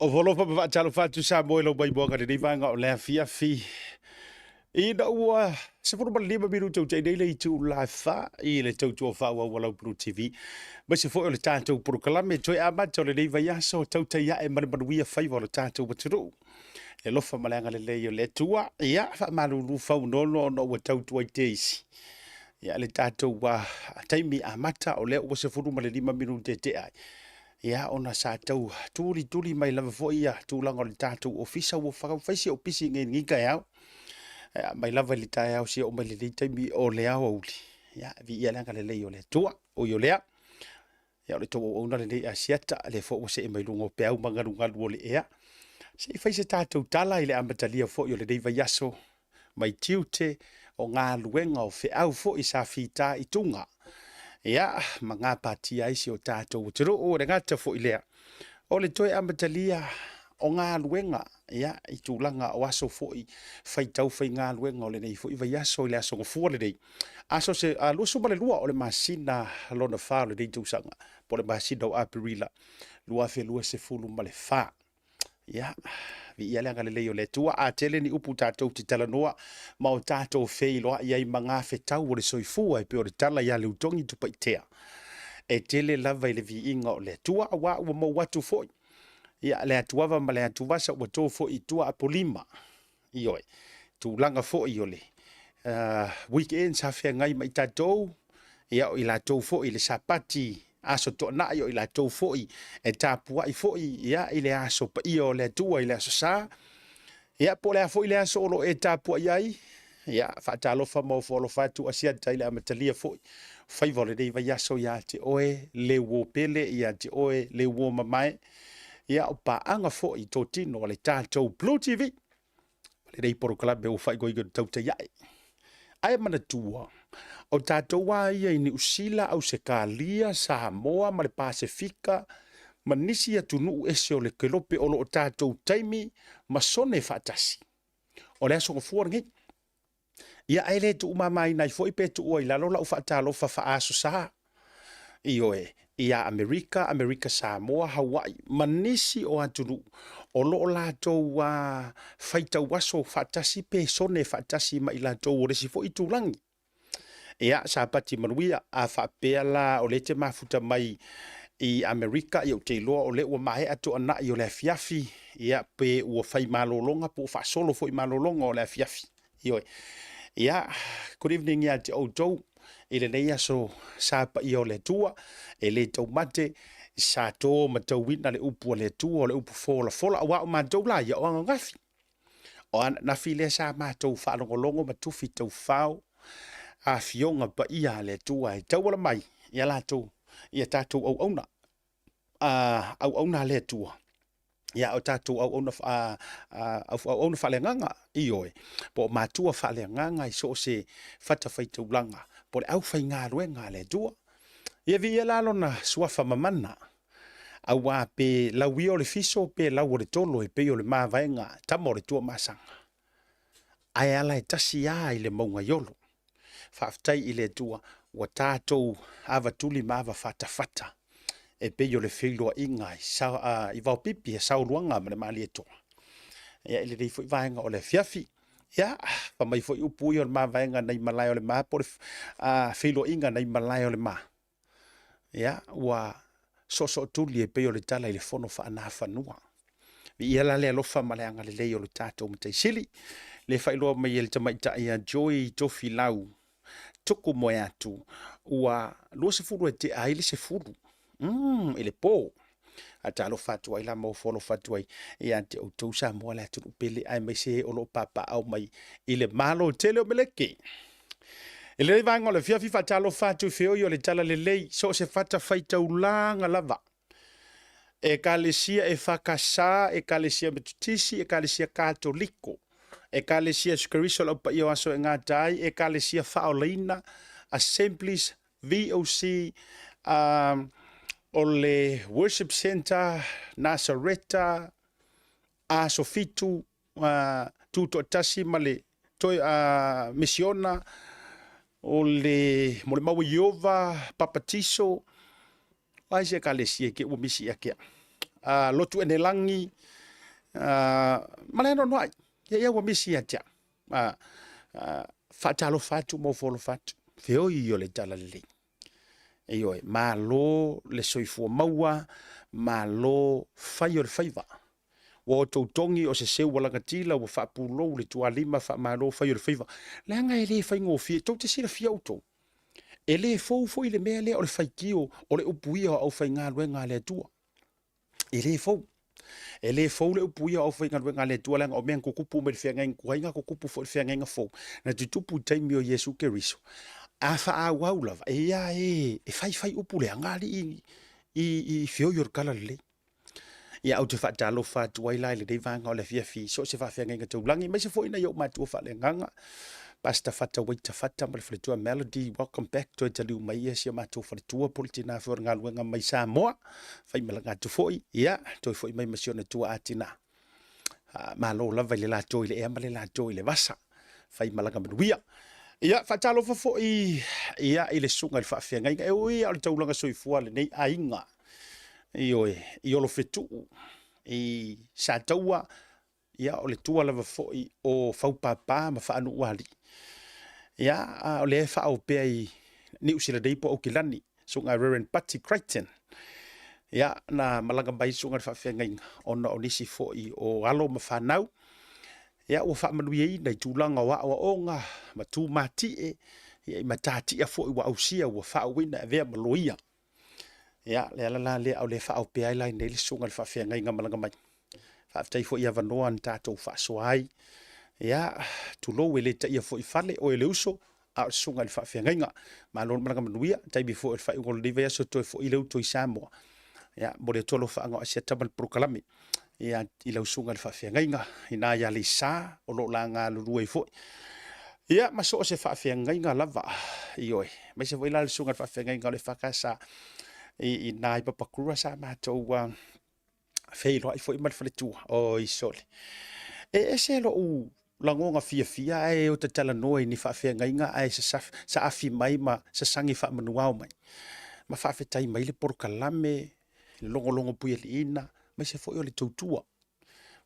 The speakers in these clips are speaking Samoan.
Ofo alofa ma faatalofa atu Samoa i lau maimoaga i lenei vaega o le afiafi. Ina ua 15 minute ua tea nei le itula e 4 i le tautua faaauau a lau Blue TV. Aemaise foi o le tatou polokalame toe amata o lenei vaiaso, tautai ae ma le manuia faiva o le tatou atunuu. E alofa ma le agalelei o le Atua. Ia, faamalulu faunono ona ua tau tuai teisi. Ia, le tatou taimi amata o lea ua 15 minute e tea ai. Ia, ona sa tau tulituli mai lava foi ia tulaga o le tatou ofisa ua fai si ou pisi nei i lenei taeao. Ia, mai lava i le taeao seia oo mai i lenei taimi o le aoauli. Ia, viia le agalelei o le Atua. Ui o lea, ia o le tou auauna lenei Asiata, lea foi ua see mai luga o peau ma galugalu o le ea. Se i fai se tatou tala i le amatalia foi o lenei vaiaso mai tiute o galuega o feau foi sa fita i tuga, ia, ma gapatia ai si o tatou atunuu. E le gata foi lea, o le toe amatalia o galuega, ia, i tulaga o aso foi faitau faigaluega o lenei foi vaiaso i le aso Gafua lenei, aso 22 o le masina lona 4 o lenei tausaga, po o le masina o Aperila 2024. Ia, viia le agalelei o le Atua. A tele ni upu tatou te talanoa ma o tatou feiloai ai ma gafetau o le soifua e pei o le tala ia Leutogi Tupaitea. E tele lava i le viiga o le Atua, aua ua mou atu foi ia le atuava ma le atuvasa ua to foi i tua Apolima. Ioe, tulaga foi o le weekend sa feagai ma i tatou, ia o i latou foi i le Sapati aso Toonai, o i latou foi e tapuai foi ia, i le aso paia o le Atua i le aso Sa. Ia, po o le a foi le aso o lo o e tapuai ai, ia, faatalofa ma ofo alofa atu Asiata i le amatalia foi faiva o lenei vaiaso ia te oe le uo pele, ia te oe le uo mamae, ia o paaga foi totino a le tatou Blue TV, lenei polokalame ua faaigoaina o le Tautai Ae. Ae manatua, o tatou lava ia i Niu Sila, Ausetalia, Samoa ma le Pasefika ma nisi atunuu ese o le kelope o lo o tatou taimi ma sone faatasi. O le aso Gafua lenei. Ia, ae le tuumamaina ai foi pe tuua i lalo lau faatalofa faaaso sa. Ioe, ia Amerika, Amerika Samoa, Hawaii ma nisi o atunuu o lo o latou faitau aso faatasi pe sone faatasi ma i latou o le isi foi itulagi. Ia, Sapati manuia, a faapea la o lea e te mafuta mai i Amerika, ia ou te iloa o lea ua maea toanai o le afiafi, ia pe ua fai malologa po ua faasolo foi malologa o le afiafi. Ioe. Ia, good evening ia te outou i lenei aso sa paia o le Atua, e le taumate, sa to ma tauina le upu a le Atua, o le upu folafola, aua o matou la ia o ananafi. O ananafi lea sa matou faalogologo ma tufi taufao afioga paia a le Atua e tauala mai ia latou, ia tatou auauna, auauna a le Atua. Ia, o tatou auauna, auauna faaleagaga, ioe, po o matua faaleagaga i so o se fatafaitaulaga, po o le aufaigaluega a le Atua. Ia viia la lona suafa mamana, aua pe lau ia o le fiso pe lau o le tolo e pei o le mavaega tama o le Tuamasaga, ae ala e tasi lava i le mauga i Olo. Faafetai i le Atua ua tatou avatuli ma avafatafata e pei o le feiloaiga i Vaopipi e Saoluaga ma le Malietoa. Ia, i lenei foi vaega o le afiafi. Ia, fai mai foi upu ia o le mavaega nai malae o le ma po o le feiloaiga nai malae o le ma. Ia, ua soosootuli e pei o le tala i le fono faanafanua. Viia la le alofa ma le agalelei o le tatou Matai Sili. Le faailoa mai e le tamaitai ia Joy Tofilau Tuku moe atu ua 20 e tea ai le 10 i le po. Faatalofa atu ai la ma ofo alofa atu ai ia te outou Samoa le atunuu pele aemaise o lo o papaaao mai i le Malo tele o Meleki. I lenei vaega o le afiafi, faatalofa atu i feoi o le talalelei, so o se fatafaitaulaga lava, Ekalesia EFKS, Ekalesia Metotisi, Ekalesia Katoliko, Ekalesia Iesu Keriso o le Au Paia o Aso e Gata Ai, Ekalesia Faaolaina, Assemblies, VOC, o le Worship Centre, Nasareta, Aso Fitu, Tutoatasi ma le toe Misiona, o le Molimau a Ieova, Papatiso, o ai se ekalesia ke ua misi ia ke au. Lotu Enelagi, ma le anoanoai. Ia, ia ua misi ia te au. Faatalofa atu ma ofo alofa atu, feoi o le talalelei. Ioe, malo le soifua maua, malo fai o le faiva. Ua outou togi o se seu ua lagatila ua faapulou le tualima faamalo fai o le faiva. Leaga e le faigofie, tou te silafia outou, e le fou foi le mea lea o le faitio o le upuia o aufaigaluega a le Atua. E le fou. E le fou le upuia o aufaigaluega a le Atua, leaga o mea na tutupu mai le feagaiga tuai na tutupu foi i le feagaiga fou, na tutupu i taimi o Iesu Keriso. A faaauau lava, e i ai e, e faifai upu leaga alii i, i feoi o le talalelei. Ia, ou te faatalofa atu ai la i lenei vaega o le afiafi i so o se faafeagaiga taulagi, aemaise foi nai ou matua faaleagaga, Pastor Fata Waita Fata ma le faletua Melody, welcome back, toe taliu mai ia si o matou faletua po o le tina foi o le galuega mai Samoa, faimalaga atu foi, ia, toe foi mai ma si ona tuaa tina. Malo lava i le latou i le ea ma le latou i le vasa, faimalaga manuia. Ia, faatalofa foi ia i le susuga i le faafeagaiga, e ui lava o le taulaga soifua a lenei aiga, ioe, i Olofetuu, i Sataua, ia o le tua lava foi o Faupapa ma Faanuualii. Ia, a o lea e faaoo pea i Niu Sila nei po o Aukilani, susuga Reverend Pati Crichton. Ia, na malaga mai susuga i le faafeagaiga ona o nisi foi o alo ma fanau ia ua faamanuiaina i tulaga o aoaoga ma tumatie, ia i matatia foi ua ausia ua faauuina e avea ma loia. Ia, le ala la lea o lea e faaopea ai la i nei le susuga i le faafeagaiga malaga mai. Faafetai foi i avanoa na tatou faasoa ai. Ia, tulou e le taia foi i fale, oe le uso, a o le susuga i le faafeagaiga. Malo le malaga manuia, taimi foi o le faaiuga o lenei vaiaso toe foi le uto i Samoa. Ia, momoli atu alofaaga o Asiata ma le polokalame ia, i lau susuga i le faafeagaiga, ina ia Aleisa o lo o la galulue ai foi. Ia, ma so o se faafeagaiga lava, ioe, aemaise foi la le susuga i le faafeagaiga o le EFKS i ina i Papakura sa matou feiloai foi ma le faletua. Oi sole. E ese lou lagona fiafia ae ota talanoa i ni faafeagaiga ae saafi mai ma sasagi faamanuao mai ma faafetai mai le polokalame, le logologo puialiiina, aemaise foi o le tautua.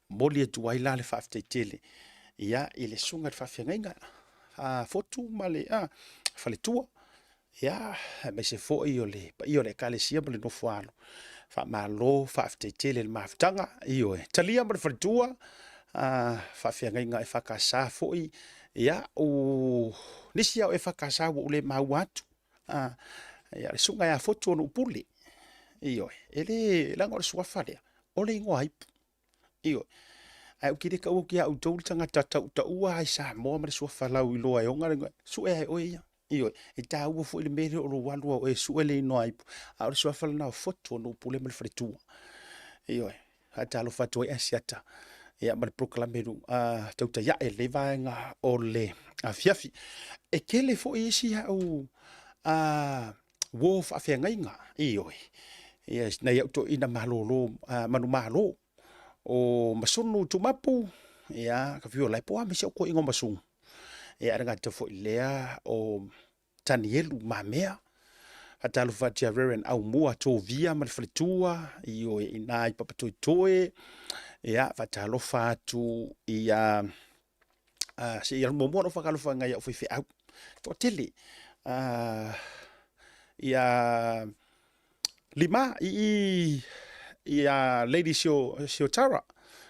Momoli atu ai la le faafetai tele ia i le susuga i le faafeagaiga a Fotu ma le faletua, ia, aemaise foi o le paia o le Ekalesia ma le nofoaalo. Faamalo, faafetai tele i le mafutaga. Ioe, talia ma le faletua, faafeagaiga EFKS foi, ia, o nisi lava o EFKS ua ou le maua atu, ia, le susuga ia Fotu o Nuupule. Ioe, e le, leaga o le suafa lea, o le igoa ipu. Ioe. Ae ou te le tau atu ia outou le tagata tautaua ai Samoa ma le suafa lauiloa e ona le sue ae oe ia. Ioe. E taua foi le mea lea o lou alu au e sue le igoa ipu, a o le suafa lena o Fotu o Nuupule ma le faletua. Ioe. Faatalofa atu ai Asiata ia ma le polokalame tautai ae lenei vaega o le afiafi. E tele foi isi au uo faafeagaiga, ioe, ia nai au toeaiina malolo manumalo o Masunu Tumapu, ia ka fiu o lae po o a mea si au toeaina o Masunu. Ia e le gata foi i lea o Tanielu Mamea, faatalofa atu ia Reverend Aumua Tovia ma le faletua, ioe, i ina i Papatoetoe. Ia faatalofa atu ia se i alu muamua ona ou faatalofa i nai au faifeau toatele ia Lima i i ia Lady Siotara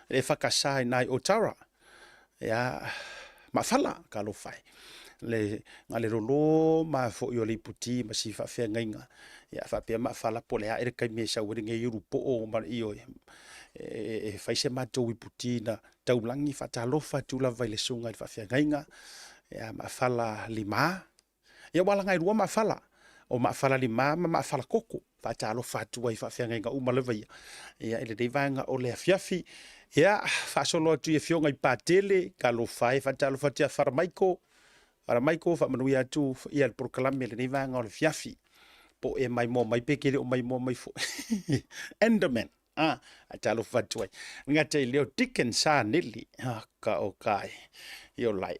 e whakasa i nai Otara ia Mafala talofa e le na le lolo ma foi o le iputi ma si faafeagaiga ia faapea Mafala po o le a ea le taimi e sau ai lenei ulupo ma le ioe e fai se matou iputi na taulagi faatalofa atu lava i le susuga i le faafeagaiga ia Maafala Lima. Ia ua alaga e lua Maafala, o Maafala Lima ma Maafala Koko. Faatalofa atu ai i faafeagaiga uma lava ia. Ia i lenei vaega o le afiafi. Ia faasolo atu i afioga i Patele, talofa e, faatalofa atu ia Faramaiko. Faramaiko, faamanuia atu ia le polokalame i lenei vaega o le afiafi. Po o e maimoa mai pe e te le o maimoa mai foi. Enderman. A, a talofa atu ai. Gata i leo Deacon Saneli, a ka o kai, i o lai.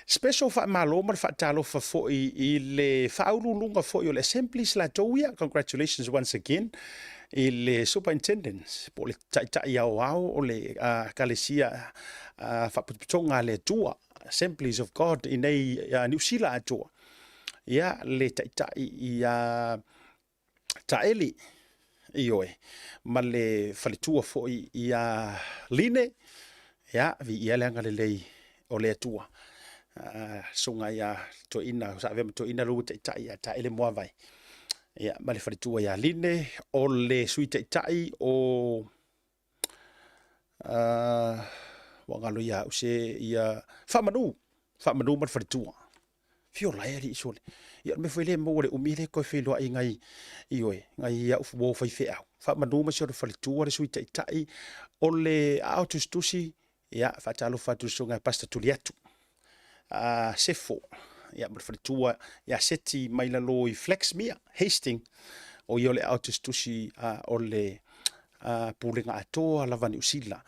Special faamalo ma le faatalofa foi i le faauluuluga foi o le Assemblies latou ia. Congratulations once again. i le superintendent po o le taitai aoao o le Ekalesia Faapotopotoga a le Atua, Assemblies of God i nei Niu Sila atoa, ia le taitai ia Taeli, ioe, ma le faletua foi ia Line, ia, viia le agalelei o le Atua. Susuga ia Toeaina, sa avea ma Toeaina lea ua taitai ia Taele Muavae, ia, ma le faletua ia Line, o le Sui Taitai o ua galo ia au se ia Faamanu, Faamanu ma le faletua. Fio lae alii sole. Ia o le mea foi lea e maua le umi le toe feiloai ngai ioe, ngai au uo faifeau. Faamanu ma si ona faletua le Sui Taitai o le aao tusitusi, ia faatalofa atu i le susuga ia Pastor Tuliatu Sefo, ia ma le faletua ia Seti mai lalo i Flaxmere, Hastings, o ia o le aao tusitusi o le Pulega atoa lava a Niu Sila.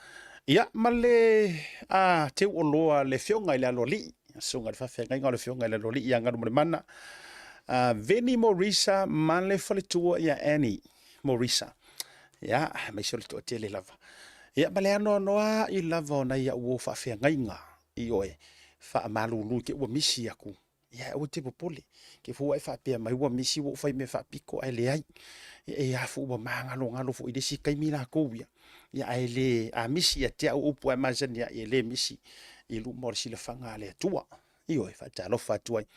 Ia ma le teuoloa le afioga i le Aloalii, susuga i le faafeagaiga o le afioga i le Aloalii ia Galumalemana, Veni Morisa ma le faletua ia Annie Morisa. Ia, aemaise o le toatele lava. Ia, ma le anoanoai lava o nai au uo faafeagaiga, ioe, faamalulu i te i ua misi aku. Ia, aua e te popole, te fua e faapea mai ua misi ua ou fai mea faapito, ae leai. Ia, e a foi ua magalogalo foi i le isi taimi latou ia. Ia, ae le, a misi ia te au upu lava e masani ai, e le misi i luma o le silafaga a le Atua. Ioe, faatalofa atu ai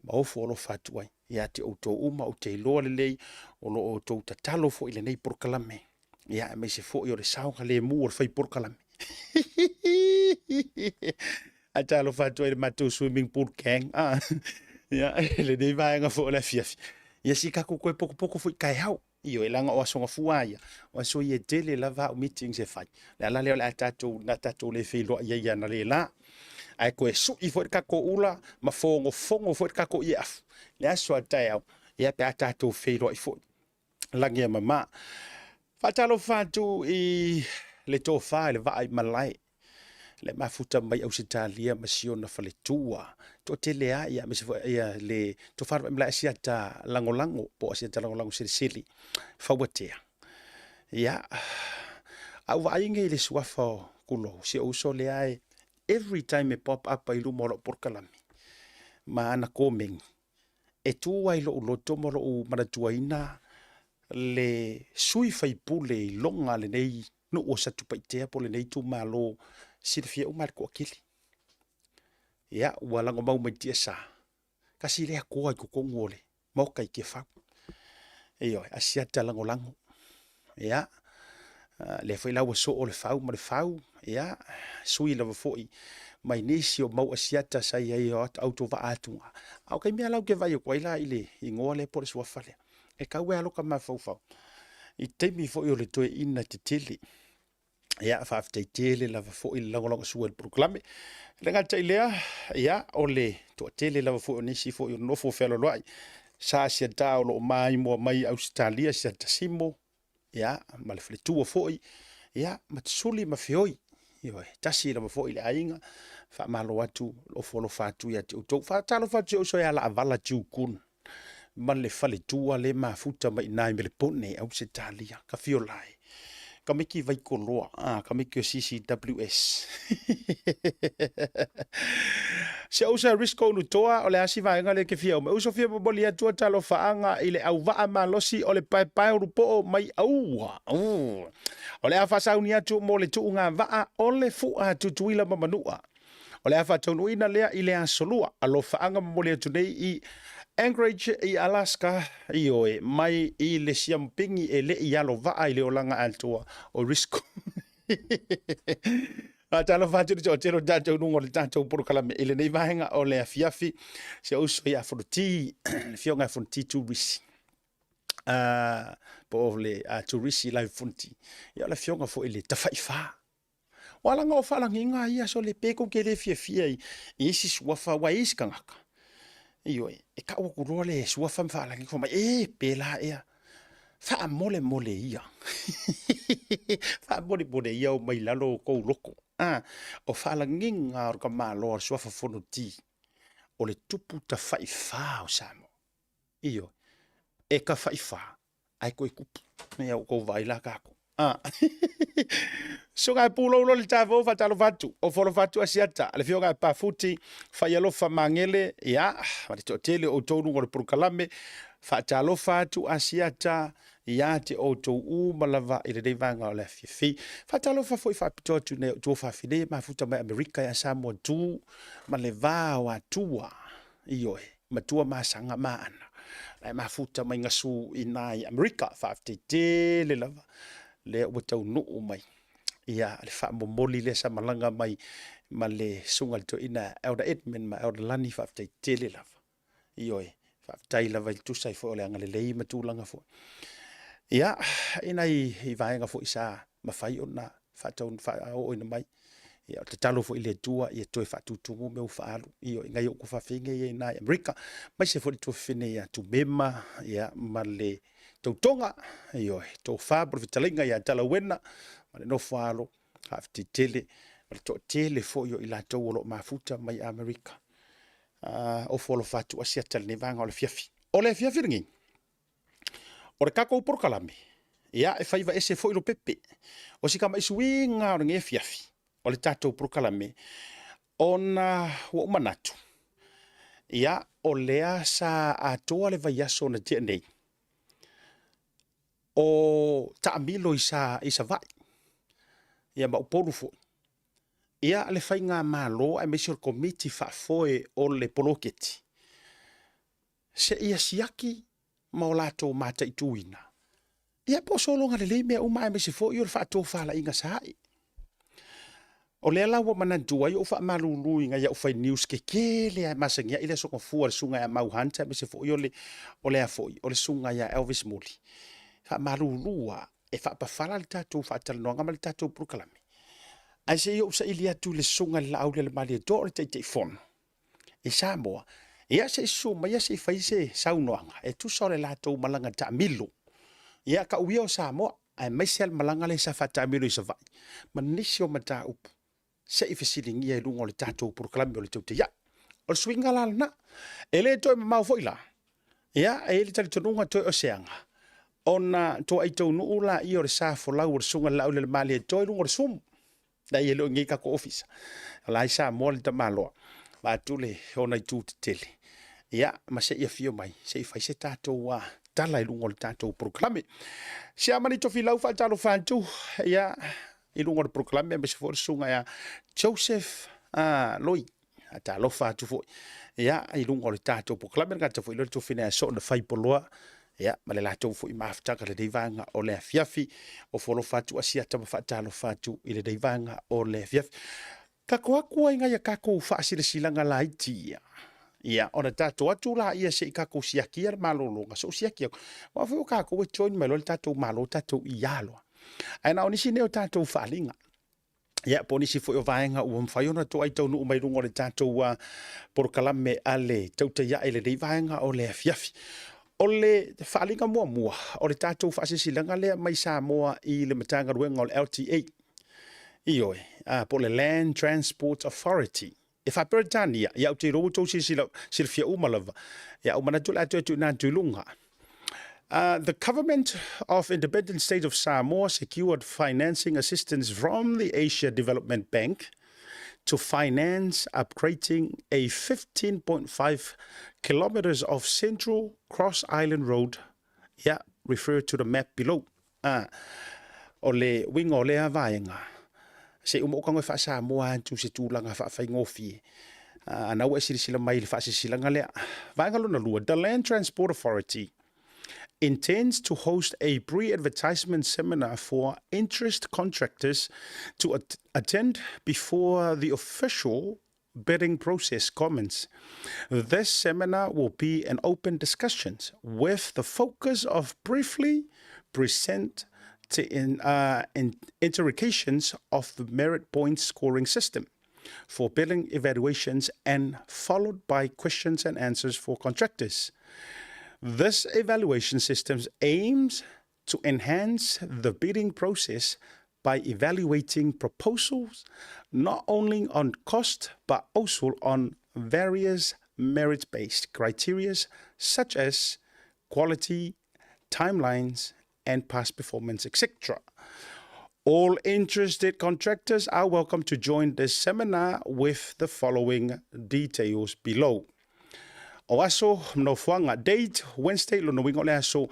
ma ofo alofa atu ai ia te outou uma, ou te iloa lelei o lo o outou tatalo foi i lenei polokalame, ia aemaise foi o le saogalemu o le fai polokalame. Ae talofa atu ai i le matou swimming pool gang. Ah, ia, lenei vaega foi o le afiafi. Ia si tatou toe potopoto foi taeao. Ioe, leaga o Aso Gafua ia, o aso ia e tele lava au meetings e fai. Le ala lea o le a tatou, na tatou le feiloai ai analeila. Ae toe sui foi le tatou ula ma fogofogo foi le tatou ieafu le aso a taeao, ia pe a tatou feiloai foi. Lagi e mama. Faatalofa atu i le tofa i le vaa i malae, le mafuta mai Ausetalia ma si ona faletua. Toatele lava, ia, aemaise foi ia, le tofa i le vaa i malae Asiata Lagolago, po o Asiata Lagolago Selesele, Fauatea. Ia, a ou vaai nei i le suafa o Kulou, si ou uso lea e every time e pop up ai i luma o lau polokalame ma ana komeni, e tu ai lou loto ma lou manatuaina le sui faipule i loga lenei nuu o Satupaitea po o lenei itumalo silafia uma e le toatele. Ia, ua lagomau mai tiasa, tasi lea toa i totonu o le Maota i Tiafau. Ioe, Asiata Lagolago. Ia, lea foi la ua soo le fau ma le fau, ia, sui lava foi mai nisi o mau Asiata sa i ai o autovaa atu. A o taimi lava la ou te vaai atu ai la i le igoa lea po o le suafa lea, e tau e alo ka mafaufau i taimi foi o le toeaina tetele. Ia, faafetai tele lava foi le lagolagosua i le polokalame. E le gata i lea, ia, o le toatele lava foi o nisi foi o nofo fealoaloai, sa siata o lo o maimoa mai Ausetalia, siata Simo, ia, ma le faletua foi, ia, ma Suli ma Feoi. Ioe, tasi lava foi le aiga, faamalo atu, ofo alofa atu ia te outou. Faatalofa atu i si ou uso ia Laavala Jiukun ma le faletua le mafuta mai i Melepone, Ausetalia, ka fiolae, ka miki Waikoloa, ah, ka miki o CCWS. Si ou uso Risco Ulutoa, o le asi vaega lea ke fia o mai. Uso fia momoli atu a talofaaga i le auvaa malosi o le paepae o Lupoo mai Aua. O le a faasauni atu mo le tuuga vaa o le fua Tutuila ma Manua. O le a faataunuuina lea i le aso Lua. Alofaaga momoli atu nei i Anchorage i Alaska, ioe, mai i le siamupini e le i alo vaa i le olaga atoa o Risco. Faatalofa atu i le toatele o tatou luga o le tatou polokalame i lenei vaega o le afiafi. Si ou uso ia Fonoti, le afioga ia Fonoti Turisi. Po o le Turisi Live Fonoti. Ia o le afioga foi i le Tafaifa. Ua ala o faalagiga ia sole pe kou te le fiafia i isi suafa aua e isi tagata. Ioe, e tau atu loa le suafa ma faalagiga fai mai, e pēlā ea. Faamolemole ia. Faamolemole ia o mai lalo o kou loko. Ah, o faalagiga o le tamaloa o le suafa Fonoti, o le tupu tafaifa o Samoa. Ioe, e tafaifa. Ae toe tupu. Ia ua tou vaai la tatou. Ah. Susuga e pulou loa le tavou faatalofa atu. O folofa atu Asiata, le afioga e Pafuti, Faialofa Magele, ia, ma le toatele o outou luga o le polokalame. Faatalofa atu Asiata ia te outou uma lava i lenei vaega o le afiafi. Faatalofa foi faapitoa atu i nai ou tuafafine e mafuta mai Amerika ia Samoa tu ma le va o Atua. Ioe, matua masaga maana. La e mafuta mai gasu i na i Amerika. Faafetai tele lava lea ua taunuu mai. Ia, le faamomoli lea sa malaga mai ma le susuga i le toeaina Elder Edmund ma Elder Lani, faafetai tele lava. Ioe, faafetai lava i le tusa ai foi o le agalelei ma tulaga foi. Ia, i nai i vaega foi sa mafai ona faaooina mai. Ia, o le tatalo foi i le Atua ia toe faatutumu mea ua faaalu. Ioe, i nai ou tuafafine ia i ina i Amerika, aemaise foi le tuafafine ia Tumema, ia, ma le tautoga, ioe, tofa po o le fetalaiga ia Talauena ma le nofo a alo, faafetai tele, ma le toatele foi o i latou o lo o mafuta mai Amerika. Ofo alofa atu Asiata i lenei vaega o le afiafi. O le afiafi lenei, o le tatou polokalame, ia, e faiva ese foi Lopepe. O si tamai suiga o lenei afiafi, o le tatou polokalame, ona ua ou manatu, ia, o lea sa atoa le vaiaso na tea nei, o taamilo i, sa, i Savaii, ia ma Upolu foi. Ia, le faigamalo aemaise o le komiti faafoe o le poloketi, seia siaki ma o latou mataituina, ia po o sologa lelei mea uma aemaise foi o le faatofalaiga sa ae. O lea la ua manatu ai ou faamalulu i nai au fai news tetele lava e masani ai le Aso Gafua, le susuga ia Mau Hunter aemaise foi o le, o le a foi, o le susuga ia Elvis Muli. Faamalulu lava, e faapafala le tatou faatalanoaga ma le tatou polokalame. Ae se i ou saili atu i le susuga i le Laaulialemalietoa o le Taitaifono i Samoa, ia se i susu maia se i fai se saunoaga e tusa o le latou malaga taamilo. Ia tau ia o Samoa, aemaise lava le malaga lea sa faataamilo i Savaii ma nisi o mataupu se i fesiligia i luga o le tatou polokalame o le Tautai Ae. O le suiga la lena. E le toe mamao foi la, ia, e i ai le talitonuga toe o se aga, ona toai taunuu laia o le sa folau o le Susuga i le Laaulialemalietoa i luga o le sumu. Leai, e le o i inei tatou ofisa. O la e i Samoa le tamaloa, vaeatu le ona itu tetele. Ia, ma se i afio mai, se i fai se tatou tala i luga o le tatou polokalame. Siamani Tofilau faatalofa atu, ia, i luga o le polokalame, aemaise foi o le susuga ia Joseph Loi. Talofa atu foi ia, i luga o le tatou polokalame, le gata foi lea o le tofina ia Soona Faipoloa, ia, ma le latou foi mafutaga i lenei vaega o le afiafi. Ofo alofa atu Asiata ma faatalofa atu i lenei vaega o le afiafi. Tatou atu ai nai a tatou faasilasilaga laiti ia. Ia, ona tatou atu laia se i tatou siakia le malologa, se o siaki atu. Aua foi o tatou e join mai loa le tatou Malo, tatou ia loa. Ae na o nisi nei o tatou faaaliga. Ia, po o nisi foi o vaega ua mafai ona toai taunuu mai luga o le tatou polokalame a le Tautai Ae i lenei vaega o le afiafi. O le faaaliga muamua o le tatou faasilasilaga lea mai Samoa i le Matagaluega o le LTA, ioe, po o le Land Transport Authority. E faa-Peretania, ia ou te iloa ua outou silasila, silafia uma lava. Ia, ou manatu o le a toe tuuina atu i luga. The Government of Independent State of Samoa secured financing assistance from the Asia Development Bank to finance upgrading a 15.5 kilometers of Central Cross Island Road. Yeah, refer to the map below. A, o le uiga o lea vaega, se i uma ou tago e faa-Samoa atu se tulaga faafaigofie, a na ua e silasila mai i le faasilasilaga lea. Vaega lona lua, The Land Transport Authority intends to host a pre-advertisement seminar for interest contractors to attend before the official bidding process commence. This seminar will be an open discussion with the focus of briefly present to in, in interrogations of the merit point scoring system for billing evaluations and followed by questions and answers for contractors. This evaluation system aims to enhance the bidding process by evaluating proposals not only on cost but also on various merit-based criteria such as quality, timelines and past performance, etc. All interested contractors are welcome to join this seminar with the following details below. O aso nofoaga date Wednesday lona uiga o le aso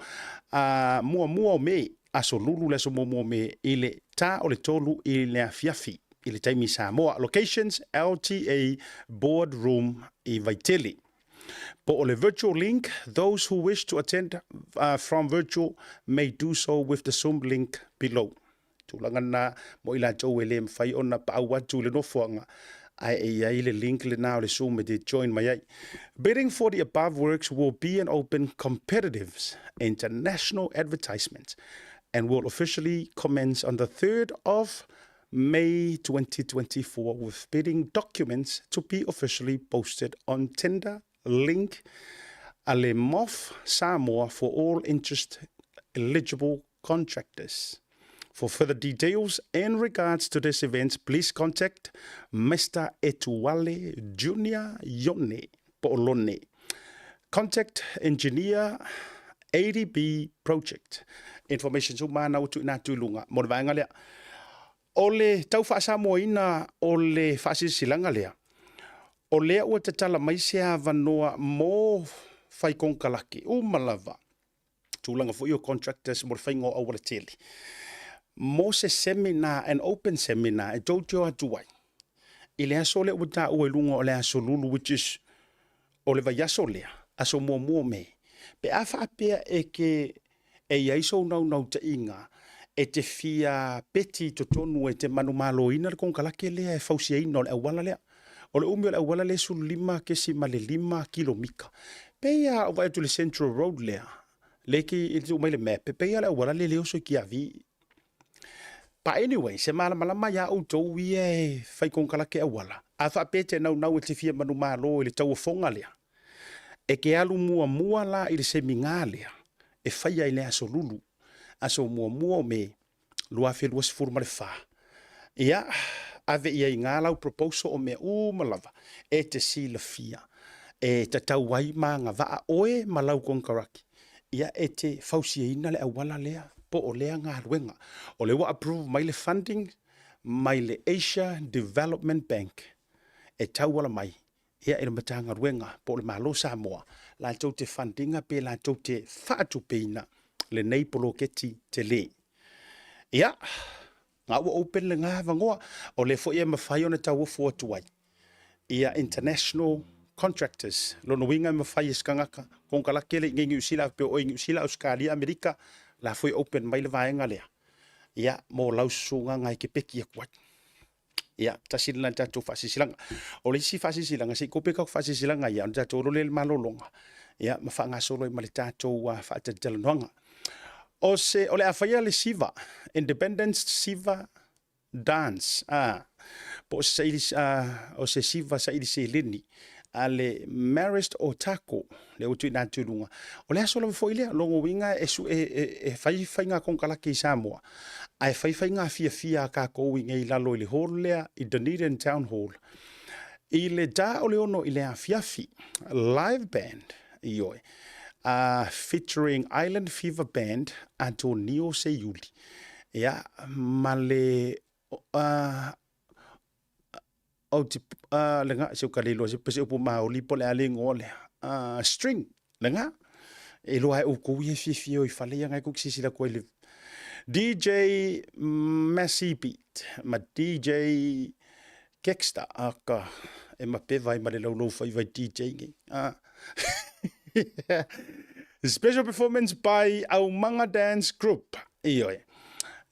uh, muamua o Me, aso lulu le aso muamua o Me i le tā o le tolu i le afiafi i le taimi Samoa. Locations LTA Boardroom i Vaitele. Po o le virtual link, those who wish to attend uh, from virtual may do so with the Zoom link below. Tulaga na mo i latou e le mafai ona paau atu i le nofoaga, ae e i ai le link lena o le Zoom e te join mai ai. Bidding for the above works will be an open competitive international advertisement and will officially commence on the 3rd of May 2024 with bidding documents to be officially posted on Tender Link a le MOF Samoa for all interest eligible contractors. For further details in regards to this event, please contact Mr. Etuale Junior Yone Po'olone. Contact Engineer ADB Project. Information su mana utu ina atu i luga mo le vaega lea. O le tau faasamoaina o le faasilasilaga lea, o lea ua tatala mai se avanoa mo fai konekarate uma lava, tulaga foi o contractors mo le faiga o aualatele, mo se seminar, an open seminar e tou te o atu ai i le aso lea ua taua i luga o le aso Lulu, which is o le vaiaso lea, aso muamua o Me, pe a faapea e ke e i ai sou naunautaiga e te fia peti i totonu e te manumaloina le konekarate lea e fausiaina o le auala lea. O le umi o le auala lea e 15.5 kilomita. Pei lava o vaai atu i le Central Road lea, lea ke i tuu mai le map, e pei lava le auala lea le oso i Kiavi. But anyway, se malamalama iā outou ia e fai konekarate auala, a faapea e te naunau e te fia manumalo i le tauofoga lea, e ke alu muamua la i le semina lea e faia i le aso Lulu, aso muamua o Me 2024. Ia, ave i ai ngā lau proposal o mea uma lava e te silafia e tatau ai ma agavaa oe ma lau konekarate ia e te fausiaina le auala lea po o lea galuega. O lea ua approve mai le funding mai le Asia Development Bank e tauala mai ia i le Matagaluega po o le Malo Samoa latou te fund ina pe latou te faatupeina lenei poloketi tele. Ia, nga ua open lena avanoa, o lea foi e mafai ona tauofo atu ai ia international contractors. Lona uiga e mafai e se tagata konekarate le i nei Niu Sila pe o i Niu Sila, Australia, Amerika, la foi open mai le vaega lea. Ia, mo lau susuga e ke peki atu ai. Ia, tasi lena tatou faasilasilaga. O le isi faasilasilaga, se i kope kau faasilasilaga ia, ona tatou olo lea i le malologa, ia, ma faagasolo ai ma le tatou uh, faatalitalanoaga. O se, o le a faia le Siva, Independence Siva Dance, ah, po o se saili, ah, o se Siva saili seleni, a le Marist Otako, le ua tuuina atu i luga. O le aso lava foi lea, lona uiga e, su, e, e, e fai faiga konekarate i Samoa, ae fai faiga fiafia a kākou i nei lalo i le hall lea i Dunedin Town Hall. I le tā o le ono i le afiafi, live band, ioe, uh, featuring Island Fever Band, Antonio Seiuli. Ia, ma le uh, Ou te, uh, le nga, se uka le iloa se pese upu maoli po le a le ingoa lea. Uh, string, le nga. E loa e oukou ia fiafia o i fale ia ngai ku sisila koe le DJ Massey Beat ma DJ Kexta aka e mapeva ai ma le laulou fai vai DJ ngi. Ah. Special performance by Aumanga Dance Group. Ioe.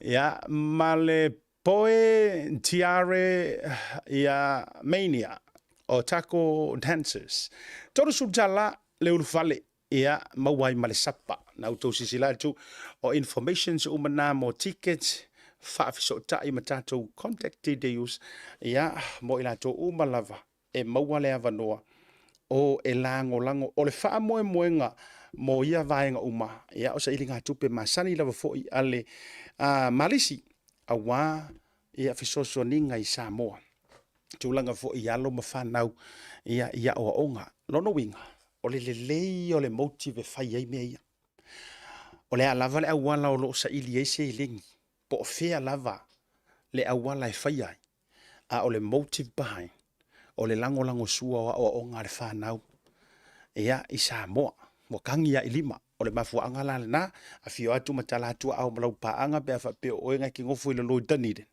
Ia, ma le Poe Tiare ia Mania o Taco Dancers. 30 tala le ulufale ia maua ai ma le sapa. Na outou sisila atu o informations uma na mo tickets, faafesootai ma tatou contact details ia mo i latou uma lava e maua le avanoa o e lagolago. O le faamoemoega mo ia vaega uma, ia o sailigatupe masani lava foi a le a Malisi aua ia fesoasoaniga i Samoa. Tulaga foi i alo ma fanau ia i aoaoga. Lona uiga, o le lelei o le motive e fai ai mea ia. O le a lava le auala o lo o saili ai seleni, po o fea lava le auala e faia ai, a o le motive behind, o le lagolagosua o aoaoga a le fanau ia, i Samoa. Ua tagi lava i lima. O le mafuaaga la lena, afio atu ma tala atu aao ma lau paaga pe a faapea o oe na e te nofo i lalo i Dunedin,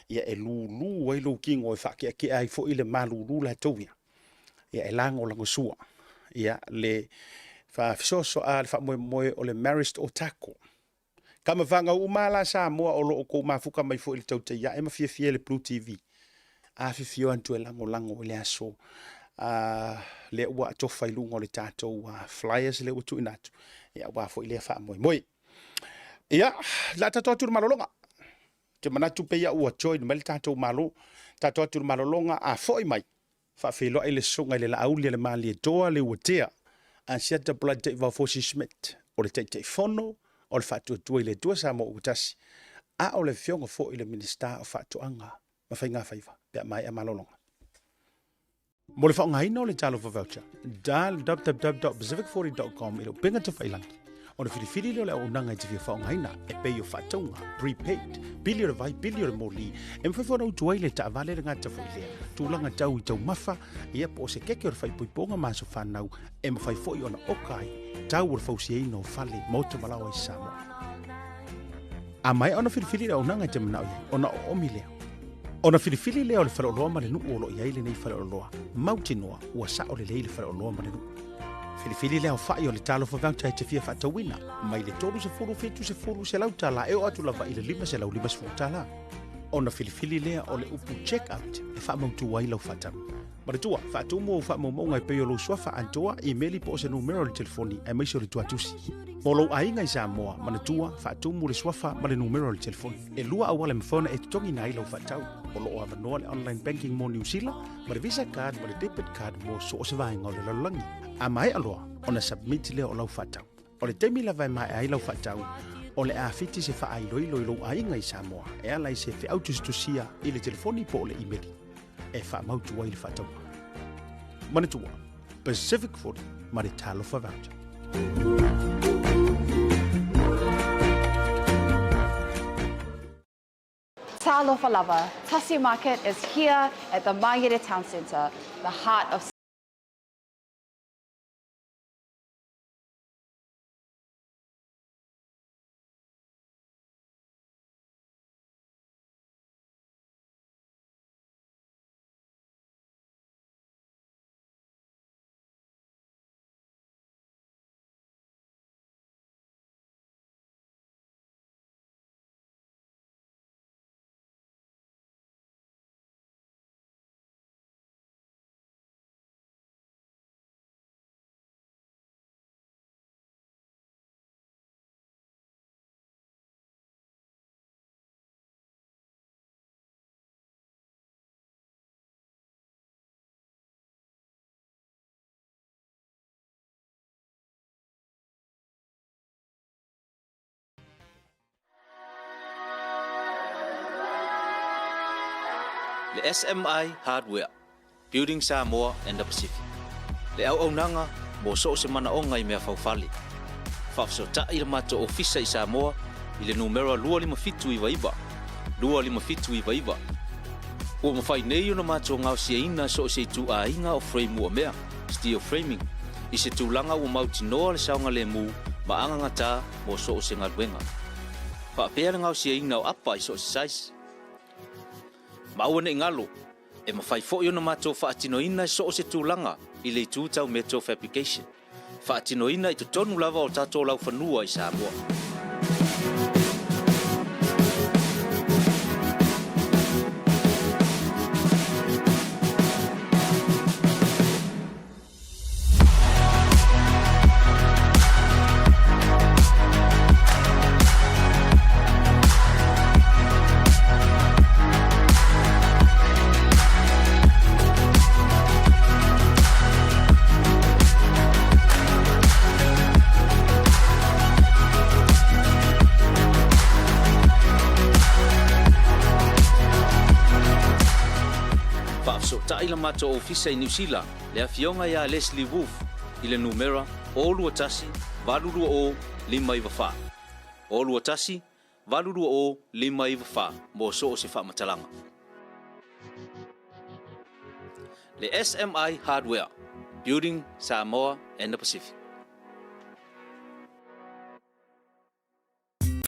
ia e lulu ai lou tino e faakeakea ai foi le malulu latou ia, ia e lagolagosua ia le faafesoasoa le faamoemoe o le Marist Otago. Tama fanau uma la Samoa o lo o outou mafuta mai foi i le tautai ae ma fiafia i le Blue TV, afifio atu e lagolago i le aso lea ua atofa i luga o le tatou flyers lea ua tuuina atu, ia aua foi lea faamoemoe. Ia, o le a tatou atu i le malologa. Ou te manatu pei ua join mai le tatou Malo. Tatou atu i le malologa, a foi mai, faafeiloai le susuga i le Laauli a le Malietoa Leuatea Asiata Blood Taivao Fosi Schmidt, o le Taitaifono o le Faatuatua i le Atua Samoa ua Tasi, a o le Afioga foi i le Minisita o Faatoaga ma Faiga Faiva, pe a maea malologa. Mo le faaaogaina o le Talofa Voucher, dial www.pacific40.com i le upega tafailagi ona filifili lea o le auaunaga e te fia faaaogaina e pei o faatauga, prepaid, pili o le vai, pili o le moli, e mafai foi ona utu ai le taavale le gata foi lea, tulaga tau i taumafa, ia po o se keke o le faaipoipoga ma aso fanau, e mafai foi ona oka ai tau o le fausiaina o fale, maota ma laoa i Samoa. A maea ona filifili le auaunaga e te manao i ai, ona oomi lea. Ona filifili lea o le faleoloa ma le nuu o lo o i ai lenei faleoloa, mautinoa ua sao lelei le faleoloa ma le nuu. Filifili le aofai o le Talofa Voucher e te fia faatauina, mai le 30, 70, 100 tala e oo atu lava i le 550 tala. Ona filifili lea o le upu check out e faamautu ai lau faatau. Manatua, faatumu ou faamaumauga e pei o lou suafa atoa, imeli po o se numera o le telefoni aemaise o le tuatusi. Mo lou aiga i Samoa, manatua, faatumu le suafa ma le numera o le telefoni. E lua auala e mafai ona e totogiina ai lau faatau. O lo o avanoa le online banking mo Niu Sila, ma le Visa card ma le debit card mo so o se vaega o le lalolagi. A maea loa ona submit lea o lau faatau. O le taimi lava e maea ai lau faatau, o le a fiti se faailoilo i lou aiga i Samoa e ala i se feau tusitusia i le telefoni po o le imeli e faamautu ai le faatauga. Manatua, Pacific 40 ma le Talofa Voucher. Talofa lava, Tasi Market is here at the Mangere Town Centre, the heart of Le SMI Hardware, Building Samoa and the Pacific. Le auaunaga mo so o se manaoga i mea faufale. Faafesootai le matou ofisa i Samoa i le numera 25799, 25799. Ua mafai nei ona matou gaosiaina so o se ituaiga o frame uamea, steel framing, i se tulaga ua mautinoa le saogalemu ma agagatā mo so o se galuega. Faapea le gaosiaina o apa i so o se size. Ma aua ne i galo, e mafai foi ona matou faatinoina i so o se tulaga i le itu tau metal fabrication, faatinoina i totonu lava o tatou laufanua i Samoa. Faafesootai la matou ofisa i Niu Sila le afioga ia Leslie Wolfe i le numera 0 2 1 8 2 0 5 9 4. 0 2 1 8 2 0 5 9 4 mo so o se faamatalaga. Le SMI Hardware, Building Samoa and the Pacific.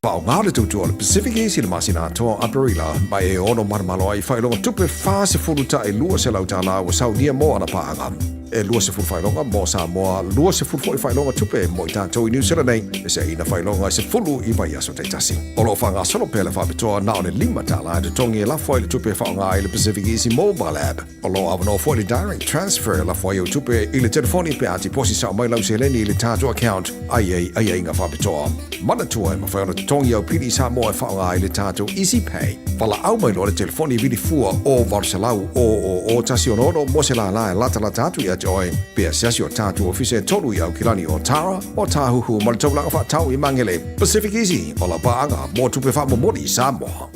Faaaoga le tautua o le Pacific Easy i le masina atoa o Aperila, ma e ono manomano ai faailoga tupe 40 ta'i 200 tālā ua saunia mo ana paaga. E 20 faailoga mo Samoa, 20 foi faailoga tupe mo i tatou i Niu Sila nei, e seaina faailoga e 10 i vaiaso taitasi. O lo o faagasolo pea le faapitoa na o le 5 tālā e totogi e lafo ai le tupe e faaaoga ai le Pacific Easy Mobile App. O lo o avanoa foi le direct transfer e lafo ai ou tupe i le telefoni pe a tiposi sao mai lau seleni i le tatou account a i ai aiaiga faapitoa. Manatua e mafai ona totogi au pili i Samoa e faaaoga ai le tatou Easy Pay. Valaau mai loa le telefoni vili fua o 800 000 166 mo se lālā e latalata atu ia te oe pe asiasi o tatou ofisa e tolu i Aukilani o Tara, o Tāhuhu ma le Taulaga Faatau i Magele. Pacific Easy, o lau paaga mo tupe faamomoli i Samoa.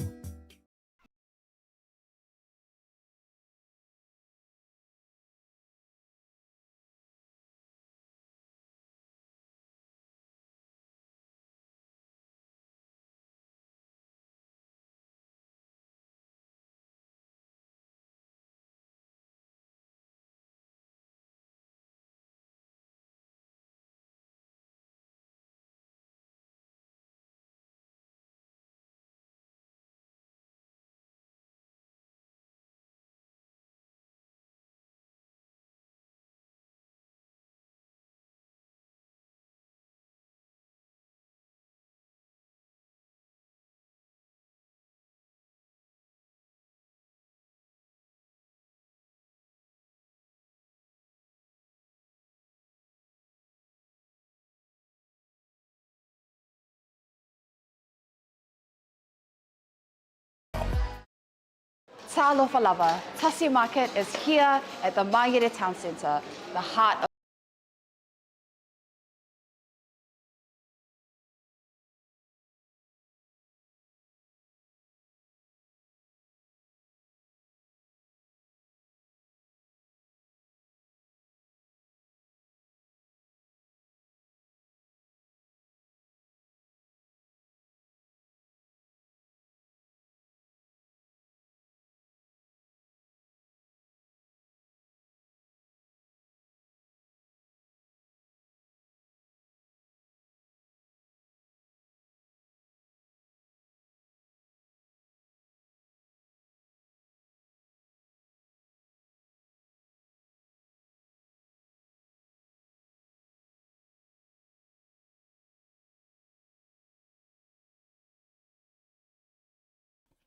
Talofa lava, Tasi Market is here at the Mangere Town Centre, the heart of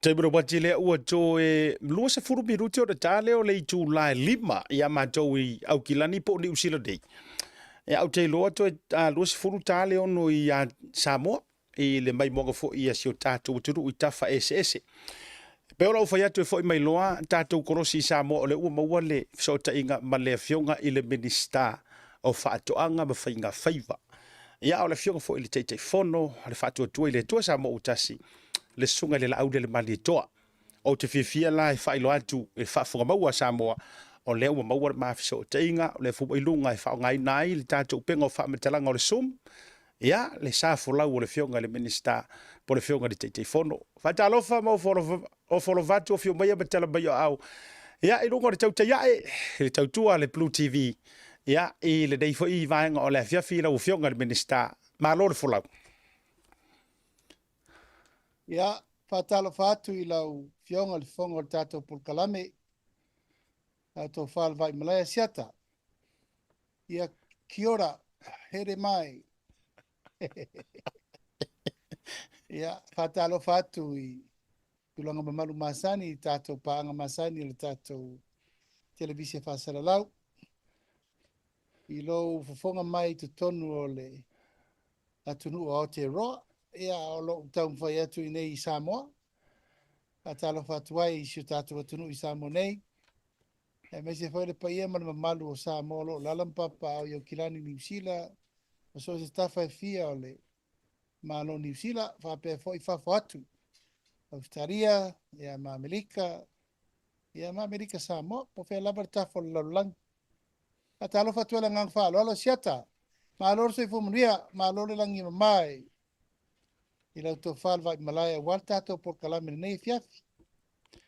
Taimi o wati lea ua toe 20 minuti ona ta lea o le itulā e lima iā matou i Aukilani po o Niu Sila nei. E au te iloa toe 20 ta le ono i Samoa i le maimoaga foi a si o tatou atunuu i tafa eseese. E pei ona ou fai atu e foi mai loa tatou kolosi i Samoa o lea ua maua le fesootaiga ma le Afioga i le Minisita o Faatoaga ma Faiga Faiva. Ia, o le Afioga foi i le Taitaifono a le Faatuatua i le Atua Samoa ua tasi, le Susuga i le Laauli-a-le-Malietoa. Ou te fiafia la e faailoa atu i le faafofoga maua a Samoa, o lea ua maua le ma fesootaiga, o lea foi ua i luga e faaaogaina ai le tatou upega o faamatalaga o le Zoom, ia, le sa folau o le Afioga i le Minisita po o le Afioga i le Taitaifono. Faatalofa ma ofo alofa atu, afio maia ma tala mai o aao, ia, i luga o le tautai ae i le tautua a le Blue TV, ia, i lenei foi vaega o le afiafi i lau Afioga i le Minisita. Malo le folau. Ia, faatalofa atu i lau Afioga i le Fofoga o le tatou polokalame, lau Tofa le Vaimalae Asiata. Ia, kia ora, here mai. Ia, faatalofa atu i tulaga mamalu masani, i tatou paaga masani o le tatou televise faasalalau. I lou fofoga mai i totonu o le atunuu o Aotearoa, ia, o lou taumafai atu i nei i Samoa. Faatalofa atu ai i si o tatou atunuu i Samoa nei, aemaise foi le paia ma le mamalu o Samoa o lo o lala ma papaao i Aukilani, Niu Sila, ma so o se tafa e fia o le Malo Niu Sila, faapea foi fafo atu, Ausetalia, ia, ma Amerika, ia, ma Amerika Samoa, po o fea lava le tafa o le lalolagi. Faatalofa atu ai le agaga faaaloalo, Siata, malo le soifua manuia, malo le lagi e mama e. I lau tofa le vaimalae aua le tatou polokalame i lenei afiafi.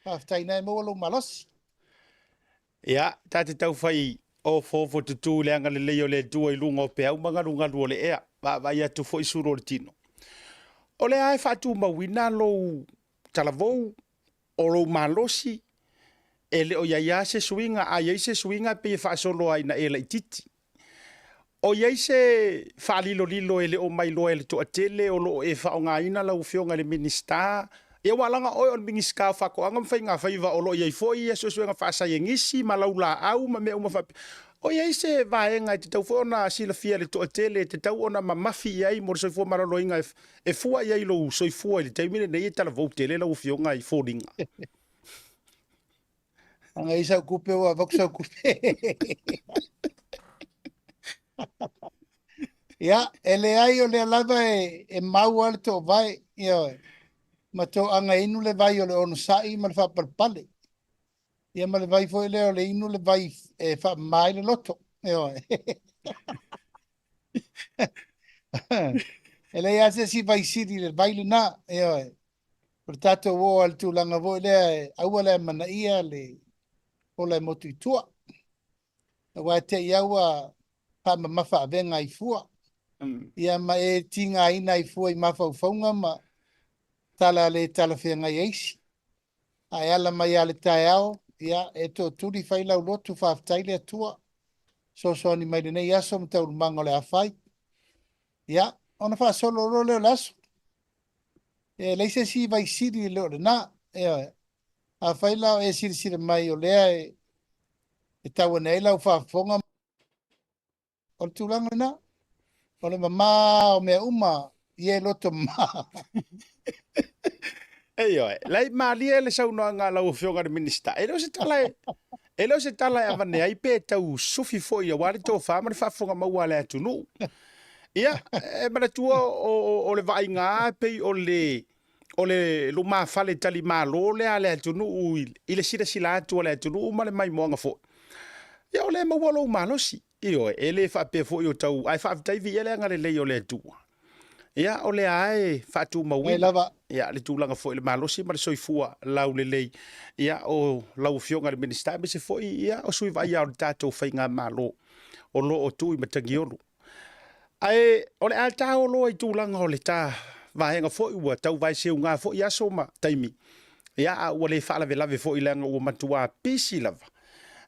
Faafetai na e maua lou malosi. Ia, ta te taufai ofoofo tutū i le agalelei o le Atua i luga o peau ma galugalu o le ea, vaavaai atu foi sulu o le tino. O lea e faatumauina lou talavou, o lou malosi, e le o i ai lava se suiga, a i ai se suiga e pei e faasolo lava ina e laitiiti. O i ai se faalilolilo e le o mailoa e le toatele o lo o e faaaogaina lau Afioga i le Minisita? Ia aua leaga oe o le Minisita o Faatoaga ma Faigafaiva o lo o i ai foi ia suesuega faasaienisi ma laulaau ma mea uma faapea. O i ai se vaega e tatau foi ona silafia e le toatele e tatau ona mamafi i ai mo le soifua maloloina e fua i ai lou soifua i le taimi lenei e talavou tele lau Afioga i foliga? Ana i sau tupe ua avatu sau tupe. Ia, e leai o lea lava e, e mau lava le toovae, ioe, ma toaga e inu le vai o le onosai ma le faapalepale. Ia ma le vai foi lea o le inu le vai e faamama ai le loto, ioe. E leai lava se isi vai sili i le vai lena, ioe. O le tatou oo lava i le tulaga foi lea e aua le amanaia le ola e motu i tua. Aua e te i lava ua faamamafa avega ai fua. Ia ma e tigaina ai fua i mafaufauga ma tala le talafeagai a isi. A e ala mai lava i le taeao, ia e tootuli fai lau lotu faafetai le Atua. Fesoasoani mai lenei aso ma taualumaga o le a fai. Ia, ona faasolo loa lea o le aso. E leai se isi vaisili e le o lena. Ioe. Afai la o e silasila mai o lea e, e tau ane ai lau faafofoga, o le tulaga lena. O le mamā o mea uma i e loto mamā. Ioe, leai malie le saunoaga a lau Afioga i le Minisita. E le o se tala e, e le o se tala e avane ai pe tau sufi foi aua le tofa ma le faafofoga maua a le atunuu. Ia, e manatua o, o, o le vaaiga lava pei o le, o le lumafale talimalo lea a le atunuu i, i le silasila atu a le atunuu ma le maimoaga foi. Ia, o lea e maua lou malosi. Ioe, e le faapea foi o tau, ae faafetai viia le agalelei o le Atua. Ia, o lea lava e faatumauina ia, le tulaga foi i le malosi ma le soifua laulelei ia, o lau Afioga i le Minisita, aemaise foi ia, o sui vaaia o le tatou faigamalo o lo o tu i Matagiolu. Ae o le a ta o loa i tulaga o le ta vaega foi ua tau vaeseuga foi aso ma taimi, ia, a ua le faalavelave foi leaga ua matua pisi lava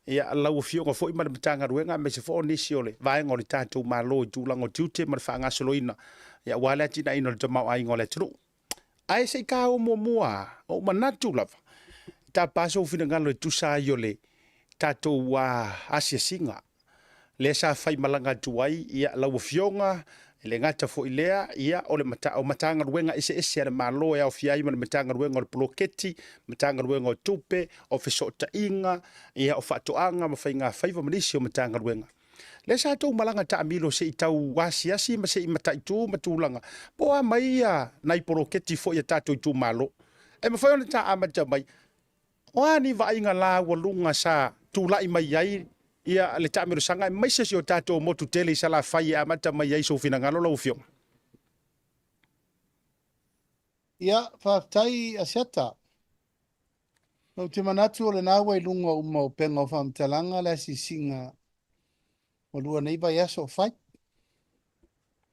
ia, lau Afioga foi ma le Matagaluega aemaise foi o nisi o le vaega o le tatou Malo i tulaga o tiute ma le faagasoloina ia, aua le atinaeina o le tamaoaiga o le atunuu. Ae se i ta o muamua lava, ou manatu lava, tapa sou finagalo e tusa ai o le tatou asiasiga lea sa faimalaga atu ai ia, lau Afioga, e le gata foi lea, ia, o le mata, o Matagaluega eseese a le Malo e aofia ai ma le Matagaluega o le Poloketi, Matagaluega o Tupe, o Fesootaiga, ia, o Faatoaga ma Faigafaiva ma nisi o Matagaluega. Lea sa tou malaga taamilo se i tau asiasi ma se i mataitu ma tulaga, po o a mai ia nai poloketi foi a tatou itumalo. E mafai ona ta amata mai, o a ni vaaiga laualuga sa tulai mai ai ia le taamilosaga aemaise si o tatou motu tele i Salafai e amata mai ai sou finagalo lau Afioga? Ia, faafetai Asiata. Ou te manatu o lena ua i luga uma o upega o faamatalaga le asiasiga ua lua nei vaiaso o fai.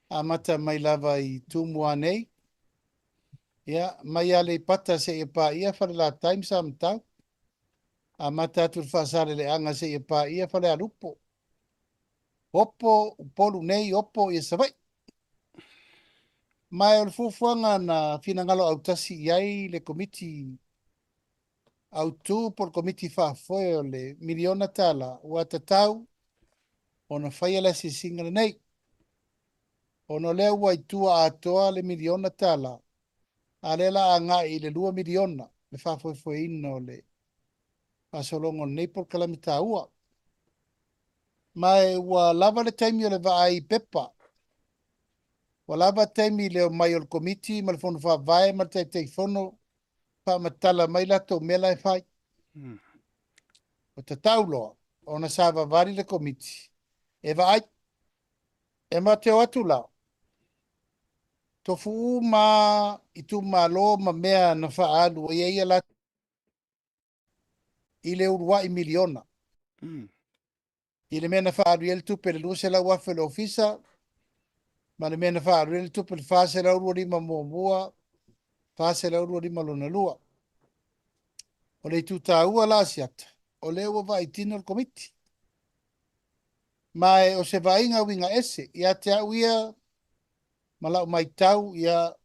Amata mai lava i Tumua nei, ia, mai Aleipata seia paia Falelatai ma Samatau. Amata atu i le Faasaleleaga seia paia Falealupo. Opo, Upolu nei, opo ia Savaii. Ma o le fuafuaga na finagalo autasi i ai le Komiti Autu po o le Komiti Faafoe o le miliona tala ua tatau ona faia le asiasiga lenei. Ona o lea ua i tua atoa le miliona tala, a lea la agai i le $2 miliona le faafoefoeina o le faasologa o lenei polokalame taua. Ma ua lava le taimi o le vaai i pepa. Ua lava taimi i le omai o le Komiti ma le Fono Faavae ma le Taitaifono faamatala mai latou mea la e fai. Ua tatau loa ona savavali le Komiti e vaai. E ma te o atu la. Tofu uma itumalo ma mea na faaalu ai ai a latou i le uluai miliona. I le mea na faaalu i ai le tupe le 200,000 o le ofisa ma le mea na faaalu ai le tupe le 425 muamua, 425 lona lua. O le itu taua la Asiata, o lea ua vaai tino le Komiti. Ma o se vaaiga uiga ese ia te au ia ma lau matau ia,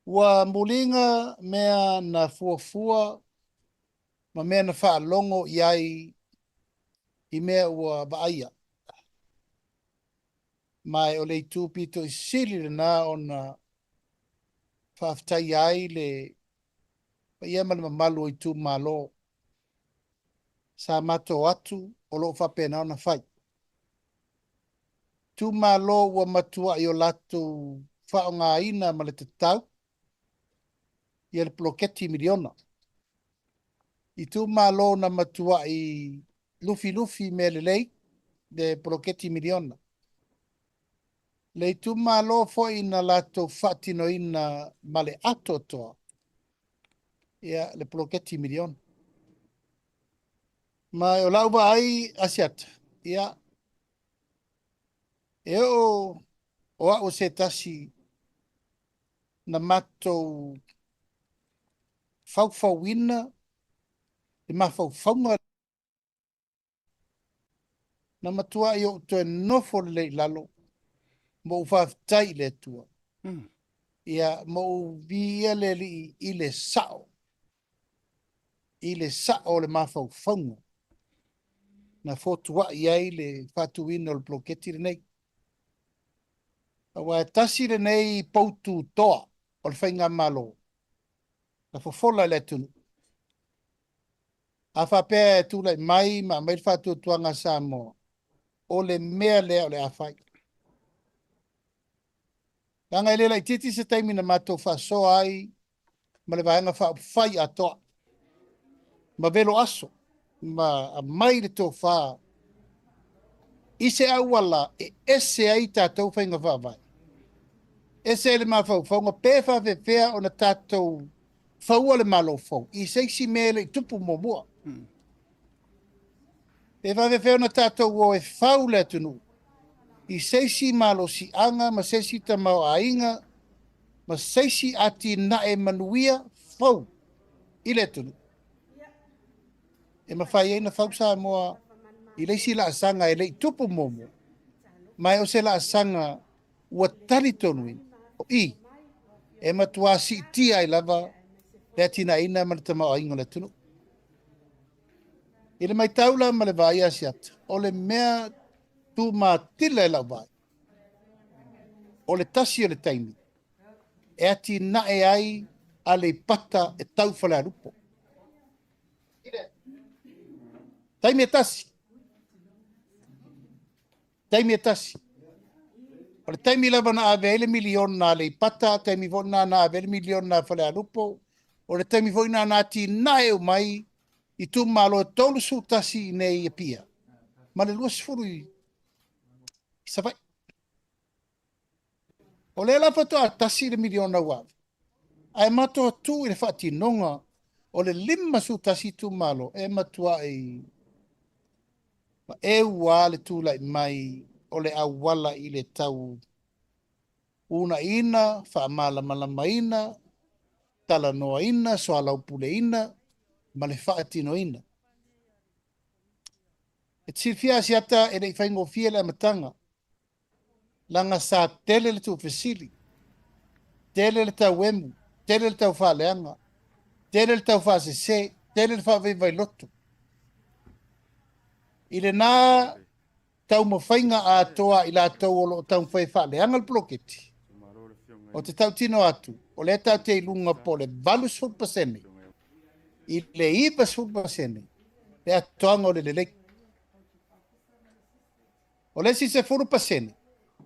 ua muliga mea na fuafua ma mea na faalogo i ai i mea ua vaaia. Ma o le itu pito i sili lena ona faafetaia ai le paia ma le mamalu o itumalo sa matou atu o lo o faapena ona fai. Itumalo ua matuai o latou faaaogaina ma le tatau ia le poloketi miliona. Itumalo na matuai lufilufi mea lelei le poloketi miliona. Le itumalo foi na latou faatinoina ma le atoatoa ia le poloketi miliona. Ma o lau vaai Asiata, ia, e oo o au o se tasi na matou faufauina le mafaufauga na matuai ou toe nofo lelei i lalo ma ou faafetai i le Atua. Ia, ma ou viia le Alii i le sao, i le sao o le mafaufauga na fotuai ai le faatuina o le poloketi lenei. Aua e tasi lenei poutu toa o le faigamalo na fofola i le atunuu. A faapea e tulai mai ma aumai le faatuatuaga a Samoa, o le mea lea o le a fai. Leaga e le laitiiti se taimi na matou faasoa ai ma le Vaega Faaupufai atoa, ma velo aso, ma aumai le tofa i se auala e ese ai tatou faiga faavae, ese ai le mafaufauga pe faapefea ona tatou faua le Malo fou i se isi mea e le i tupu muamua. Pe faapefea ona tatou o e fau le atunuu i se isi malosiaga ma se isi tamaoaiga ma se isi atinae manuia fou i le atunuu. E mafai ai ona fau Samoa i le isi laasaga e le i tupu muamua, ma e o se laasaga ua talitonuina, o i, e matuā siitia ai lava le atinaeina ma le tamaoaiga o le atunuu. I le matau la ma le vaai Asiata, o le mea tumatila i lau vaai, o le tasi o le taimi e atinae ai Aleipata e tau Falealupo. Taimi e tasi. Taimi e tasi. O le taimi lava na ave ai le miliona a Aleipata, taimi foi lena na ave ai le miliona a Falealupo, o le taimi foi lena na atinae uma ai itumalo e 31 i inei i Apia ma le 20 i Savaii. O lea la faatoa tasi le miliona ua ave, ae matou atu i le faatinoga o le 51 itumalo e matuai maeu lava le tulai mai o le auala i le tau uunaiina, faamalamalamaina, talanoaina, soalaupuleina ma le faatinoina. E te silafia Asiata e le i faigofie le amataga, leaga sa tele le tuufesili, tele le tauemu, tele le taufaaleaga, tele le taufaasese, tele le faavaivailoto. I lena taumafaiga atoa a i latou o lo o taumafai e faaleaga le poloketi, ou te tautino atu, o lea tatou te i luga po o le 80% i le 90% le atoaga o le lelei. O le isi 10%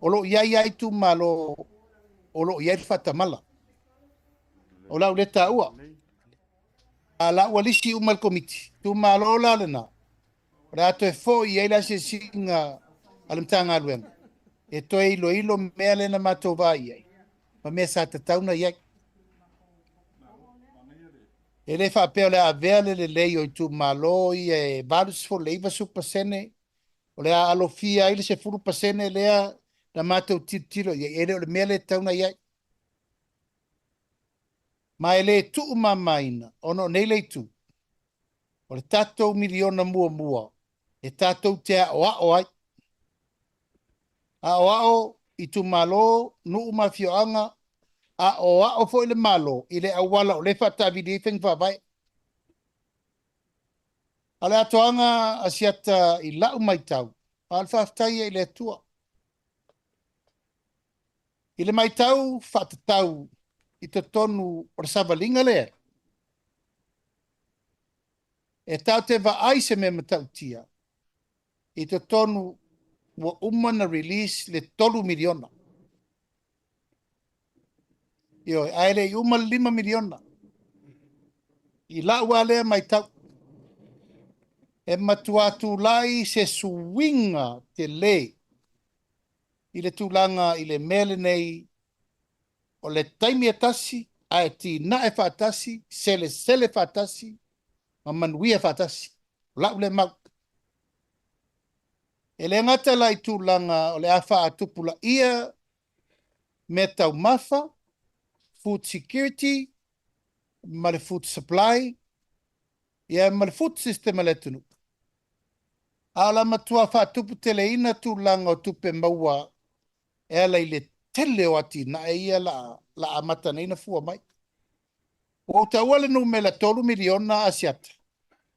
o lo o i ai lava itumalo o lo o i ai le faatamala. O le a ou le taua, a la ua lisi uma e le Komiti, itumalo la lena, o le a toe foi i ai le asiasiga a le Matagaluega e toe iloilo mea lea na matou vaai i ai. Ma mea sa tatau ona i ai. E le faapea o le a avea le lelei o itumalo ia e 80 i le 90% o le a alofia ai le 10% lea na matou tilotilo i ai, e le o le mea lea e tatau ona i ai. Ma e le tuumamaina ona o nei le itu, o le tatou miliona muamua e tatou te aoao ai. Aoao itumalo, nuu ma afioaga, aoao foi le Malo i le auala o lea e faataavili ai faiga faavae. A o le atoaga a Asiata i lau matau, a o le faafetai ia i le Atua. I le matau faatatau i totonu o le savaliga lea, e tatou te vaai se mea matautia i totonu ua uma ona release le $3 miliona. Ioe, ae le i uma le $5 miliona. I lau lava lea matau, e matua tulai se suiga tele i le tulaga i le mea lenei o le taimi e tasi ae tinae faatasi, selesele faatasi ma manuia faatasi. O lau lea mau. E le gata la i tulaga o le a faatupulaia mea taumafa, food security ma le food supply, ia ma le food system a le atunuu. A o le a matua faatuputeleina tulaga o tupe maua e ala i le tele o atinae ia la a amata nei ona fua mai. Ua ou taua le numera $3 miliona Asiata,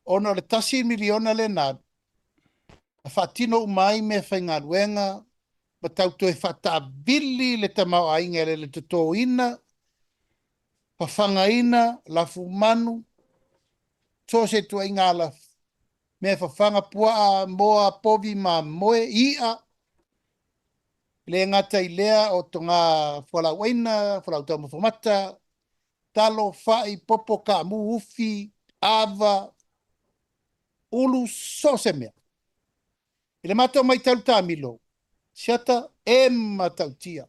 ona o le $1 miliona lea na alu, na faatino uma ai meafaigaluega ma tau toe faataavili le tamaoaiga i le totoina, fafagaina, lafumanu, so o se ituaiga ala mea fafaga, puaa, moa, povi, mamoe, i'a, e le gata i lea o toga fualaauaina, fualaau taumafa mata, talo, fai, popo, kaamu, ufi, ava, ulu, so o se mea. I le matou matau i le taamilo, siata e matautia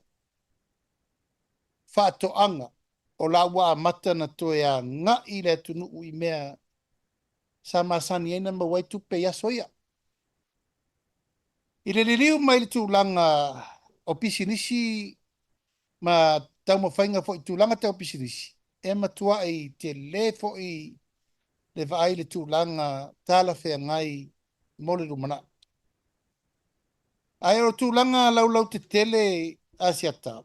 faatoaga o la ua amata ona toe agai le atunuu i mea sa masani ai ona maua ai tupe i aso ia. I le liliu mai i le tulaga o pisinisi ma taumafaiga foi i tulaga tau pisinisi, e matuai tele foi le vaai i le tulaga talafeagai mo le lumanai. Ae o tulaga laulautetele Asiata,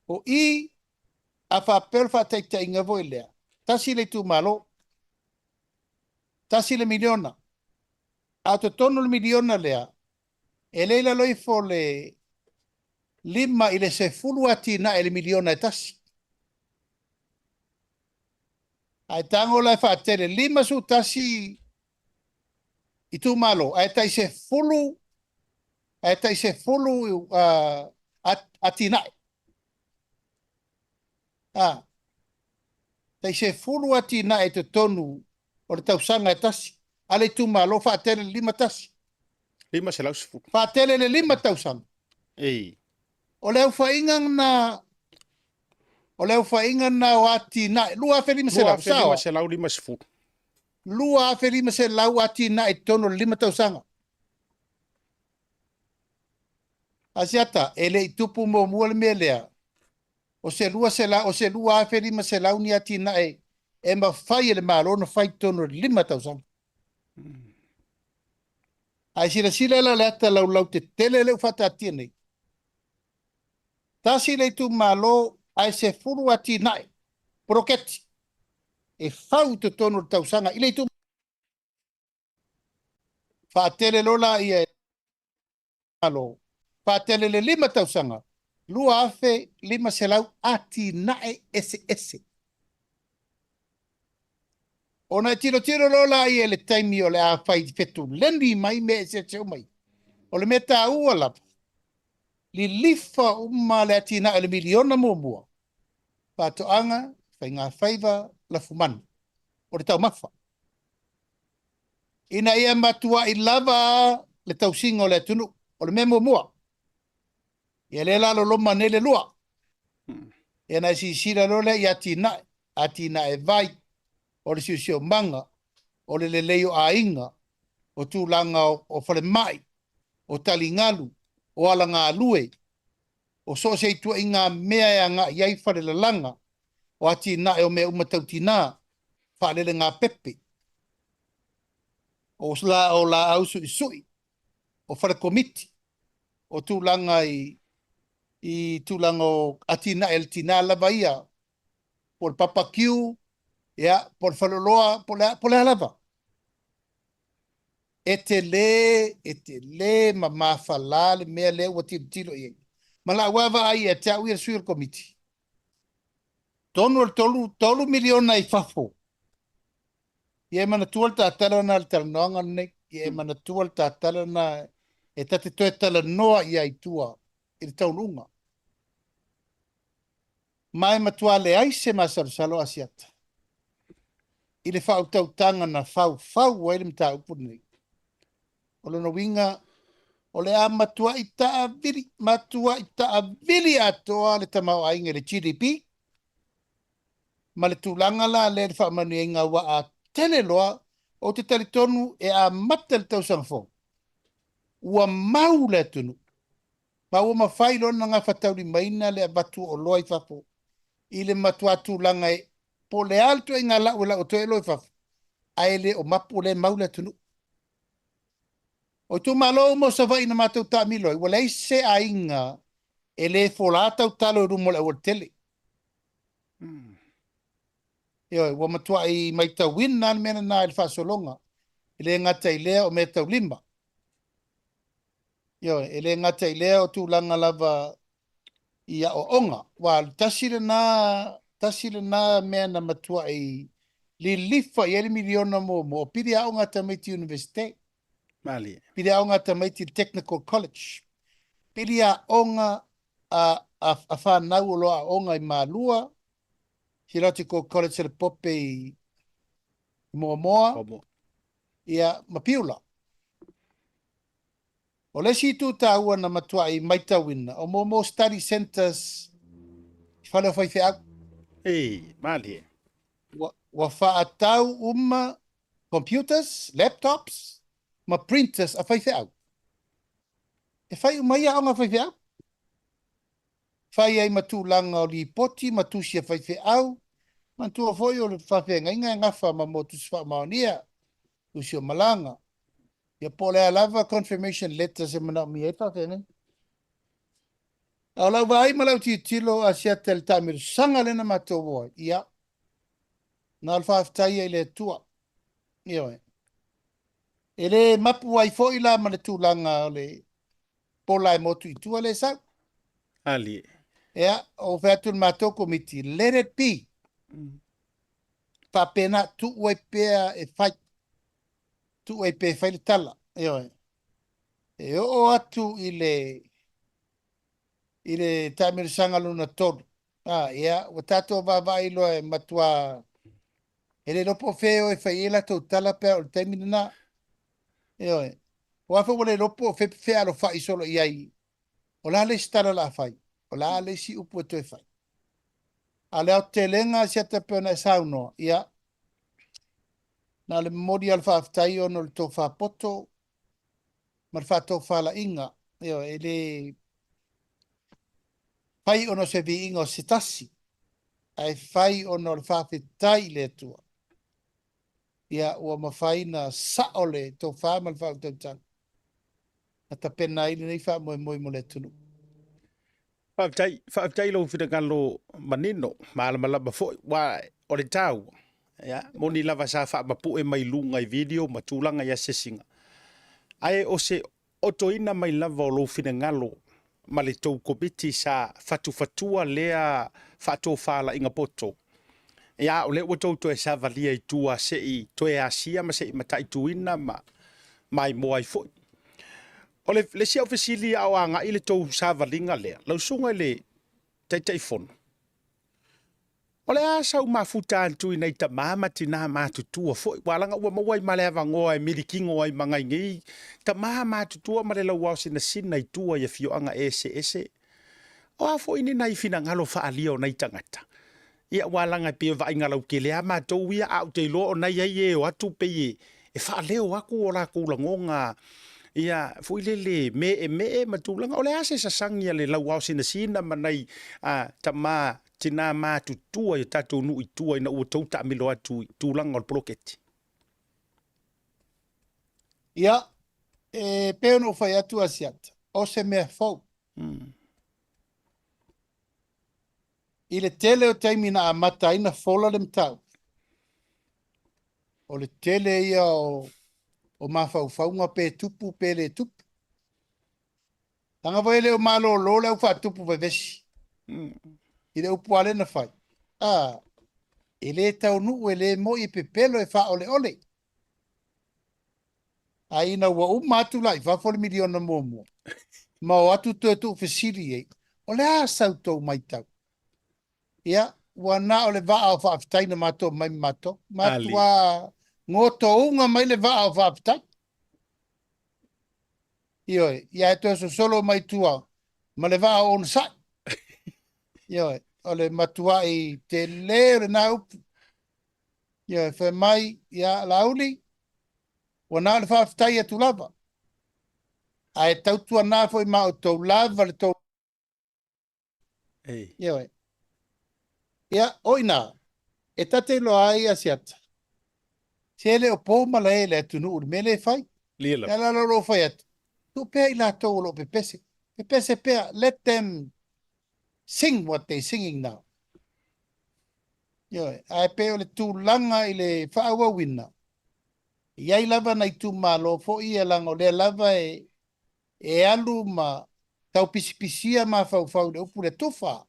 o i a faapea o le faataitaiga foi lea, tasi le itumalo, tasi le miliona, a o totonu o le miliona lea, e le i lalo ifo o le 5 i le 10 atinae i le miliona e tasi. Ae tago la e faatele 51 itumalo, ae tai 10, ae tai 10 atinae. A, tai 10 atinae i totonu o le tausaga e tasi, a le itumalo faatele le 51. 510. Faatele le 5 tausaga. Ei. O le aofaiga na, o le aofaiga na o atinae, 2500, sao? 2550. 2500 atinae i totonu o le 5 tausaga. Asiata, e le i tupu muamua le mea lea, o se 200, o se 2500 ni atinae e mafai e le Malo ona fai i totonu o le 5 tausaga. Ae silasila la le ata laulautetele lea ua faataatia nei. Tasi le itumalo ae 10 atinae poloketi e fau i totonu o le tausaga i le itumalo. Faatele loa laia e Malo, faatele le 5 tausaga, 2,500 atinae eseese. Ona e tilotilo loa laia i le taimi o le a fai fetuleni mai mea eseese uma ia. O le mea taua lava, lilifa uma le atinae o le miliona muamua, faatoaga, faigafaiva, lafumanu, o le taumafa. Ina ia matuai lava le tausiga o le atunuu. O le mea muamua, ia lea la loloma nei le lua. Ia ona e silasila loa lea i atinae, atinae vai, o le siosiomaga, o le lelei o aiga, o tulaga o falemai, o taligalu, o alagalue, o so o se ituaiga mea e agai i ai falelalaga, o atinae o mea uma tau tina, faalelegāpepe, o laau suisui, o fale komiti, o tulaga i i tulaga o atinae a le tina lava ia, po o le papa kiu, ia, po o le faleoloa, po o le a, po o le a lava. E tele, e tele ma mafala le mea lea ua tilotilo i ai. Ma lau lava vaai ia te au ia le sui o le komiti, tonu o le $3 miliona i fafo. Ia e manatua le ta tala lena i le talanoaga lenei. Ia e manatua le ta tala lena e ta te toe talanoa i ai i tua i le taunuuga. Ma e matua leai se masalosalo Asiata i le faautautaga na faufau ai le mataupu lenei. O lona uiga, o le a matuai taavili, matuai taavili atoa le tamaoaiga i le GDP ma le tulaga la lea i le faamanuiaina ua a tele loa, ou te talitonu e amata le tausaga fou, ua mau le atunuu, ma ua mafai loa ona gafataulimaina le avatu o oloa i fafo i le matua tulaga e po o le a le ituaiga lau e lau atu ai oloa i fafo, ae le o mapu o lea e mau le atunuu. O itumalo uma o Savaii na matou taamilo ai, ua leai se aiga e le folā tautalo i luma o le aualatele. Ioe, ua matuai maitauina lava le mea lena i le faasologa. E le gata i lea o meataulima. Ioe, e le gata i lea o tulaga lava i aoaoga. Aua o le tasi lena, tasi lena mea na matuai lilifa i ai le miliona muamua, o pili aoga a tamaiti Iunivesite. Malie. Pili aoga a tamaiti i le Technical College. Pili aoga a, a, a fanau o lo o aooga i Malua, Theological College Lepope i Moamoa, Moamoa. ia, ma Piula. O le isi itu taua na matuai maitauina, o Moamoa Study Centres i fale o faifeau. Ei, malie. Ua, ua faatau uma computers, laptops ma printers a faifeau. E fai uma ai aoga a faifeau. Fai ai ma tulaga o lipoti ma tusi a faifeau. Manatua foi o le faafeagaiga e gafa ma mo tusi faamaonia, tusi o malaga. Ia po o le a lava confirmation letters e manaomia ai le faafeagaiga. A o lau vaai ma lau tilotilo Asiata i le taamilosaga lea na matou o ai, ia, na o le faafetai ia i le Atua. Ioe. E le mapu ai foi la ma le tulaga o le pola e motu i tua lea e sau. Alie. Ea, ou fai atu i le matou komiti, let it be. Faapena, tuu ai pea e fai. Tuu ai pea e fai le tala. Ioe. E oo atu i le i le taamilosaga lona tolu, a, ia, ua tatou vaavaai loa e matua E le iloa po o fea e o e fai ai latou tala pe a oo i le taimi lena. Ioe. Aua foi ua le iloa po o fea pe fealofai solo i ai. O le a le isi tala o le a fai? O le a le isi upu e toe fai? A o le aotelega Asiata e pei ona e saunoa, ia, na o le momoli lava o le faafetai ona o le tofa poto ma le faatofalaiga. Ioe, e le fai ona o se viiga o se tasi, ae fai ona o le faafetai i le Atua. Ia, ua mafai ona sao le tofa ma le faautautaga na tapena ai lenei faamoemoe mo le atunuu. Faafetai, faafetai i lou finagalo manino, malamalama foi, aua o le taua, ia, moni lava sa faamapue mai luga i video ma tulaga i asiasiga, ae o se otoina mai lava o lou finagalo ma le tou Komiti sa fatufatua lea faatofalaiga poto. Ia, o lea ua tou toe savalia i tua se i toe asia ma se i mataituina ma maimoa ai foi. O le isi au fesili a o agai le tou savaliga lea, lau susuga i le Taitaifono, O le a sau mafuta atu i nai tama ma tina matutua foi, ua laga ua maua ai ma le avanoa e milikino ai ma nai nei tama matutua ma le lauao sinasina i tua i afioaga eseese. O a foi ni nai finagalo faaalia o nai tagata? Ia, ua laga e pei e vaaiga lautele lava matou ia, ae ou te iloa o nai ai e o atu pei e faaleo atu o latou lagoga, ia, foi lele meemee ma tulaga. O le a se sasagi a le lauao sinasina ma nai tama tina matutua i o tatou nuu i tua ina ua tou taamilo atu i tulaga o le poloketi? Ia, e pei ona ou fai atu Asiata, o se mea fou. I le tele o taimi na amata ai na fola le mataupu, o le tele ia o, o mafaufauga pe tupu pe le tupu. Leaga foi e le o malolo le au faatupu vevesi i le upu a lea na fai. A, e le taunuu, e le moi, e pepelo, e faaoleole. Ae ina ua uma atu la i fafo le miliona muamua, ma o atu toe tuufesili i ai, o le a sa outou matau? Ia, ua na o le vaa o faafetai na matou omai ma matou. Matua gotouga mai le vaa o faafetai. Ioe, ia e toe sosolo mai tua ma le vaa o onosai. Ioe, o le matuai tele o lena upu. Ioe, fai mai, ia Laauli, ua na o le faafetai atu lava. Ae tautuana foi ma outou lava le tou Ei. Ioe. Ia, o i ina, e ta te iloa ai Asiata, se e le o po malae i le atunuu i le mea lea e fai. Lia lava. O le ala o lou fai atu, tuu pea i latou o lo o pepese. Pepese pea, let them sing what they singing now. Ioe, ae pei o le tulaga i le faaauauina, e i ai lava nai itumalo foi ia leaga o lea lava e e alu ma taupisipisia mafaufau i le upu lea, tufa,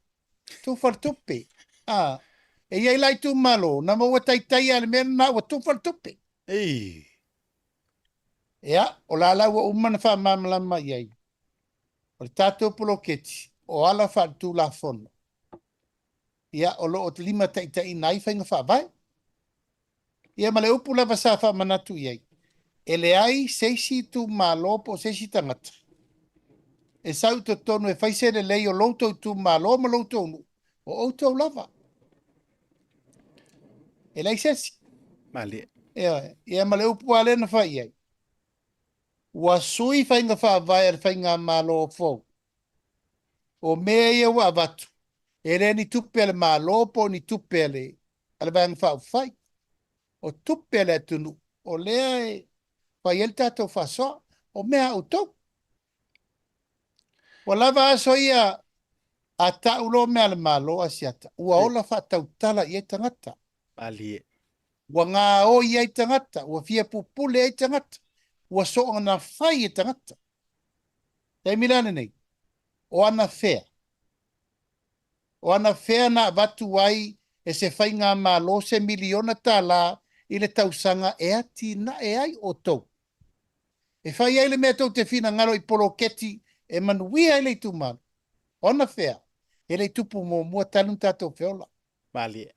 tufa le tupe. A, e i ai la itumalo na maua taitai lava i le mea lena ua tufa le tupe. Ei. Ia, o la la ua uma ona faamalamalama i ai, o le tatou poloketi, o ala faaletulafono, ia, o lo o limataitaiina ai faiga faavae. Ia ma le upu lava sa faamanatu i ai, e leai se isi itumalo po o se isi tagata e sau i totonu e fai se lelei o lo outou itumalo ma lo outou nuu, o outou lava. E leai se isi. Malie. Ioe. Ia ma le upu lava lea na fai i ai, ua sui faiga faavae a le faigamalo fou. O mea ia ua avatu, e le ni tupe a le Malo po o ni tupe a le, a le Vaega Faaupufai. O tupe a le atunuu, o lea e fai ai le tatou faasoa. O mea a outou. Ua lava aso ia a tau loa mea a le Malo, Asiata, ua ola faatautala i ai tagata. Malie. Ua gaoi ai tagata, ua fia pupule ai tagata, ua soona fai e tagata. Taimi la lenei, o ana fea? O ana fea na avatu ai e se faigamalo se miliona tālā i le tausaga e atinae ai outou? E fai ai le mea tou te finagalo i poloketi e manuia ai le itumalo. O ana fea? E le i tupu muamua talu ona tatou feola. Malie.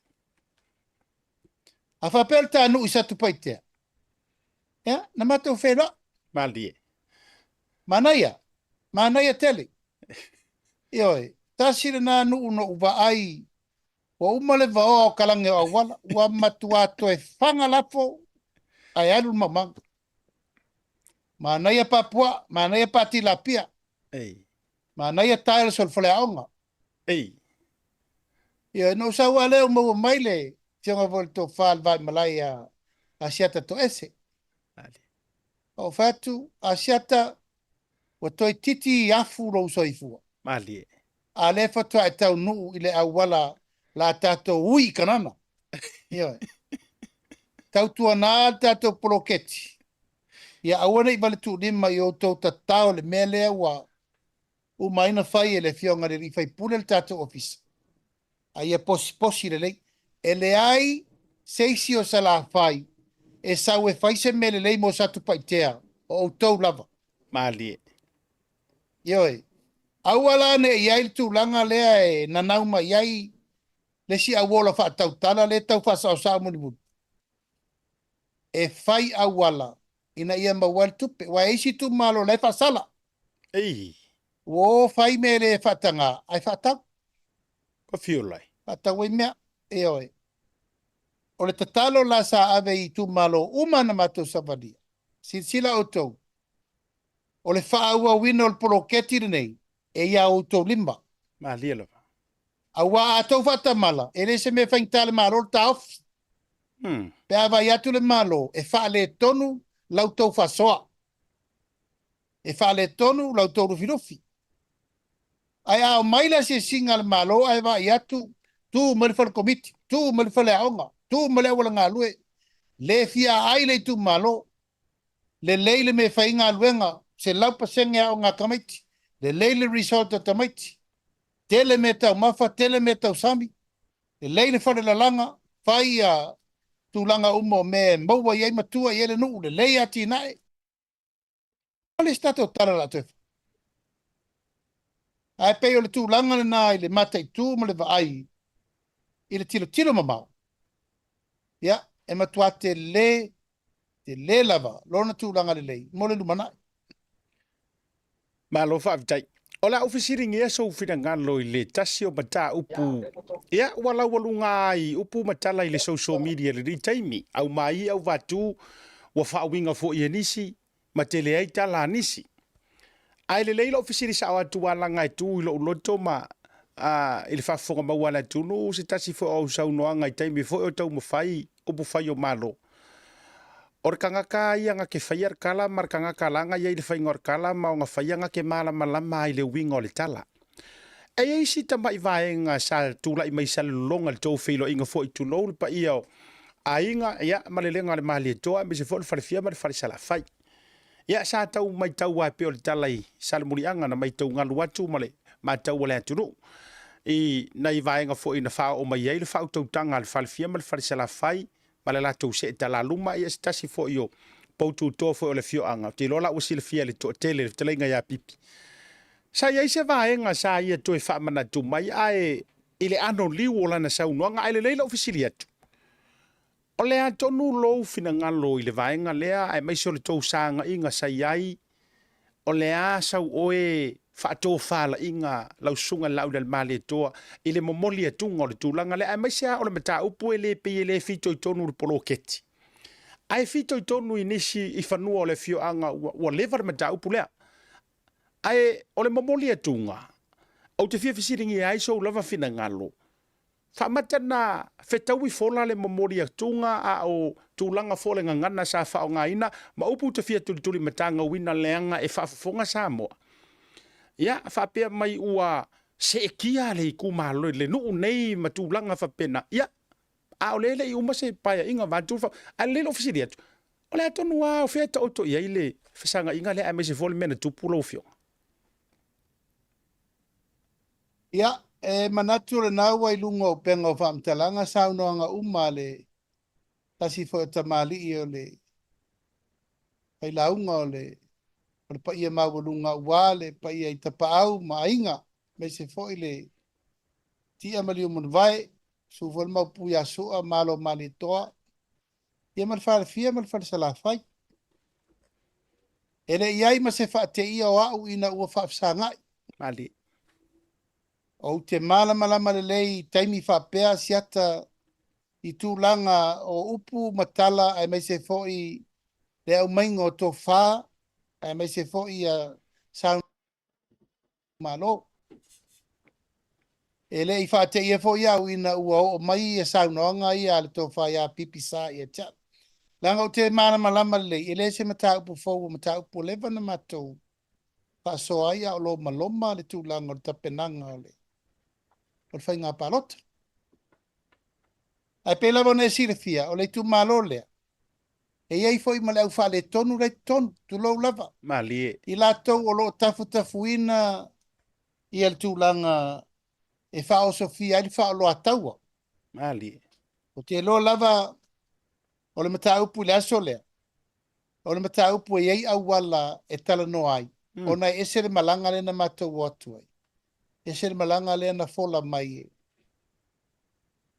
A faapea o le ta nuu i Satupaitea, ia, na matou feiloai. Malie. Manaia, manaia tele. Ioe, tasi lena nuu na ou vaai, ua uma le vaoa o kalage o auala, ua matua toe faga lafo ae alu le maumaga. Manaia pa puaa, manaia pa tilapia. Ei. Manaia tiles o le faleaoga. Ei. Ioe, na ou sau lava lea ua maua mai le Afioga foi i le Tofa i le Vaimalae ia Asiata Toese. Ou fai atu, Asiata, ua toeitiiti afu lou soifua. Malie. A lea faatoa e taunuu i le auala la tatou ui i Kanana. Ioe. Tautuana le tatou poloketi, ia aua ne i vale tuulima i outou tatao le mea lea ua uma ai na fai e le Afioga i le Alii Faipule le tatou ofisa, a ia posiposi lelei. E leai se isi o Salafai e sau e fai se mea lelei mo Satupaitea, o outou lava. Malie. Ioe. Aua la ne i i ai le tulaga lea e nanau mai ai le isi auola faatautala lea e tau faasaosao mulimuli, e fai auala ina ia maua ai le tupe. Aua e i ai isi itumalo o la e faasala. Ei. Ua o fai mea e le faataga, ae faatau. Ua fiu lai. Faatau ai mea. Ioe. O le tatalo la sa ave i itumalo uma na matou savalia, silasila outou, o le faaauauina o le poloketi lenei e ia outou lima. Malie lava. Aua a tou faatamala, e le se mea faigata le Malo le taofi. Pe a vaai atu le Malo e faaletonu la outou faasoa, e faaletonu la outou lufilufi. Ae a omai le asiasiga a le Malo ae vaai atu, tu mai le fale komiti, tu mai le faleaoga, tu mai le auala galue, le fia aai le itumalo, lelei le mea e fai ai galuega, 100% aoga a tamaiti, lelei le result a tamaiti, tele mea taumafa, tele mea tausami, lelei le fale lalaga, fai ia tulaga uma o mea e maua i ai matua i ai le nuu, lelei atinae. O le isi tatou tala o le a toe fai. Ae pei o le tulaga lena i le mataitu ma le vaai i le tilotilo mamao, ia, e matua tele, tele lava lona tulaga lelei mo le lumanai. Malo faafetai. O le a ou fesiligia sou finagalo i le tasi o mataupu, ia, ua laualuga ai upu ma tala i le social media i lenei taimi, aumai auvatu ua faauiga foi e nisi ma tele ai tala a nisi. Ae lelei lou fesili sao atu a laga e tu i lou loto ma a, i le faafofoga maua a le atunuu se tasi foi o au saunoaga i taimi foi o taumafai upu fai o Malo. O le tagata a ia na ke faia le tala ma le tagata laga ia i le faiga o le tala ma ona faia na ke malamalama ai i le uiga o le tala. E i ai si tamai vaega sa tulai mai Salelologa i le tou feiloaiga foi tulou le paia o aiga ia ma le lega o le Malietoa aemaise foi o le Falefia ma le Falesalafai. Ia sa tau maitau lava e pei o le tala i Salemuliaga na maitau galu atu ma le matau a le atunuu i nai vaega foi na faaoo mai ai le faautautaga a le Falefia ma le Falesalafai ma le latou see talaluma, ia se tasi foi o poututoa foi o le afioaga, ou te iloa la ua silafia e le toatele le fetalaiga ia Pipi. Sa i ai se vaega sa ia toe faamanatu mai ae i le ano liu o lana saunoaga, ae lelei lou fesili atu, o le a tonu lou finagalo i le vaega lea aemaise o le tou saagaiga sa i ai O le a sau oe faatofalaiga lau susuga i le Laaulialemalietoa i le momoli atuga o le tulaga lea, aemaise lava o le mataupu e le pei e le fitoitonu i le poloketi, ae fitoitonu i nisi i fanua o le afioaga ua, ua leva le mataupu lea. Ae o le momoli atuga, ou te fia fesiligia ai sou lava finagalo, Faamata na fetaui fola le momoli atuga a o tulaga foi o le gagana sa faaaogaina ma upu te fia tulituli matagauina leaga e faafofoga Samoa. Ia, faapea mai ua seetia le itumalo i le nuu nei ma tulaga faapena. Ia, a o lea e le i uma se paeaiga vaeatu le faa... Ae lelei lou fesili atu, o le a tonu lava o fea e taoto i ai le fesagaiga lea aemaise foi o le mea na tupu lau Afioga? Ia, e manatu o lena ua i luga o upega o faamatalaga saunoaga uma a le tasi foi o tamalii o le failauga o le o le paia maualuga aua le paia i Tapaau ma Aiga, aemaise foi le Tia ma Liumanavae, susu foi le Maopu ia Sua, Malo Malietoa, ia ma le Falefia ma le Falesalafai. E le i ai ma se faateia o au ina ua faafesagai. Malie. Ou te malamalama lelei i taimi faapea siata i tulaga o upu ma tala aemaise foi le aumaiga o tofa aemaise foi ia saunoaga. Malo. E le i faateia foi au ina ua oo mai ia saunoaga ia a le Tofa ia Pipi Sa ia te au. Leaga ou te malamalama lelei, e le se mataupu fou, o mataupu ua leva ona matou faasoa ai a o lomaloma le tulaga o le tapenaga o le o le faiga palota. Ae pei lava ona e silafia, o le itumalo lea, E i ai foi ma le au faaletonu la i totonu, tulou lava. Malie. I latou o lo o tafutafuina ia le tulaga e faaosofia ai le faaoloataua. Malie. Ou te iloa lava o le mataupu i le aso lea, o le mataupu e i ai auala e talanoa ai, ona e ese le malaga lea na matou o atu ai, ese le malaga lea na fola mai e,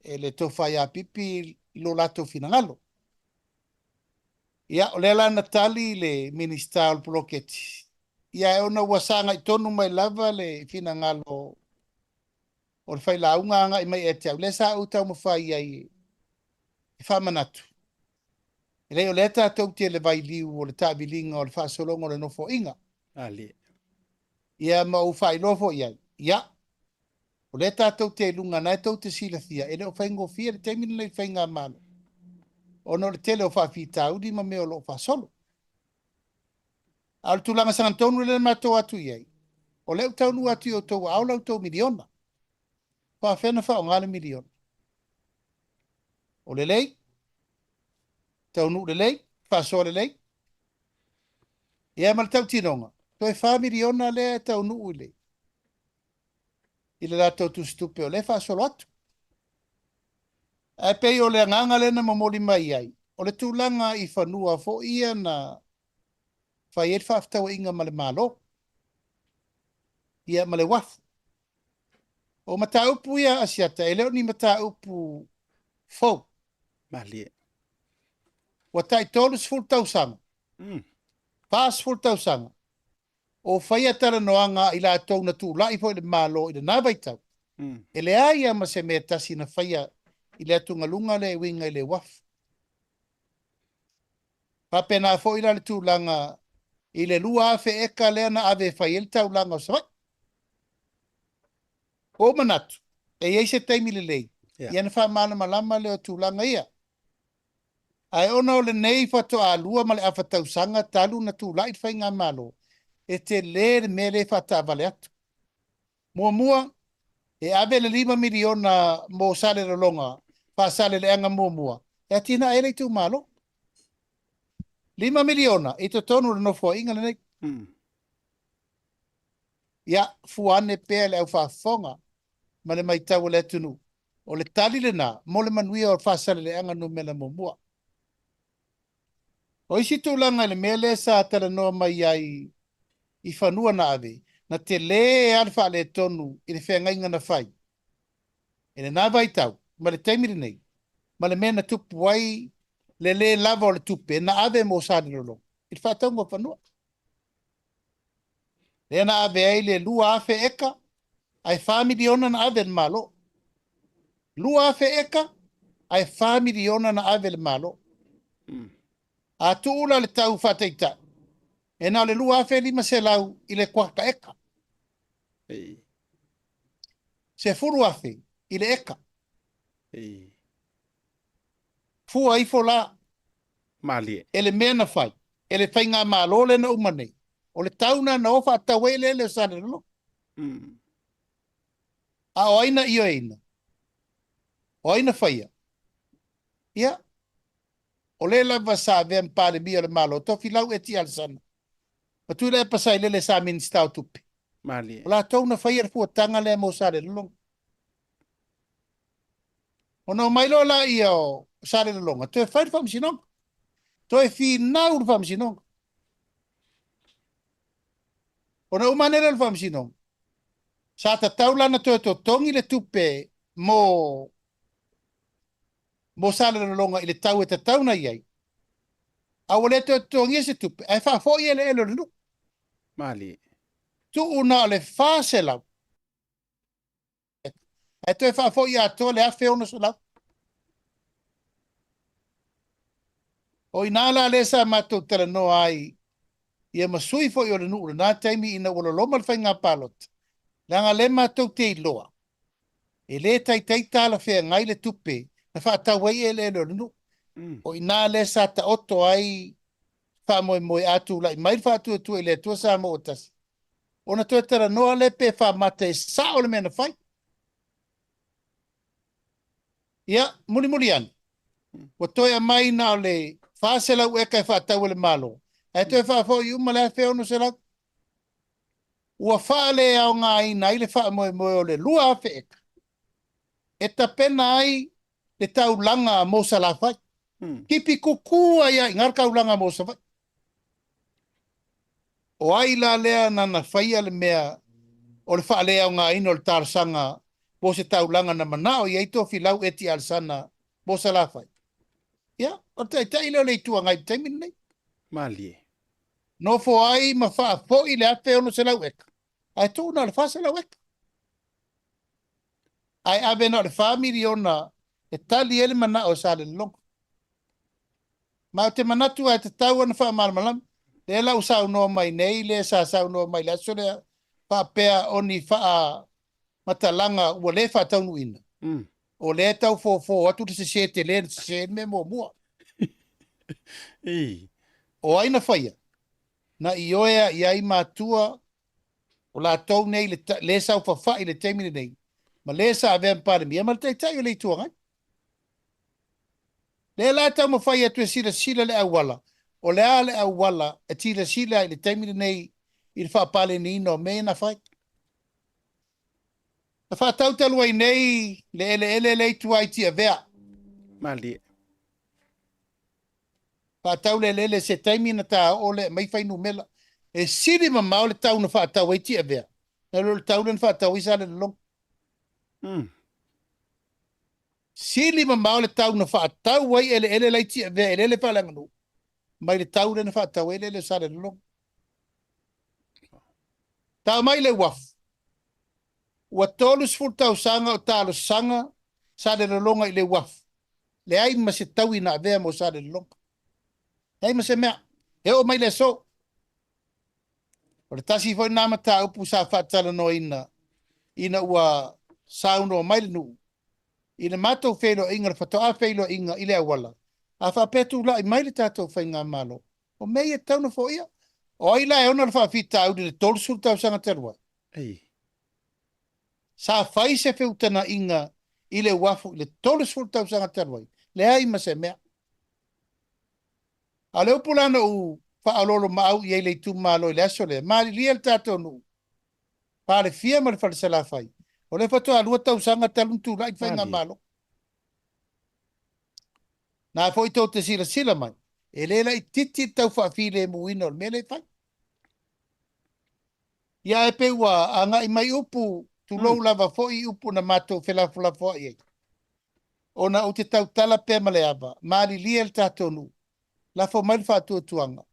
e le Tofa ia Pipi i lo latou finagalo. Ia, o lea la na tali le Minisita o le poloketi. Ia ae ona ua sagai tonu mai lava le finagalo o le failauga agai mai ia te au, lea sa ou taumafai ai e faamanatu, e leai o lea tatou te i le vailiu o le taaviliga o le faasologa o le Nofoaiga. Malie. Ia ma ou faailoa foi i ai, ia, o lea tatou te i luga, na e tou te silafia, e le o faigofie le taimi lenei i le Faigamalo, ona o le tele o faafitauli ma mea o lo o faasolo. A o le tulaga sagatonu lea na matou atu i ai, o lea ua taunuu atu i outou aao la outou miliona. Faafefea ona faaaoga le miliona? O lelei, taunuu lelei, faasoa lelei. Ia ma le tautinoga, toe $4 miliona lea e taunuu i le i le latou tusitupe o lea e faasolo atu. Ae pei o le agaga lea na momoli mai ai, o le tulaga i fanua foi ia na fai ai le faafetauaiga ma le Malo, ia ma le uafu. O mataupu ia a Asiata, e le o ni mataupu fou. Malie. Ua tai 30 tausaga, 40 tausaga, o faia talanoaga a i latou na tulai foi i le Malo i lena vaitau, e leai lava ma se mea e tasi na faia i le atugaluga lea e uiga i le uafu. Faapena foi la le tulaga i le 2,000 eka lea na ave e fai ai le taulaga o Savaii. Ua ou manatu, e i ai se taimi lelei, ia ona faamalamalama lea o tulaga ia. Ae ona o lenei faatoa lua ma le afa tausaga talu ona tulai le Faigamalo, e tele le mea lea e faataavale atu. Muamua, e ave le $5 miliona mo Salelologa, Faasaleleaga muamua, e atinae ai le itumalo. $5 miliona i totonu o le Nofoaiga lenei. Ia, fua ane pea le aufaafofoga ma le matau a le atunuu, o le tali lena mo le manuia o Faasaleleaga numera muamua. O isi tulaga i le mea lea sa talanoa mai ai i fanua na ave, na tele lava le faaletonu i le feagaiga na fai i lena vaitau ma le taimi lenei, ma le mea na tupu ai le le lava o le tupe na ave mo Salelologa i le faatauga o fanua. Lea na ave ai le 2,000 eka, ae $4 miliona na ave e le Malo. 2,000 eka, ae $4 miliona na ave e le Malo. A tuu la le tau faataitai, e na o le 2,500 i le kuata eka. 10,000 i le eka. Fua ifo la Malie. E le mea na fai e le faigamalo lea na uma nei, o le tau na na o faatau ai eleele o Salelologa. A o ai na ioeina? O ai na faia? Ia, o le lava sa avea ma Palemia o le Malo, Tofilau Eti Alesana, ma Tuilaepa Sailele sa Minisita o Tupe. Malie. O latou na faia le fuataga lea mo Salelologa. Ona omai loa laia o Salelologa toe fai le faamasinoga. Toe finau le faamasinoga. Ona uma ane lea o le faamasinoga, sa tatau la ona toe totogi le tupe mo mo Salelologa i le tau e tatau ona i ai, a ua le toe totogia se tupe, ae faafoi eleele o le nuu. Malie. Tuu na o le 400 Ae toe faafoi atoa le 1,600. O i ina la lea sa matou talanoa ai ia ma sui foi o le nuu i lena taimi ina ua loloma le faiga palota, leaga lea matou te iloa e le taitai talafeagai le tupe na faatau ai eleele o le nuu. O i ina lea sa taoto ai faamoemoe a tulai mai le Faatuatua i le Atua Samoa ua Tasi, ona toe talanoa lea pe faamata e sao le mea na fai. Ia, mulimuli ane, ua toe aumai na o le 400 eka e faatau e le Malo, ae toe faafoi uma le 1,600. Ua faaleaogaina ai le faamoemoe o le 2,000 eka e tapena ai le taulaga mo Salafai. Tipi kuku ai lava i ina le taulaga mo Savaii. O ai la lea na na faia le mea o le faaleaogaina o le talosaga mo se taulaga na manao i ai Tofilau Eti Alesana mo Salafai? Ia, o le taitai lea o le Itu Agai i le taimi lenei. Malie. Nofo ai ma faafoi le 1,600 eka, ae tuu na o le 400 eka. Ae ave na o le $4 miliona e tali ai le manao o Salelologa. Ma ou te manatu e tatau ona faamalamalama. Lea la ua saunoa mai nei le sa saunoa mai i le aso lea faapea o ni faamatalaga ua le faataunuuina. O lea e tau fofo atu le sese tele na sese ai le mea muamua. O ai na faia? Na ioe i ai matua o latou nei le, le saofafai i le taimi lenei, ma le sa avea ma Palemia ma le Taitai o le Itu Agai. Lea la e taumafai atu e silasila le auala, o le a le auala e silasila ai i le taimi lenei i le faapaleniina o mea ia na fai. Na faatau talu ai nei le eleele lea i tua i Tiavea. Malie. Faatau le eleele se taimi na ta oo lea e aumai fuainumera. E sili mamao le tau na faatau ai Tiavea, nai lo le tau lea na faatau ai Salelologa. Sili mamao le tau na faatau ai eleele la i Tiavea, eleele faaleaganuu, mai le tau lea na faatau ai eleele o Salelologa. Tau mai le uafu. Ua 30 tausaga o talosaga Salelologa i le uafu. Leai ma se taui na avea mo Salelologa. Leai ma se mea. E oo mai le aso. O le tasi foi lena mataupu sa faatalanoaina ina ua saunoa mai le nuu i le matou feiloaiga, le faatoa feiloaiga i le auala, a faapea tulai mai le tatou faigamalo, o mea ia e tatau ona foia. O ai la e ona le faafitauli i le 30 tausaga talu ai? Ei. Sa fai se feutagaiga i le uafu i le 30 tausaga talu ai, leai ma se mea. A o le upu la na ou faaoloolomaau i ai i le itumalo i le aso lea, malilie le tatou nuu, Palefia ma le Fale Salafai, o lea faatoa 2 tausaga talu ona tulai le faigamalo. Na foi tou te silasila mai, e le laitiiti le tau faafilemuina o le mea lea e fai. Ia ae pei ua agai mai upu, tulou lava foi upu na matou felafolafoai ai. Ona ou te tautala pea ma le ava, malilie le tatou nuu, lafo mai le faatuatuaga,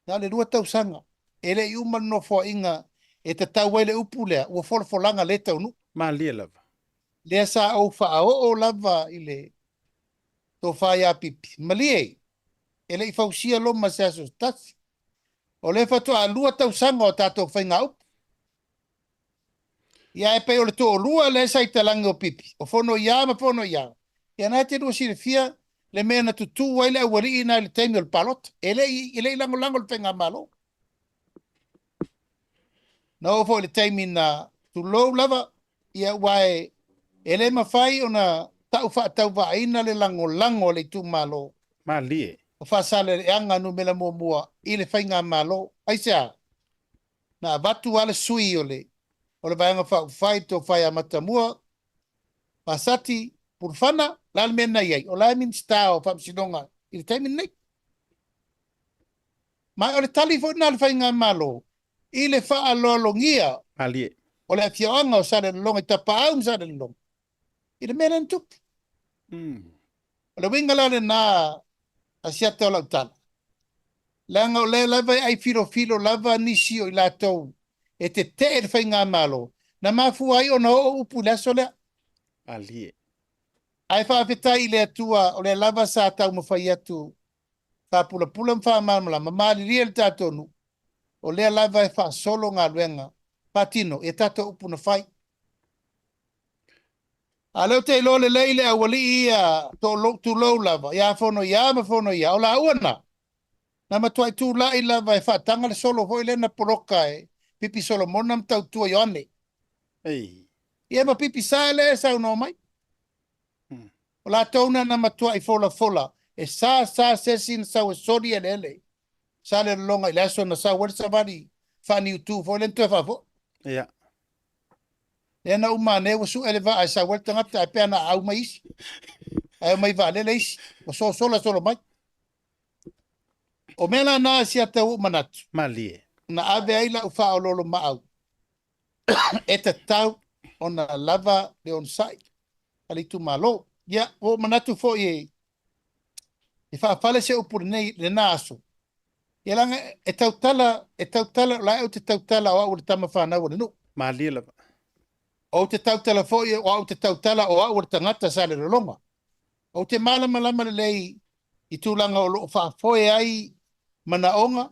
na o le 2 tausaga, e le i uma le nofoaiga e tatau ai le upu lea, ua folafolaga le taunuu. Malie lava. Lea sa ou faaoo lava i le tofa ia Pipi, malie, e le i fausia Roma i se aso se tasi. O lea faatoa 2 tausaga o tatou faigaupu. Ia ae pei o le toalua lea sa i talagi o Pipi, o Fonoia ma Fonoia. Ia na e te lua silafia le mea na tutū ai le aualii na i le taimi o le palota. E le i, e le i lagolago i le faigamalo. Na oo foi i le taimi na tulou lava, ia aua e, e le mafai ona tau faatauvaaina le lagolago a le itumalo. Malie. O Faasaleleaga numera muamua i le faigamalo. Aisea? Na avatu lava le sui o le o le Vaega Faaupufai, le Tofa ia Matamua Vasati Pulufana, o le a le mea na i ai? O la e Minisita o Faamasinoga i le taimi lenei. Ma o le tali foi lena a le Faigamalo i le faaaloalogia Malie. o le afioaga o Salelologa i Tapaau ma Salelologa i le mea lea na tupu. O le uiga la lena a Siata o lau tala, leaga o lea lava e ai filofilo lava nisi o i latou e tetee i le faigamalo, na mafua ai ona oo upu i le aso lea. Malie. Ae faafetai i le Atua o lea lava sa taumafai atu faapulapula ma faamalamalama, malilie le tatou nuu, o lea lava e faasolo galuega faatino i a tatou upu na fai. A o lea ou te iloa lelei le aualii ia tulou lava, ia Fonoia ma Fonoia, o laua na, na matuai tulai lava e faataga le solo foi lea na poloka e Pipi Solomona ma Tautua Ioane. Ei. Ia ma Pipi Sa lea e saunoa mai. O latou na na matuai folafola, e sa sa se isi na sau e soli eleele. Salelologa i le aso na sau ai le savali faaniutu foi lea na toe faafoi. Ia. Lea na uma ane ua sue le vaa e sau ai le tagata ae pea na aau mai isi. Ae omai vaalele isi. Ua sosola solo mai. O mea la na si ata ua ou manatu. Malie. Na ave ai lau faaoloolomaau e tatau ona lava le onosai a le itumalo. Ia, ua ou manatu foi e faafale se upu lenei, lena aso. Ia leaga e tautala, e tautala, o la e ou te tautala o au o le tama fanau a le nuu. Malie lava. Ou te tautala foi o au te tautala o au o le tagata Salelologa. Ou te malamalama lelei i tulaga o lo o faafoe ai manaoga,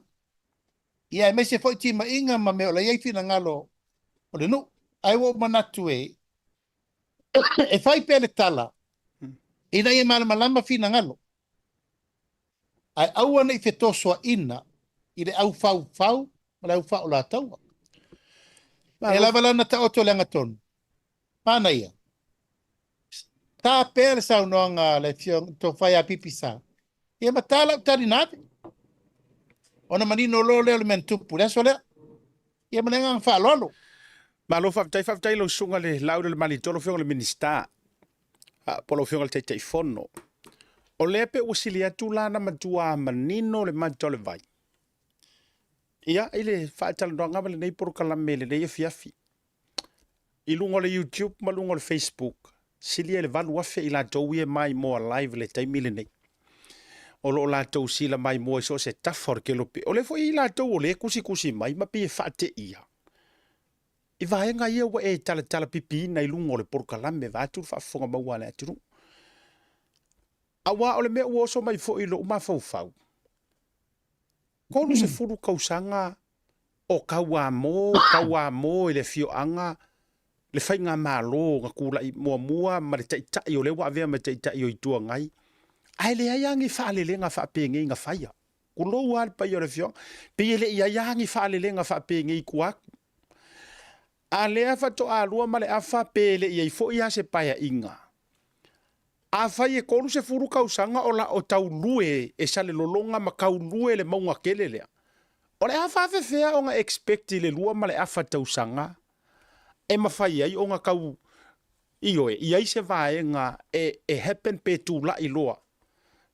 ia aemaise foi timaiga ma mea o la e i ai finagalo o le nuu. Ae ua ou manatu e e fai pea le tala ina ia malamalama finagalo, ae aua ne i fetosoaina i le au faufau ma le au faaolataua. E lava la na taoto le agatonu. Manaia. Ta pea le saunoaga a le Afioga Tofa ia Pipisa. Ia ma ta lau tali na ave. Ona manino loa lea o le mea na tupu i le aso lea. Ia ma le agaga faaaloalo. Malo faafetai, faafetai i lau susuga le Lauli o le Malietoa, lau Afioga i le Minisita, po o lau Afioga i le Taitaifono. O lea pe ua sili atu la na matua manino le mata o le vai. Ia, i le faatalanoaga ma lenei polokalame i lenei afiafi, i luga o le YouTube ma luga o le Facebook, silia i le 8,000 i latou ia e maimoa live i le taimi lenei. O lo o latou sila maimoa i so o se tafa o le kelope. O lea foi i latou o lea e tusitusi mai ma pei e faateia i vaega ia ua e talatala pipiina i luga o le polokalame vaeatu le faafofoga maua a le atunuu. Aua o le mea ua oso mai foi i lou mafaufau, 30 tausaga o tauamo, tauamo i le afioaga, le faigamalo na tulai muamua ma le taitai o lea ua avea ma taitai o Itu Agai, ae leai lava ni faalelega faapenei na faia. Tulou lava le paia o le afioaga, pei e le i i ai lava ni faalelega faapenei i tua atu. A lea faatoa lua ma le afa pe le i i ai foi lava se paeaiga. Afai e 30 tausaga o la o taulue e Salelologa ma taulue le mauga tele lea, o le a faafefea ona expect i le lua ma le afa tausaga e mafai ai ona tau, ioe, i ai se vaega e, e happen pe tulai loa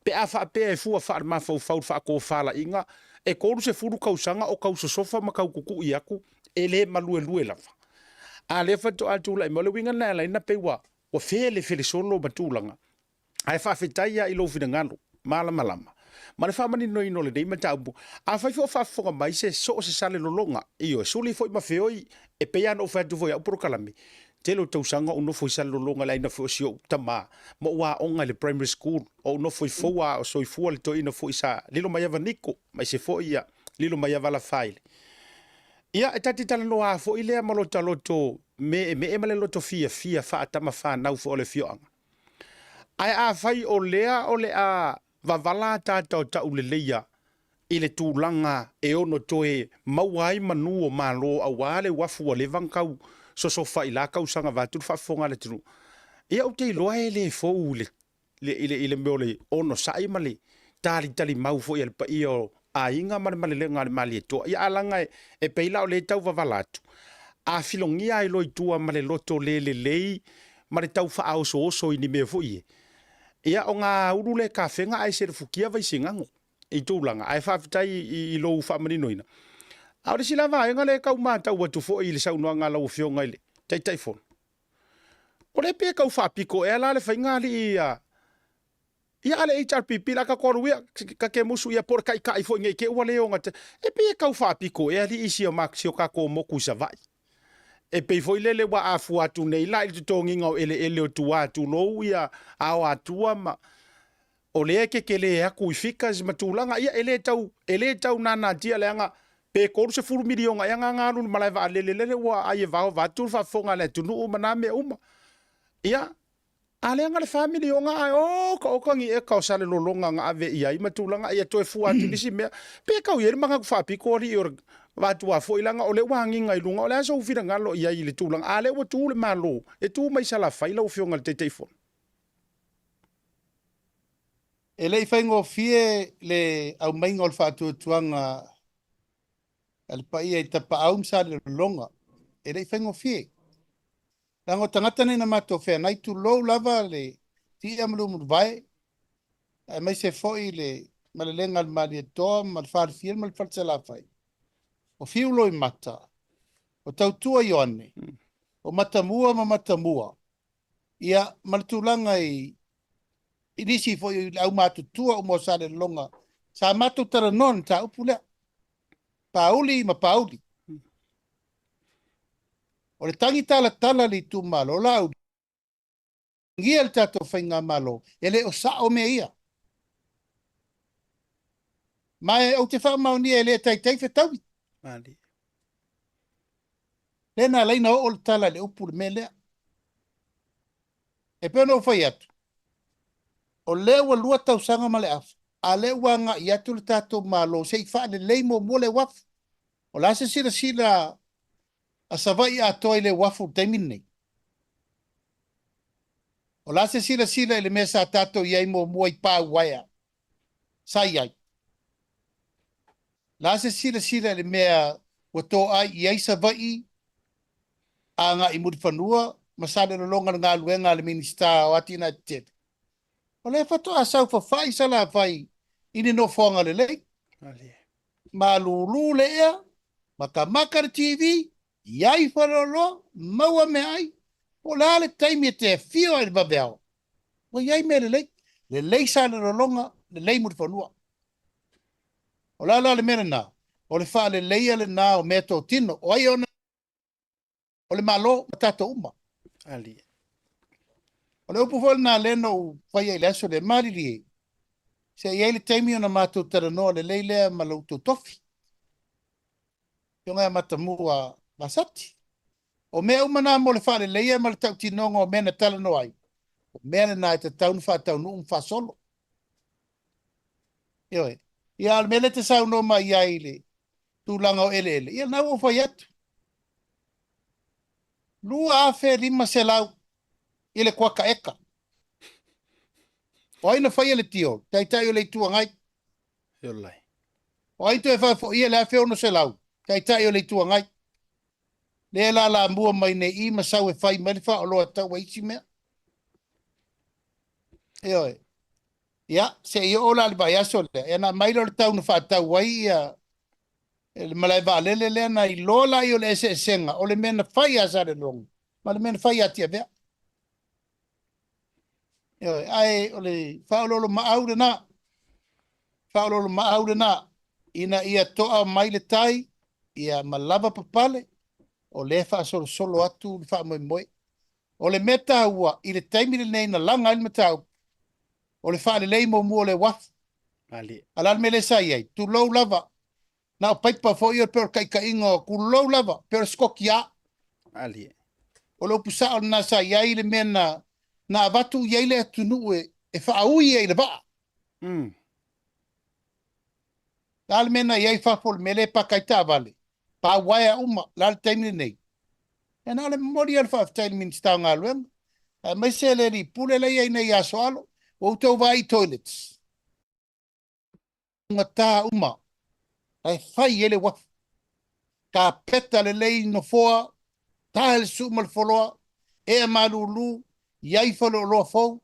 pe a faapea e fua faale-mafaufau le faatofalaiga e 30 tausaga o tau sosofa ma tau tutui atu e le maluelue lava. A lea faatoa tulai mai, o le uiga lena e ala ai ona pei ua Ua fea le felesolo ma tulaga, ae faafetai lava i lou finagalo malamalama ma le faamaninoina o lenei mataupu. Afai foi o faafofoga mai se so o se Salelologa, ioe, suli foi ma feoi, e pei lava ona ou fai atu foi i au polokalame, tele o tausaga o ou nofo i Salelologa i le aiga foi o si ou tama, ma ou aoga i le primary school, o ou nofo i Foua a o soifua le toeaina foi sa Lilomaiava Niko, aemaise foi ia Lilomaiava Lafaele. Ia, e ta te talanoa foi lea ma lota loto meemee ma le loto fiafia faatama fanau foi o le afioaga. Ae afai o lea o le a vavala ataata o tauleleia i le tulaga e ono toe maua ai manu o Malo aua le uafu ua leva ona tau sosofa i la tausaga vaeatu le faafofoga a le atunuu, ia ou te iloa e le fou i le i le, i le mea o le onosai ma le talitalimau foi a le paia o aiga ma le malelega a le Malietoa. Ia, a laga e, e pei la o lea e tau vavala atu, a filogia ai loa i tua ma le loto le lelei ma le tau faaosooso i ni mea foi ie, ia, ona ulu lea kafega ae selefukia Vaisigano i tulaga, ae faafetai i, i lou faamaninoina. A o le isi la vaega lea e tau matau atu foi i le saunoaga a lau Afioga i le Taitaifono, O lea pei e tau faapito ea la le faiga alii ia ia a le HRPP la ka koru ia ka ke musu ia po o le taitai foi nei te ua le ona e pei e tau faapito ea alii si o ma si o tatou motu i Savaii. E pei foi lele ua afua atu nei la i le totogiina o eleele o tua tulou ia Ao Atua ma O lea e kekele atu i figures ma tulaga, ia e le tau, e le tau nanatia leaga pe 30 miliona ea na alu i le malae vaalele lele ua ai e vao vaeatu le faafofoga a le atunuu ma na mea uma. Ia, a leaga le fa miliona ae oka oka ni eka o Salelologa na ave i ai ma tulaga, ia toe fua atu nisi mea. Pe tau i ai le manatu faapito alii o le vatua foi leaga o lea ua agiga i luga, o le a sou finagalo i ai i le tulaga, a lea ua tu le Malo, e tu mai Salafai lau Afioga i le Taitaifono. E le i faigofie le aumaiga o le faatuatuaga a le paia i Tapaau ma Salelologa. E le i faigofie. Leaga o tagata nei na matou feagai, tulou lava le ti'a ma Lumuluvae, aemaise foi le malelega a le Malietoa ma le Falefia ma le Falesalafai. O Fiu Loimata, o Tautua Ioane, o Matamua ma Matamua, Ia, ma le tulaga i i nisi foi o le aumatutua uma o Salelologa, sa matou talanoa i le mataupu lea. Pāuli ma pāuli. O le tagi talatala a le itumalo, o la aulia le tatou faigamalo, e le o sao mea ia. Ma e ou te faamaonia e le taitai fetaui. Malie. Lea na ala ai ona oo le tala i le upu i le mea lea. E pei ona ou fai atu, o lea ua lua tausaga ma le afa, a lea ua agai atu le tatou Malo se i faalelei muamua le uafu. O le a se silasila a Savaii atoa i le uafu i le taimi lenei? O le a se silasila i le mea sa tatou i ai muamua i pa uaea sa i ai? O le a se silasila i le mea ua toai i ai Savaii agai i Mulifanua ma Salelologa i le galuega a le Minisita o Atinae Tetele? O lea faatoa sau fafai Salafai i ni nofoaga lelei. Malulu le ea, makamaka le TV, i ai faleoloa, maua meaai, po o le a le taimi e te afio ai i le vaveao, ua i ai mea lelei. Lelei Salelologa, lelei Mulifanua. O le a la le mea lena? O le faaleleia lena o meatotino. O ai e ona? O le Malo ma tatou uma. Alii. O le upu foi lena lea na ou faia i le aso lea, malilie, se i ai le taimi ona matou talanoa lelei lea ma lo outou tofi. Afioga ia Matamua Vasati. O mea uma na mo le faaleleia ma le tautinoga o mea na talanoa ai, o mea lena e tatau ona faataunuu ma faasolo. Ioe. Ia, a o le mea lea e te saunoa mai ai i le tulaga o eleele, ia lena ua ou fai atu. 2,500 i le kuaka eka. O ai na faia le tiol? Taitai o le Itu Agai. Iolai. O ai toe faafoia le 1,600? Taitai o le Itu Agai. Lea e lalamua mai nei i ma sau e fai mai le faaoloa tau ai isi mea. Ioe. Ia, se i oo la i le vaiaso lea, ia ona aumai lea o le tau na faatau ai ia le malae vaalele lea na iloa laia o le eseesega o le mea na fai ia Salelologa ma le mea na fai ia Tiavea. Ioe, ae o le faaoloolomaau lena, faaoloolomaau lena, ina ia toa mai le tai, ia ma lava papale, o lea e faasolosolo atu le faamoemoe. O le mea taua i le taimi lenei na laga ai le mataupu, o le faalelei muamua o le uafu. Malie. A o le a le mea lea sa i ai? Tulou lava, na o paipa foi ia pei o le taitaiga o tulou lava, pei o le sikoki a. Malie. O le upu sao lena sa i ai le mea na, na avatu i ai le atunuu e, e faaui ai i le vaa. Le a le mea na i ai fafo o le mea lea e paka ai taavale, pa uaea uma, o le a le taimi lenei? Ia na o le momoli lava o le faafetai i le Minisita o Galuega, aemaise le alii pule la e i ai nei ia Asoalo, ua outou vaai i toilets, gata uma, la e fai ai le uafu. Kapeta lelei nofoa, tae le suu ma le foloa, ea malulu, i ai faleoloa fou.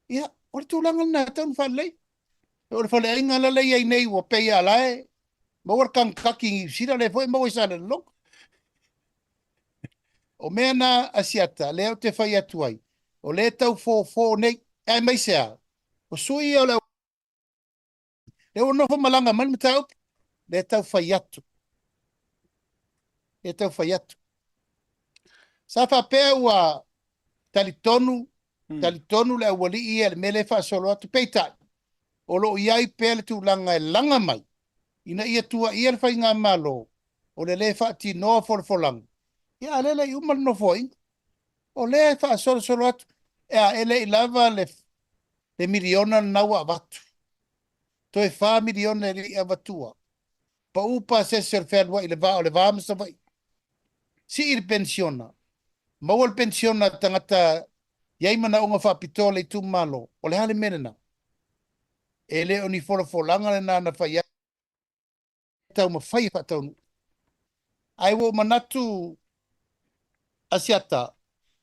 Ia, o le tulaga lena e tatau ona faalelei. O le faleaiga la la i ai nei ua pei a la e maua le kagikaki i Niu Sila, lea foi e maua i Salelologa. O mea na a Siata, lea ou te fai atu ai, o lea e tau fofo nei, aemaise lava, o sui ia o le lea ua nofo malaga mai le mataupu, lea e tau fai atu. Lea e tau fai atu. Sa faapea ua talitonu, talitonu le aualii ia i le mea lea e faasolo atu, peitai, o lo o i ai pea le tulaga e laga mai ina ia tuuaia le faigamalo o le le faatinoa folafolaga, ia a o lea e le i uma le nofoaiga. O lea e faasolosolo atu, ea, e le i lava le le miliona lena ua avatu. Toe $4 miliona e le i avatua. Pau pasese o le fealuai i le va o le va ma Savaii. Sii le penisiona. Maua le penisiona a tagata i ai manaoga faapitoa o le itumalo. O le a le mea lena? E le o ni folafolaga lena na fai ai. taumafai e faataunuu. Ae ua ou manatu Asiata,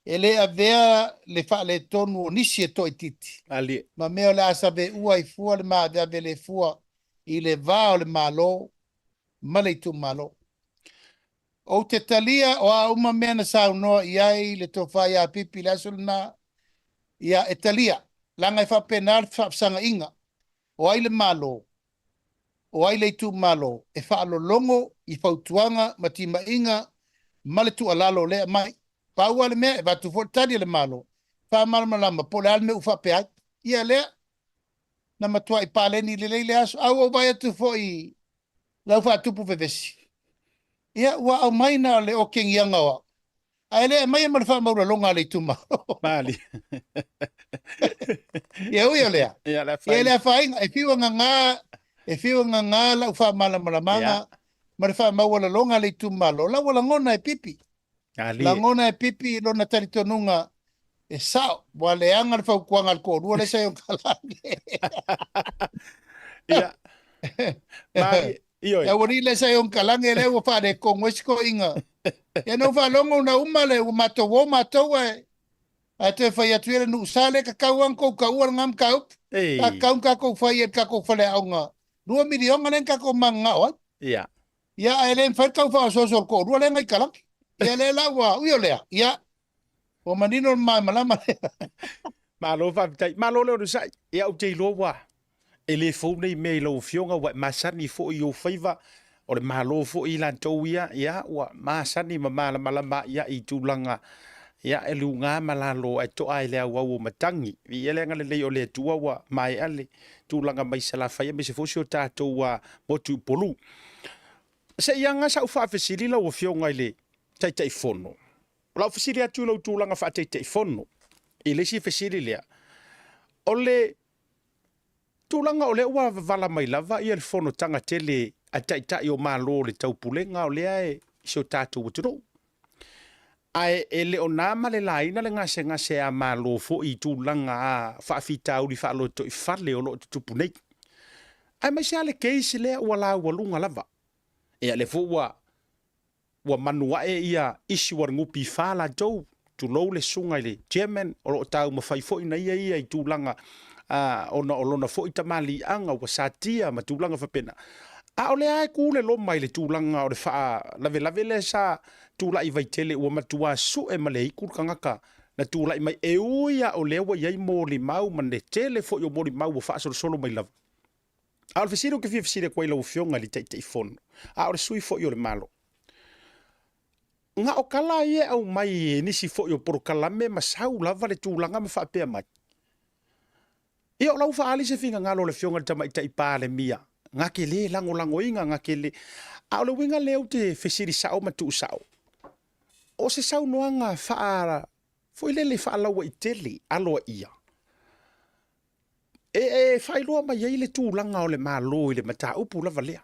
e le avea le faaletonu o nisi e toaitiiti ma mea o le a saveua ai fua le maaveave le fua i le va o le Malo ma le itumalo. Ou te talia o a uma mea na saunoa i ai le Tofa ia Pipi i le aso lena, ia e talia, leaga e faapena le faafesagaiga, o ai le Malo? O ai le itumalo e faalologo i fautuaga ma timaiga ma le tuualalo lea e aumai. Pau lava le mea, e avatu foi le tali a le Malo, faamalamalama po o le a le mea ua faapea ai. Ia lea, na matuai paleni lelei le aso. A ua ou vaai atu foi i lau faatupu vevesi, ia ua aumai na o le okegiaga o au, ae le aumaia ma le faamaualaloga a le itumalo. Mali. Ia ui o lea, Ia, le ia le afaina. afaina, e fiu e gaga, e fiu e gaga lau faamalamalamaga ma le faamaualaloga a le itumalo, la ua lagona e Pipi. Alie. Lagona e Pipi lona talitonuga e sao, ua leaga le fautuaga a le toalua lea sa i Otalange. Ia, Mali, ioe. E aualii lea sa i Otalange lea ua faaletonu ai si toeaina. Ia na ou faalogo na uma le ua matou o matou ae ae toe fai atu ia le nuu sa lea tatau lava ona tou taua lena mataupu. Ei. Sa tatau ona tatou fai i le tatou faleaoga 2 miliona lea na tatou mananao ai. Ia. Ia ae le mafai le tau faaosooso o le toalua lea na i Kalaki. Ia lea la ua ui o lea, ia ua manino le malamalama lea. Malo faafetai. Malo le onosai. Ia ou te iloa ua e le fou nei mea i lau Afioga ua e masani foi i ou faiva, o le Malo foi i latou ia, ia ua masani ma malamalama ia i tulaga ia e luga ma lalo ae toa i le auau o matagi. Viia le agalelei o le Atua ua maea le tulaga mai Salafai aemaise foi si o tatou motu i Upolu. Se i aga sau faafesili lau Afioga i le Taitaifono. O lau fesili atu i lou tulaga faa-Taitaifono i le isi fesili lea, o le tulaga o lea ua vavala mai lava ia le fonotaga tele a Taitai o Malo o le Taupulega o lea e i si o tatou atunuu. Ae e le o na ma le laina le gasegase a Malo foi i tulaga a faafitauli faalotoifale o lo o tutupu nei. Aemaise lava le case lea ua laualuga lava. Ia lea foi ua ua manuae ia issue a le NPF latou, tulou le susuga i le Chairman o lo o taumafai foi na ia ia i tulaga ona o lona foi tamaliiaga ua satia ma tulaga faapena. A o lea lava e tu le loma i le tulaga o le faalavelave lea sa tulai i Vaitele ua matua sue ma le aitu le tagata na tulai mai e ui lava o lea ua i ai molimau ma le tele foi o molimau ua faasolosolo mai lava. A o le fesili ou te fia fesili atu ai i lau Afioga i le Taitaifono, a o le sui foi o le Malo, na o tala ia e aumai e nisi foi o polokalame ma sau lava le tulaga ma faapea mai, ia o la ua faaali se finagalo o le Afioga i le Tamaitai Palemia, na te le lagolagoina, na te le... A o le uiga lea ou te fesili sao ma tuusao, o se saunoaga faa, foi lele faalauaitele, aloaia, e, e faailoa mai ai le tulaga o le Malo i le mataupu lava lea.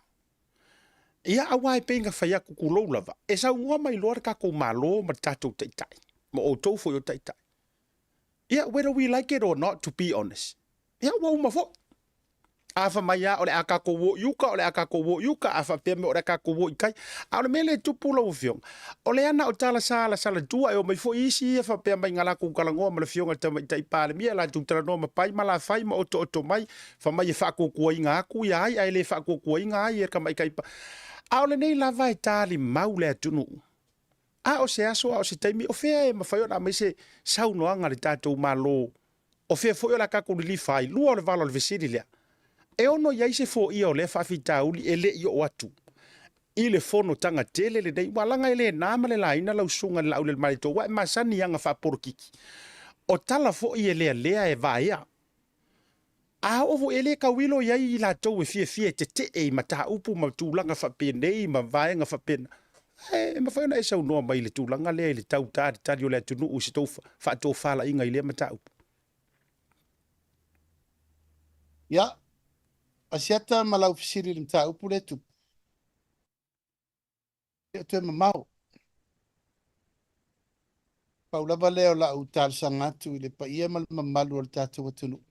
Ia, aua e pei na fai atu tulou lava, e saunoa mai loa le tatou Malo ma le tatou Taitai, ma outou foi o Taitai. Ia, whether we like it or not, to be honest, ia, ua uma foi. A fai mai lava o le a tatou o i uka, o le a tatou o i uka, a faapea mai o le a tatou o i tai. A o le mea lea e tupu lau Afioga, o lea na o tala salasalatua, e omai foi isi ia faapea mai na latou talanoa ma le Afioga i le Tamaitai Palemia, latou talanoa ma pai ma lafai ma otooto mai, fai mai e faatuatuaina atu ia ai ae le faatuatuaina ai e le Tamaitai A o lenei lava e talimau le atunuu. A o se aso, a o se taimi, o fea e mafai ona aumai se saunoaga a le tatou Malo O fea foi o le a tatou lilifa ai? Lua o le vala o le fesili lea. E ono i ai se foia o lea faafitauli e le i oo atu i le fonotaga tele lenei, ua laga e le na ma le laina lau susuga i le Laaulialemalietoa, ua e masani i aga faapolokiki. O tala foi e lealea e vaea. A oo foi, e le tauilo i ai i latou e fiafia e tetee i mataupu ma tulaga faapenei ma vaega faapena. Ae e mafai ona e saunoa mai i le tulaga lea i le tau talitali o le atunuu i se tou faatofalaiga i lea mataupu. Ia, Asiata ma lau fesili i le mataupu lea e tupu, e le o toe mamao. Pau lava lea o lau talosaga atu i le paia ma le mamalu o le tatou atunuu.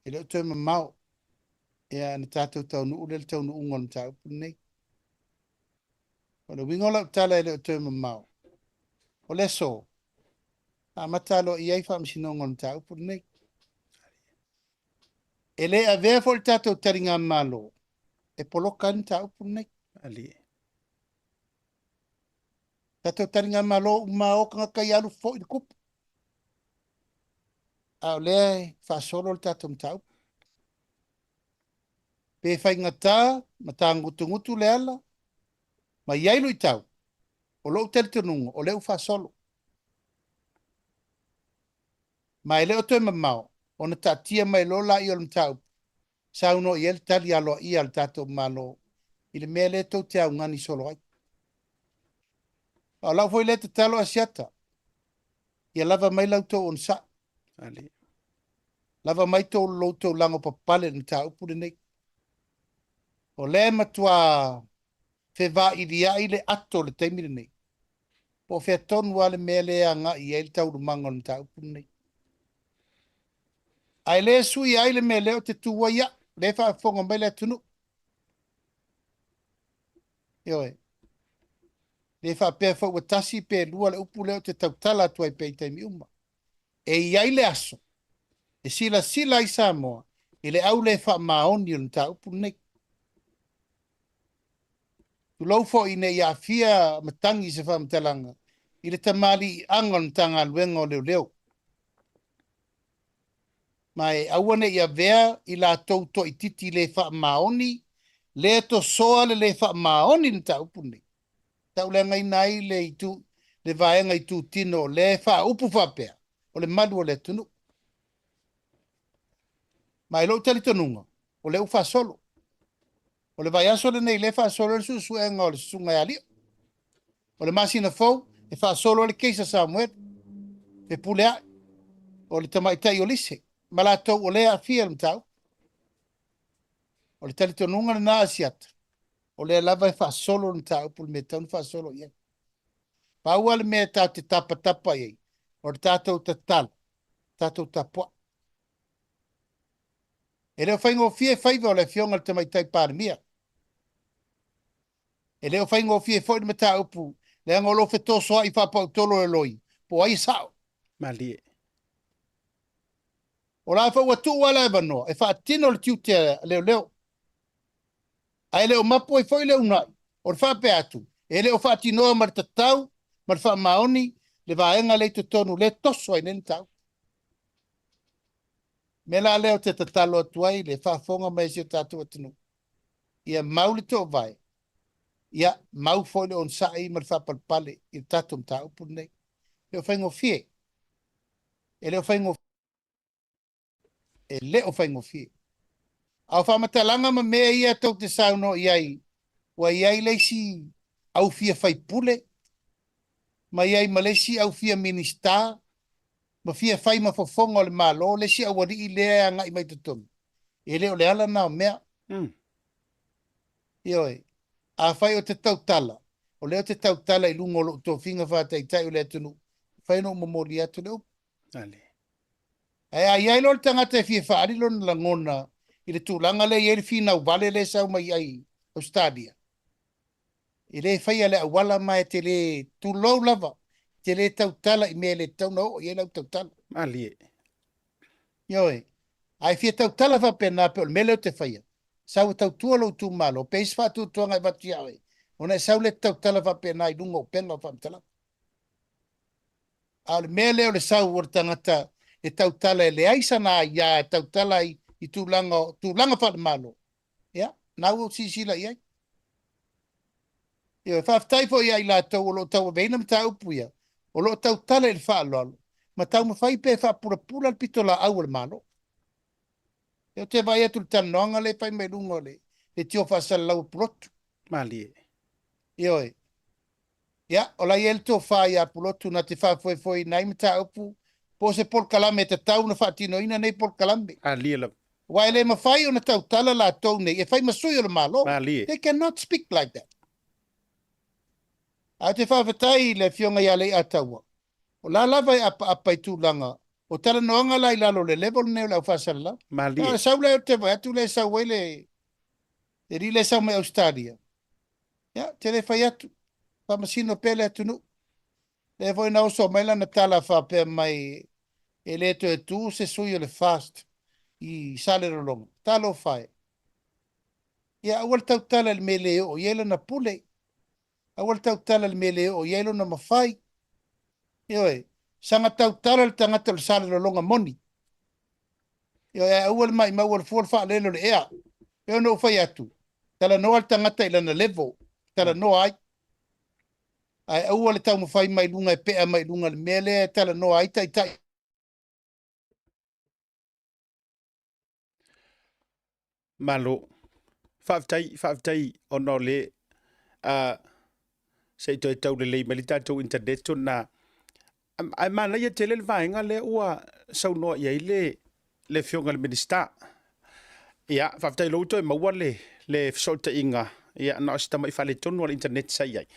E le o toe mamao, ia ona tatou taunuu lea i le taunuuga o le mataupu lenei. O le uiga o lau tala e le o toe mamao, o le aso, na amata aloaia ai faamasinoga o le mataupu lenei. E le avea foi le tatou taligamalo e poloka ai le mataupu lenei. Malie. Tatou taligamalo uma o tagata ia alu foi le kupu. A o lea e faasolo le tatou mataupu. Pe faigata ma tagutugutu le ala, ma i ai luitau, o lou talitonuga o lea ua faasolo. Ma e le o toe mamao ona taatia mai loa laia o le mataupu, saunoa i ai le tali aloaia a le tatou Malo i le mea lea tou te augani solo ai. A o lau foi lea tatalo Asiata, ia lava mai la outou onosai. Lava mai tou lo outou lago papale i le mataupu lenei. O lea e matua fevailiai le ato i le taimi lenei, po o fea tonu lava le mea lea e agai i ai le taualumaga o le mataupu lenei. Ae le suia ai le mea lea ou te tu ai au, lea e faafofoga mai le atunuu. Ioe. Le faapea foi ua tasi pe lua le upu lea ou te tautala atu ai pea i taimi uma. E i ai le aso e silasila ai Samoa i le au le faamaoni o le mataupu lenei. Tulou foi ne i aafia matagi i se faamatalaga i le tamaliiaga o le Matagaluega o Leoleo. Ma e aua ne i avea i latou toaitiiti le faamaoni, lea tosoa le le faamaoni i le mataupu lenei. Tauleagaina ai le itu, le vaega itutino o lea e faaupu faapea, o le malu o le atunuu. Ma i lou talitonuga, o lea ua faasolo. O le vaiaso lenei lea e faasolo ai le suesuega o le susuga ia Lio. O le masina fou e faasolo ai le case a Samuel, Fepuleai, o le tamaitai o Lise, ma latou o lea e aafia i le mataupu. O le talitonuga lena Asiata, o lea lava e faasolo le mataupu i le mea e tatau ona faasolo i ai. Pau lava le mea tatou te tapatapa i ai, o le tatou tatalo, tatou tapuai. E le o faigofie faiva o le Afioga i le Tamaitai Palemia. E le o faigofie foi le mataupu, leaga o lo o fetosoa'i faapautolo e loi, po o ai e sa'o. Malie. O la foi ua tuu lava le avanoa e faatino le tiute a leoleo. Ae le o mapu ai foi le uunai o le faapea atu, e le o faatinoa ma le tatau ma le faamaoni le vaega lea i totonu lea e toso ai nei le mataupu. Mea la lea ou te tatalo atu ai i le faafofoga mai a si o tatou atunuu, ia mau le toovae, ia mau foi le onosai ma le faapalepale i le tatou mataupu lenei. E le o faigofie. E le o faigofie. E le o faigofie. A o faamatalaga ma mea ia tou te saunoa i ai, ua i ai le isi au fia faipule, ma i ai ma le isi au fia Minisita, ma fia fai ma fofoga o le Malo, le isi aualii lea e agai mai totonu, e le o le ala na o mea. Mm. Ioe, afai ou te tautala, o lea ou te tautala i luga o lou tofiga faataitai o le atunuu, e mafai ona ou momoli atu le upu. Ale. Ae a i ai loa le tagata e fia faaali lona lagona i le tulaga lea e i ai le finau vale lea e sau mai ai Ausetalia, E le faia le auala ma e te le tulou lava, e te le tautala i mea e le tatau ona oo i ai lau tautala. Malie. Ioe. A e fia tautala faapena pei o le mea lea ou te faia, sau e tautua lou itumalo, pe i ai se faatuatuaga e avatu ia oe, ona e sau lea e te tautala faapena i luga o upega o faamatalaga. A o le mea lea o le sau o le tagata e tautala e leai sana aia e tautala ai i tulaga, tulaga faale-Malo, Ia, na ua ou silasila i ai. Ioe, faafetai foi ia i latou o lo o tauaveina mataupu ia, o lo o tautala i le faaaloalo, ma taumafai pea e faapulapula le pitolaau a le Malo. Ia, ou te vaai atu i le talanoaga lea e fai mai luga o le leitio faasalalau a Pulotu. Malie. Ioe. Ia, o la e i ai le tofa ia Pulotu na te faafoefoeina ai mataupu po o se polokalame e tatau ona faatinoina nei polokalame. Malie lava. Aua e le mafai ona tautala latou nei e fai ma sui o le Malo. Malie. They cannot speak like that. Ae ou te faafetai i le Afioga ia Leiataua, o la lava e apaapa i tulaga o talanoaga la i lalo o le level lenei o le au faasalalau. Malie. O le sau lea ou te vaai atu lea e sau ai le alii lea e sau mai Ausetalia, Ia, te le fai atu, faamasino pea le atunuu. Lea foi na oso mai lana tala faapea mai e le toe tu se sui o le FAST i Salelologa. Talofa e! Ia, aua le tautala i le mea e le oo i ai lana pule. Aua le tautala i le mea e le oo i ai lona mafai. Ioe, saga tautala le tagata o le Salelologa moni. Ioe, ae aua le maimau o le fua o le faalele o le ea. Pei ona ou fai atu, talanoa le tagata i lana level, talanoa ai. Ae aua le taumafai mai luga e pea mai luga i le mea lea e talanoa ai taitai. Malo. Faafetai, faafetai ona o le uh, se i toe taulelei mai le tatou internet ona ae manaia tele le vaega lea ua saunoa i ai le le afioga i le Minisita. Ia, faafetai lou toe maua le, le fesootaiga, ia, na o se tamai faaletonu o le internet sa i ai.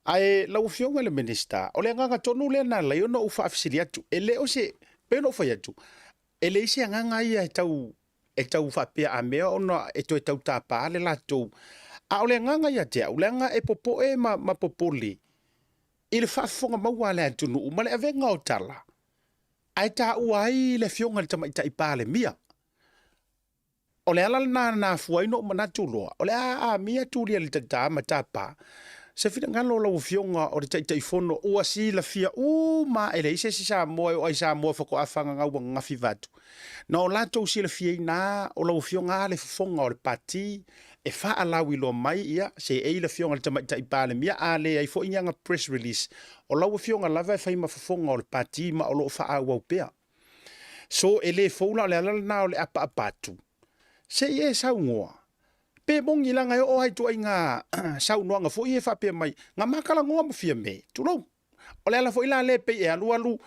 Ae lau afioga i le Minisita, o le agaga tonu lea na ala ai ona ou faafesili atu, e le o se, pei ona ou fai atu, e leai se agaga ia e tau e tau faapea a mea ona e toe tau tapa le latou. A o le agaga ia te au, leaga e popoe ma, ma popole i le faafofoga maua a le atunuu ma le avega o tala, ae taua ai le afioga i le Tamaitai Palemia. O le ala lena na afua ai noʻu manatu loa, o le a amia Tulia le Tata ma tapa se finagalo o lau Afioga o le Taitaifono ua silafia uma e leai se isi Samoa e oo ai Samoa faatoa fagagau ananafi vaeatu. Na o latou silafiaina o lau Afioga le fofoga o le Pati e faalauiloa mai, ia, seei le Afioga i le Tamaitai Palemia, a leai foi ni ana press release, o lau Afioga lava e fai ma fofoga o le Pati ma o lo o faaauau pea. So e le fou la o le ala lena o le apaapa atu. Se i e saunoa, pe moni leaga e oo lava i ituaiga saunoaga foi ia e faapea mai, na ma talanoa ma Fiame, tulou. O le ala foi la lea e pei e alualu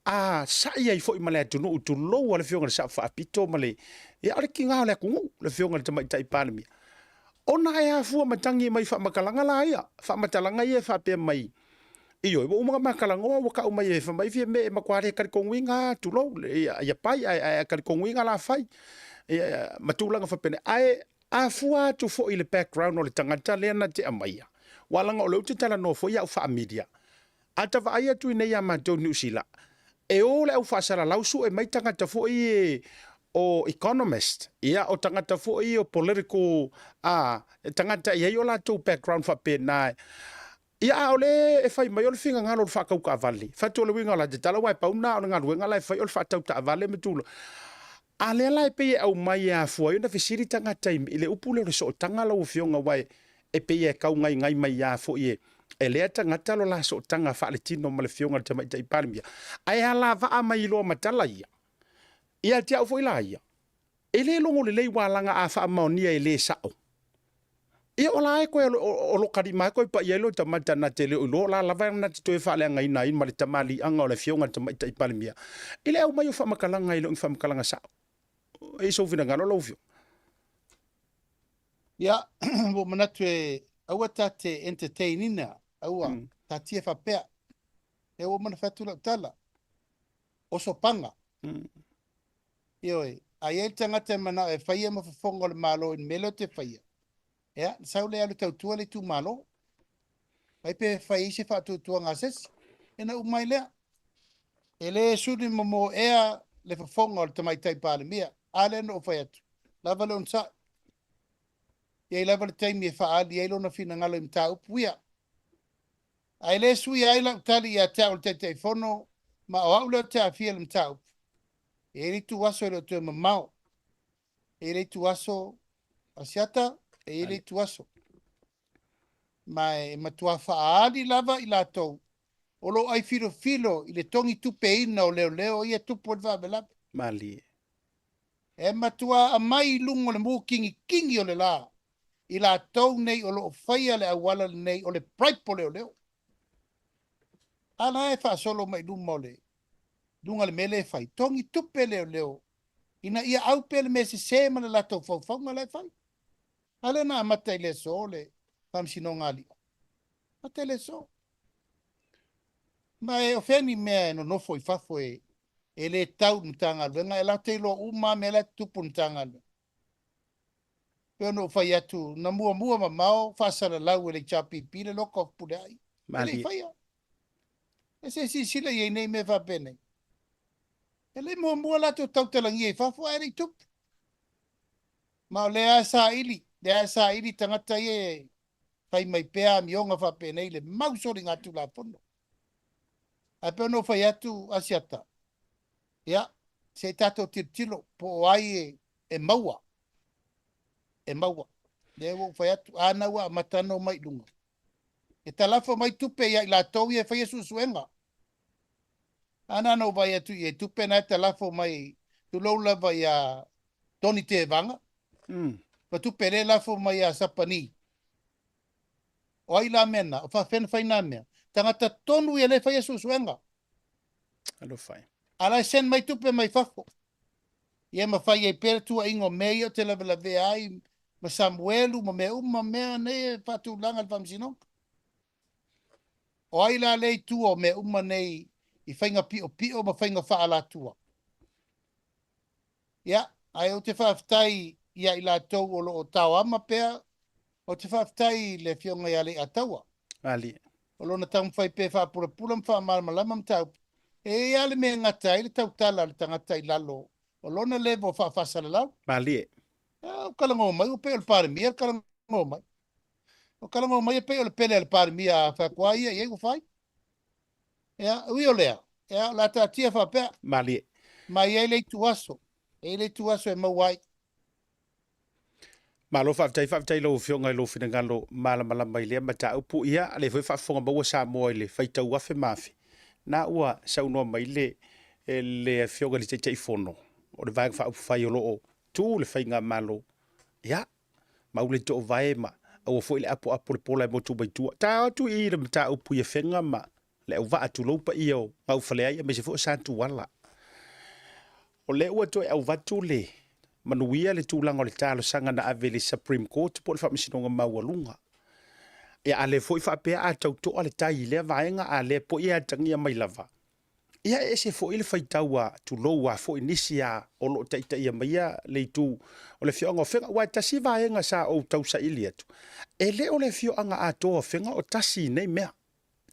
a sa'i ai foi ma le atunuu, tulou a le Afioga i le Sao Faapito ma le, ia o le tiga o le atunuu, le Afioga i le Tamaitai Palemia. Ona e afua matagi mai faamatalaga la ia, faamatalaga ia e faapea mai, Ioe, ua uma ona ma talanoa ua tau mai e fai mai Fiame e matua le talitonuina lava, tulou, ia pai ae talitonuina la fai, ia, ma tulaga faapena. Ae afua atu foi i le background o le tagata lea na te aumaia, aua leaga o lea ou te talanoa foi au faa-media. A ta vaai atu i inei ia matou i Niu Sila, e o le au faasalalau sue mai tagata foi e o economist, ia, o tagata foi o political, a, tagata e i ai o latou background faapena. Ia, a o le e fai mai o le finagalo o le faatau taavale, fai atu o le uiga o la te tala, aua e pau lena o le galuega la e fai o le faatau taavale ma tulaga. A lea la e pei e aumai e afua ai ona fesili tagata i le upu lea o le sootaga lau Afioga, aua e pei e tau gaigai mai lava foi e lea tagata lo la sootaga faaletino ma le Afioga i le Tamaitai Palemia, ae alavaa mai loa ma tala ia. Ia te au foi la ia, E le logo lelei ua laga a faamaonia e le sao. Ia o la e koe o lo kalima e koe paia ai lo tamata na te leo iloa o la lava na te toe faaleagaina ai ma le tamaliiaga o le Afioga i le Tamaitai Palemia i le aumai o faamatalaga e le o ni faamatalaga sao. E i sou finagalo lau Afioga. Ia, ua ou manatu e aua ta te entertain ina, aua, taatia faapea. Ia ua uma ona fai atu lau tala, oso paga. Ioe, a i ai le tagata e manao e faia ma fofoga o le Malo i le mea lea ou te faia, ia, na sau lea alu tautua le itumalo. Vai pe fai ai se faatuatuaga a se isi, ia ona uma ai lea. E le suli momo ea le fofoga o le Tamaitai Palemia. A lea na ou fai atu, lava le onosai. E i ai lava le taimi e faaali ai lona finagalo i mataupu ia. Ae le suia ai lau tali ia te au o le Taitaifono, ma o au lea ou te aafia i le mataupu. E i ai le ituaso e le o toe mamao. E i ai le ituaso Asiata, e i ai le ituaso. Ma e matua faaali lava i latou o lo o ai filofilo i le togitupeina o leoleo ia e tupu ai le faalavelave. Malie. E matua aumai i luga o le mukigikingi o le la i latou nei o lo o faia le auala lenei o le bribe o leoleo. A la e faasolo mai luma o le luga o le mea lea e fai, togi tupe leoleo ina ia au pea le mea sese ma le latou faufauga la e fai. A lea na amata i le aso le Faamasinoga a Alii. Amata i le aso. Ma e o fea ni mea e nonofo i fafo e, e le tau i le Matagaluega, e latou te iloa uma lava mea la e tutupu i le Matagaluega. Pei ona ou fai atu, na muamua mamao faasalalau e le HRPP le loka o Fepuleai. E le i faia. E se i silasila i ai nei mea faapenei. E le i muamua latou tautalagia i fafo ae le i tupu. Ma o lea e saili, lea e saili tagata ia e fai mai pea amioga faapenei le mau soligatulafono. Ae pei ona ou fai atu Asiata, ia, se i tatou tilotilo po o ai e maua. E maua. Lea ua ou fai atu, a na ua amata ona omai i luga. E talafo mai tupe ia i latou ia e faia suesuega. A na ona ou vaai atu i ai tupe na e talafo mai, tulou lava ia Tony Tevaga, ma tupe lea e lafo mai ia Sapani. O ai la mea na? O faafefea ona fai na mea? Tagata tonu ia lea e faia suesuega. Alofa e. A la e send mai tupe mai fafo. Ia ma fai ai pea le tuuaiga o mea ia ou te lavelavea ai ma Samuelu ma mea uma mea nei e faatulaga i le Faamasinoga. O ai la lea i tua o mea uma nei i faiga piopio ma faiga faaalatua? Ia, ae ou te faafetai ia i latou o lo o taoama pea, ou te faafetai i le Afioga ia Leiataua. Malie. O lona taumafai pea e faapulapula ma faamalamalama mataupu. E i ai lava le mea e gata ai le tautala a le tagata i lalo o lona level faa-faasalalau. Malie. Ua talanoa mai ua pei o le Palemia le talanoa mai. Ua talanoa mai e pei o le pele a le Palemia a fai atu lava ia i ai ua fai. Ia, ui o lea, ia, o le a taatia faapea. Malie. Ma e i ai le ituaso, e i ai le ituaso e maua ai. Malo faafetai, faafetai i lau Afioga i lou finagalo malamalama i lea mataupu. Ia, o lea foi e faafofoga maua Samoa i le faitau afe ma afe, na ua saunoa mai le le Afioga i le Taitaifono o le Vaega Faaupufai o lo o tu le Faigamalo, ia, mau le toovae ma aua foi le apoapo le pola e motu mai tua. Ta o atu i le mataupu i Afega ma le auvaa tulou paia o Gaufaleai aemaise foi o Satuala. O lea ua toe auvatu le manuia le tulaga o le talosaga na ave i le Supreme Court po o le Faamasinoga Maualuga. Ia a lea foi faapea a tautoa le tai i lea vaega a lea foi e atagia mai lava. Ia e ese foi le faitau a tulou a foi nisi a o lo o taitaia maia le itu o le afioaga o Afega. Aua e tasi vaega sa ou tausaili atu, e le o le afioaga atoa o Afega o tasi i nei mea.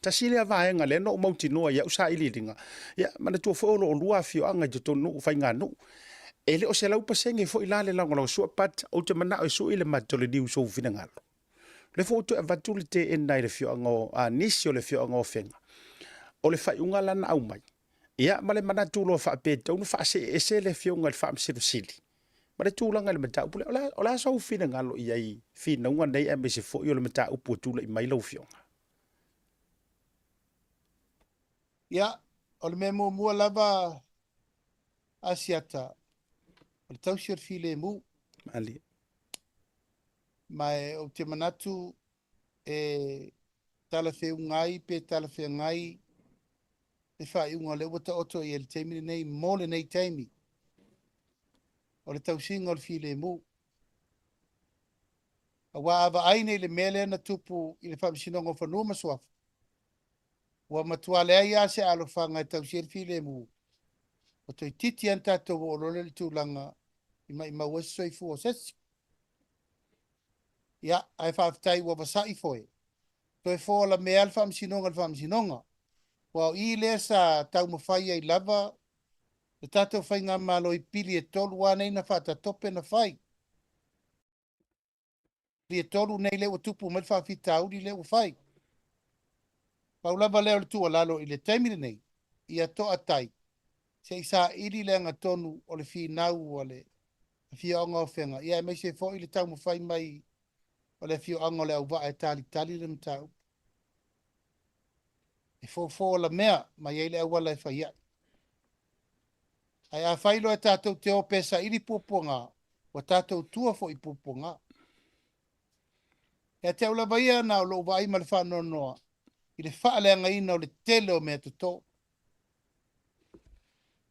Tasi lea vaega lea na ou mautinoa i au sailiiliga, ia, manatua foi o lo o lua afioaga i totonu o faiganuu. E le o 100% foi la le lagolagosua, but ou te manao e sui le mata o le niu i sou finagalo. O lea foi ua toe avatu le teena i le afioaga o, a, nisi o le afioaga o Afega. O le faaiuga la na aumai, ia, ma le manatu loa faapea e tatau ona faasee ese le afioga i le Faamasino Sili ma le tulaga i le mataupu lea. O le a, o le a sou finagalo i ai i finauga nei aemaise foi o le mataupu ua tulai mai lau afioga? Ia, o le mea muamua lava Asiata, o le tausi o le filemu. Malie. Ma e ou te manatu e talafeuga ai pe talafeagai le faaiuga o lea ua taoto i ai i le taimi lenei mo lenei taimi, o le tausiga o le filemu. Aua a vaai nei i le mea lea na tupu i le Faamasinoga o Fanua ma Suafa, ua matua leai lava se alofaga e tausi ai le filemu, ua toeitiiti lava ona tatou oo loa lea i le tulaga i maimau ai se soifua o se isi. Ia, ae faafetai ua vasa'i foe, toe foalamea le Faamasinoga i le Faamasinoga, aua o i lea sa taumafai ai lava le tatou Faigamalo i pili e tolu lava nei na faatatope na fai. E tolu nei lea ua tupu mai le faafitauli lea ua fai. Pau lava lea o le tuualalo i le taimi lenei, ia toatai, se i saili le agatonu o le finau a le afioaga o Afega, ia aemaise foi le taumafai mai o le afioaga o Leauvaa e talitali le mataupu. E fofo lamea mai ai le auala e fai ai. Ae afai loa e tatou te o pea e saili puapuaga, ua tatou tua foi i puapuaga. Ia te au lava ia, na o lou vaai ma le faanoanoa i le faaleagaina o le tele o mea toto,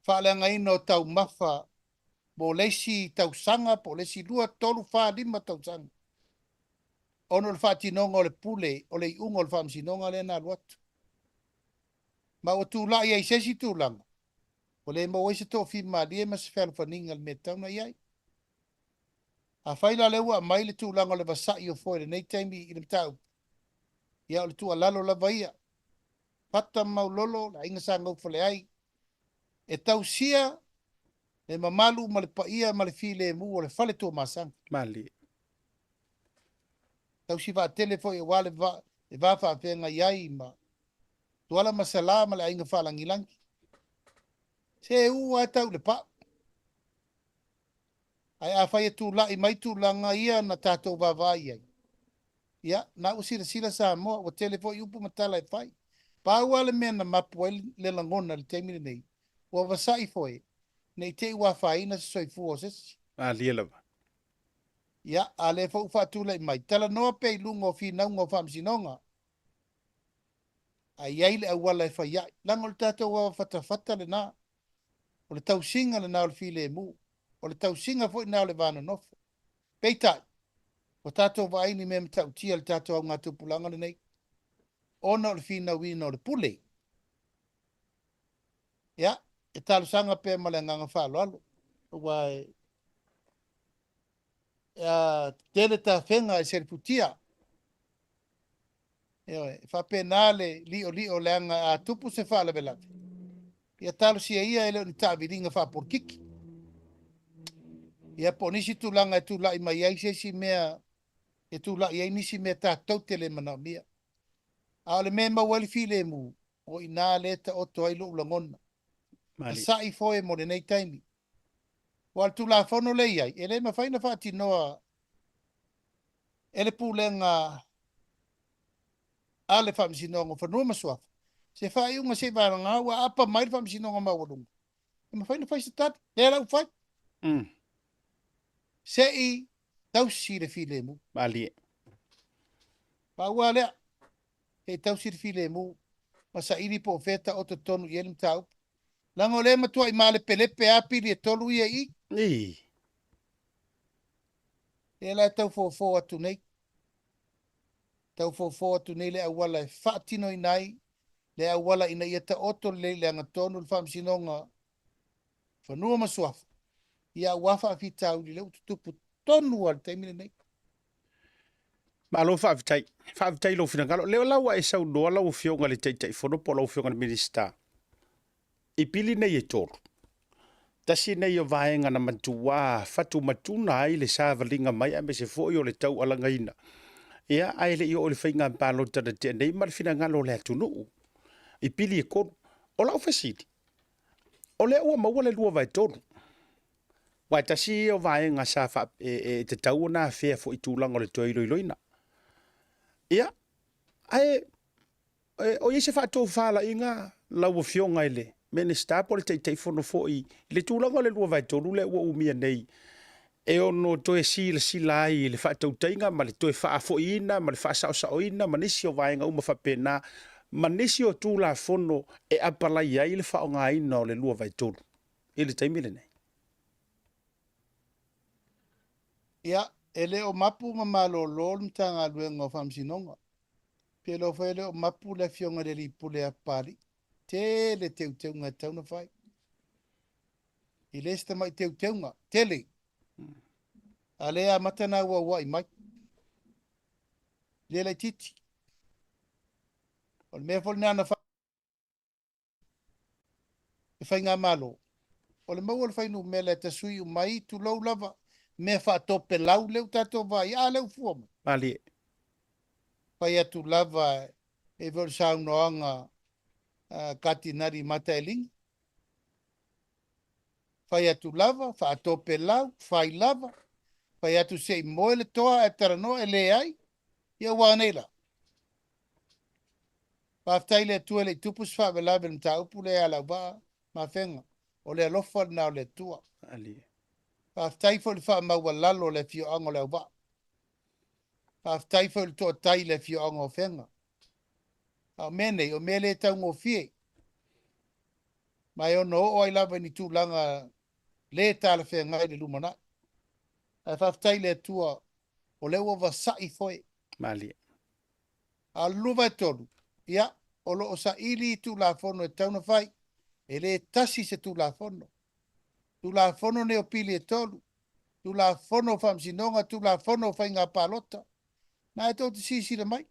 faaleagaina o taumafa mo le isi tausaga po o le isi lua, tolu, fa, lima tausaga, ona o le faatinoga o le pule o le iuga o le faamasinoga lea na alu atu. Ma ua tulai ai i se isi tulaga, ua le maua ai se toafimalie ma se fealofaniga i le mea e tatau ona i ai. Afai la lea ua aumai le tulaga o le vasa'i o foe i lenei taimi i le mataupu, ia o le tuualalo lava ia, Fata ma Maulolo, le aiga sa Gaufaleai, e tausia le mamalu ma le paia ma le filemu o le fale Tuamasaga. Malie. Tausi vaatele foi aua le va, le va faafeagai ai ma Tuala ma Salā ma le aiga Faalagilagi. Se e u lava e tau i le pau. Ae afai e tulai mai tulaga ia na tatou vaavaai i ai, ia, na ua silasila Samoa, ua tele foi upu ma tala e fai. Pau lava le mea na mapu ai le lagona i le taimi lenei, ua vasa'i foe, ne i te i ua afaina se soifua o se isi. Malie lava. Ia, a lea foi ua faatulai mai, talanoa pea i luga o finauga o Faamasinoga, a i ai le auala e fai ai. Leaga o le tatou avafatafata lena, o le tausiga lena o le filemu, o le tausiga foi lena o le va nonofo. Peitai, ua tatou vaai ni mea matautia i le tatou augatupulaga lenei, ona o le finauina o le pule. Ia, e talosaga pea ma le agaga faaaloalo, aua e a tetele tafega e selefutia. Ioe, e faapena le li'oli'o leaga a tupu se faalavelave, ia talosia ia e le o ni taaviliga faapolokiki. Ia po o nisi tulaga e tulai mai ai se isi mea e tulai ai nisi mea tatou te le manaomia. A o le mea e maua ai le filemu, o i ina lea e taoto ai lou lagona. Masa'i foe mo lenei taimi. Aua o le Tulafono lea e i ai, e le mafai ona faatinoa e le Pulega a le Faamasinoga o Fanua ma Suafa se faaiuga seivagana ua aapa mai le Faamasinoga Maualuga e mafai ona fai se tali. Lea la ua fai. Se i tausi le filemu. Malie. Pau lava lea, se i tausi le filemu ma saili po o fea e taoto tonu i ai le mataupu. Leaga o lea e matuai malepelepe lava pili e tolu ia i i. Lea la e tau fofo atu nei. Tau fofo atu nei le auala e faatinoina ai le auala ina ia taoto lelei i le agatonu le Faamasinoga Fanua ma Suafa, ia aua faafitauli lea ua tutupu tonu lava i le taimi lenei. Malo faafetai. Faafetai i lou finagalo. Lea la ua e saunoa lau Afioga i le Taitaifono po o lau Afioga i le Minisita i pili nei e tolu. Tasi nei o vaega na matuā fatumatuna ai le savaliga mai aemaise foi o le taualagaina. Ia, ae le i oo i le faiga palota na tea nei ma le finagalo o le atunuu i pili e tolu. O lau fesili, o lea ua maua le 2/3. Aua e tasi ia o vaega sa faa, e, e tatau ona afea foi i tulaga o le toe iloiloina. Ia, ae e, o i ai se faatofalaiga lau Afioga i le Minisita po o le Taitaifono foi i le tulaga o le 2/3 lea ua umia nei e ono toe silasila ai i le faatautaiga ma le toe faafoiina ma le faasaosaoina ma nisi o vaega uma faapena ma nisi o Tulafono e apalai ai le faaaogaina o le 2/3 i le taimi lenei. Ia, e le o mapu ma malolo le Matagaluega o Faamasinoga. Peiloa foi e le o mapu le Afioga i le Alii Pule ia Papalii. Tele teuteuga e tatau ona fai. E le se tamai teuteuga, tele. A lea e amata ona auauai mai. Le laitiiti. O le mea foi lena na le faigamalo, o le maua o le fuainumera e tasui uma ai, tulou lava, mea faatopelau lea ua tatou vaai, a lea ua fua mai. Malie. Fai atu lava e pei o le saunoaga a Katinari Mataelini, fai atu lava, faatopelau, fai lava, fai atu se i moe le toa ae talanoa, e leai, ia ua anei la? Faafetai i le Atua e le i tupu se faalavelave i le mataupu lea ia Lauvaa ma Afega. O le alofa lena o le Atua. Faafetai foi i le faamaualalo o le afioaga o Leauvaa. Faafetai foi i le toatai i le afioaga o Afega. A o mea nei, o mea le taugofie. Ma e ono oo ai lava i ni tulaga le talafeagai i le lumanai. Ae faafetai i le Atua, o lea ua vasa'i foi. Malie. A o le 2/3, ia, o lo o saili i Tulafono e tatau ona fai. E le tasi se Tulafono. Tulafono nei o pili e tolu, Tulafono o Faamasinoga, Tulafono o Faiga Palota. Na e tou te silasila mai,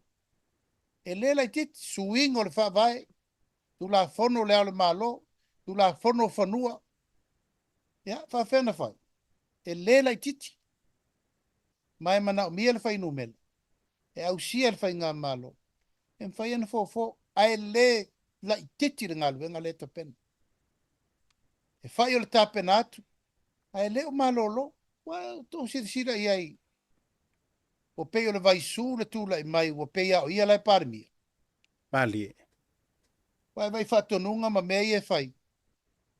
e le laitiiti, suiga o le Faavae, Tulafono o Le Ao o le Malo, Tulafono o Fanua. Ia, faapefea ona fai? E le laitiiti. Ma e manaomia le fuainumera e ausia e le Faigamalo e mafai ona fofo, ae le laitiiti le galuega lea e tapena. E fai o le tapena atu, ae le o malolo. Ua outou silasila i ai, ua pei o le vaisu le tulai mai, ua pei lava o ia la e Palemia. Malie. Ua e vaai i faatonuga ma mea ia e fai.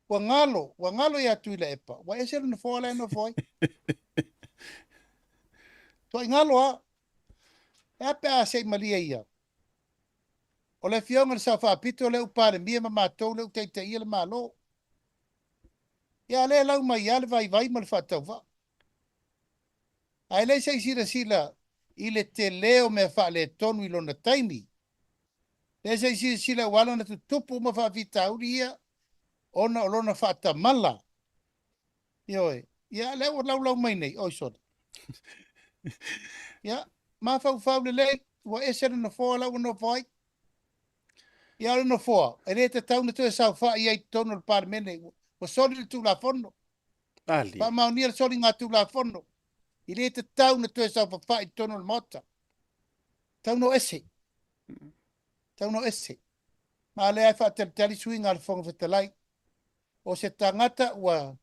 Ua galo, ua galo ia Tuilaepa, ua ese le nofoa la e nofo ai. Tuai galo lava. E a pe a se i malie ia? O le Afioga i le Sao Faapito lea ua Palemia ma matou lea ua taitaia le Malo. Ia a lea e lau mai lava le vaivai ma le faatauvaa. Ae le se i silasila i le tele o mea faaletonu i lona taimi. Le se i silasila ua ala ona tutupu uma faafitauli ia ona o lona faatamala. Ioe. Ia, lea ua laulau mai nei, oi sole. Ia, mafaufau lelei, ua ese le nofoa la ua nofo ai. Ia, o le nofoa, e le tatau ona toe saofai ai i totonu o le Palemene, ua soli le Tulafono. Ali. Faamaonia le soligatulafono, e le tatau ona toe saofafai i totonu o le Maota. Tau no ese. Tau no ese. Ma lea e faatalitali suiga a le Fofoga Fetalai. O se tagata ua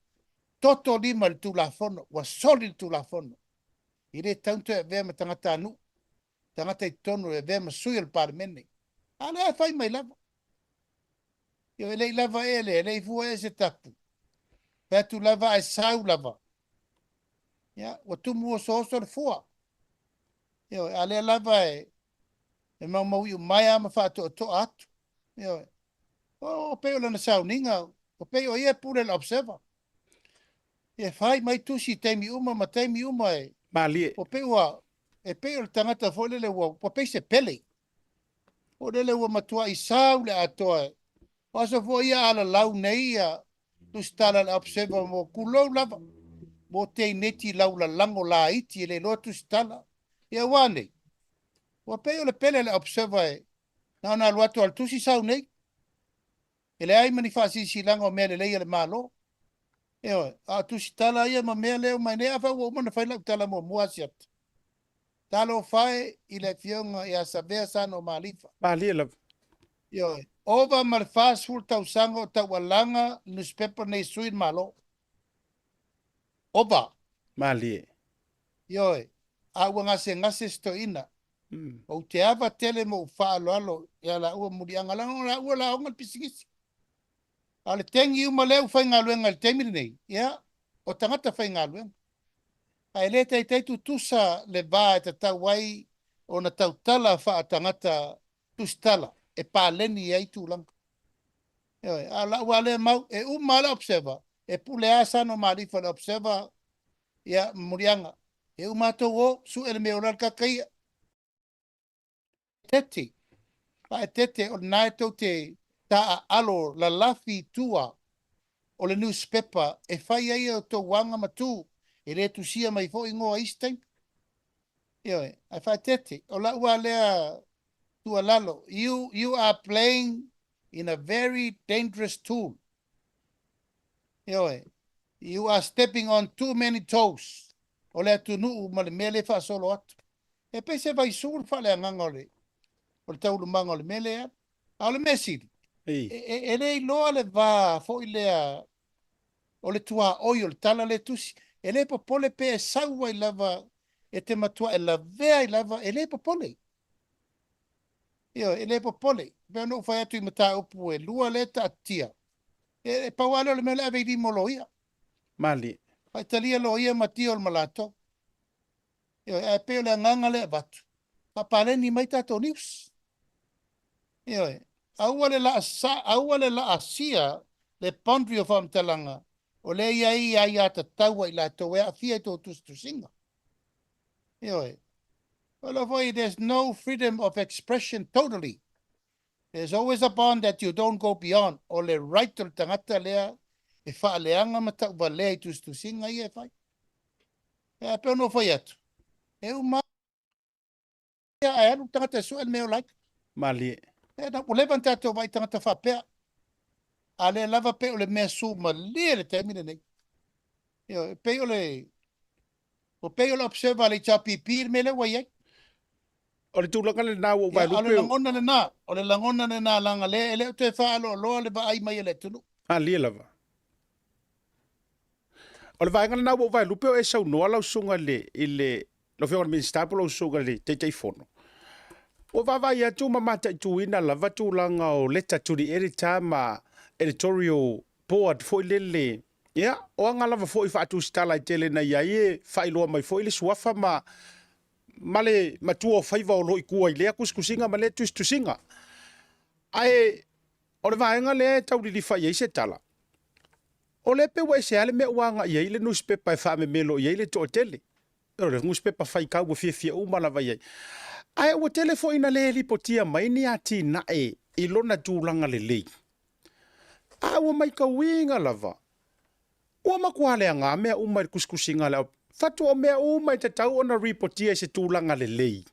toto lima i le Tulafono, ua soli le Tulafono. E le tatau ona toe avea ma tagatanuu, tagata i totonu e avea ma sui o le Palemene. A lea e fai mai lava. Ioe, e le i lava ea lea, e le i fua ea se tapu. Fai atu lava ae sau lava. Ia, ua tumu osooso le fua. Ioe, a lea lava e, e maumauiu mai lava ma faatoatoa atu. Ioe. O, o pei o lana sauniga, o pei o ia e pule i le observer. E fai mai tusi i taimi uma ma taimi uma e. Malie. Ua pei ua, e pei o le tagata foi lele ua, ua pei se pele. O lele ua matuai sau le atoa. O aso foi ia alalau nei ia tusitala le observer mo kulou lava. Mo teineti laulalago laiti e le iloa tusitala. Ia ua nei. Ua pei o le pele le observer e na ona alu atu a le tusi sau nei. E leai ma ni faasilasilaga o mea lelei a le Malo. Ioe, a o tusitala ia ma mea lea mai nei, afai ua uma ona fai lau tala muamua Asiata. Talofa e i le afioga ia Savea Sano Malifa. Malie lava. Ioe, ova ma le 40 tausaga o taualaga le nusipepa nei sui le Malo. Ova. Malie. Ioe, a ua gasegase si toeaina. Ou te ava tele ma ou faaaloalo ia laua muliaga, leaga o laua la ona le pisinisi. A o le tegi uma lea ua faigaluega i le taimi lenei, ia, o tagata faigaluega. Ae le taitai tutusa le va e tatau ai ona tautala faatagata tusitala e paleni ai tulaga. Ioe, a o lau lava lea mau, e uma lava le observer, e pule lava Sano Malifa i le observer, ia, ma muliaga. E uma tou o, sue le mea o la le kakaia. Tete, faaeteete, o lena e tou te taaalo lalafi i tua o le nusipepa e fai ai a outou aga ma tu, e le tusia mai foi igoa i isi taimi. Ioe, ae faaeteete, o lau lava lea tuualalo, you, you are playing in a very dangerous tool. Ioe, you are stepping on too many toes o le atunuu ma le mea lea e faasolo atu. E pei se vaisu le faaleagaga o le, o le taualumaga o le mea lea. A o le mea sili, e, e, e le iloa le va foi lea o le tuaoi o le tala lea tusi. E le popole pe e sau ai lava e te matua e lavea ai lava, e le popole. Ioe, e le popole. Pei ona ou fai atu i mataupu e lua lea e taatia. E, e pau lava lea o le mea o le ave i lima o loia. Malie. Faitalia loia ma deal ma latou. Ioe, ae pei o le agaga lea e avatu, faapaleni mai tatou news. Ioe, aua le laasa, aua le laasia le boundary o faamatalaga o lea e i ai aiatatau a i latou e aafia i tou tusitusiga. Ioe. O lea foi, there's no freedom of expression totally. There's always a bond that you don't go beyond. O le right o le tagata lea e faaleaga ma tauvalea i tusitusiga ia e fai. E pei ona ou fai atu, e uma ae alu le tagata e sue le mea o like. Malie. E na, ua leva ona tatou vaai tagata faapea. A lea lava pei o le mea sumalie le taimi lenei. Ioe, e pei o le, ua pei o le observer a le HRPP le mea lea ua i ai. O le tulaga lena ua ou Ia, a o le vaelupe. lagona lena, o le lagona lena leaga lea e le o toe faaaloaloa le vaai mai a le atunuu. Malie lava. O le vaega lena ua ou vaelupe o e saunoa lau susuga i le, i le, lau Afioga i le Minisita po o lau susuga i le Taitaifono. Ua vaavaai atu ma mataituina lava tulaga o letter to the editor ma editorial board foi lele. Ia, o aga lava foi faatusitala e tele na i ai e faailoa mai foi le suafa ma ma le matua o faiva o lo o i tua i lea tusitusiga ma lea tusitusiga. Ae o le vaega lea e tau lilifa i ai se tala, o lea pei ua ese lava le mea ua agai i ai le nusipepa e faamemelo i ai le toatele. O le nusipepa faitau ua fiafia uma lava i ai. Ae ua tele foi ina le lipotia mai ni atinae i lona tulaga lelei. A ua maitauina lava, ua matua leaga mea uma i le tusitusiga a le au fatu o mea uma e tatau ona ripotia i se tulaga lelei.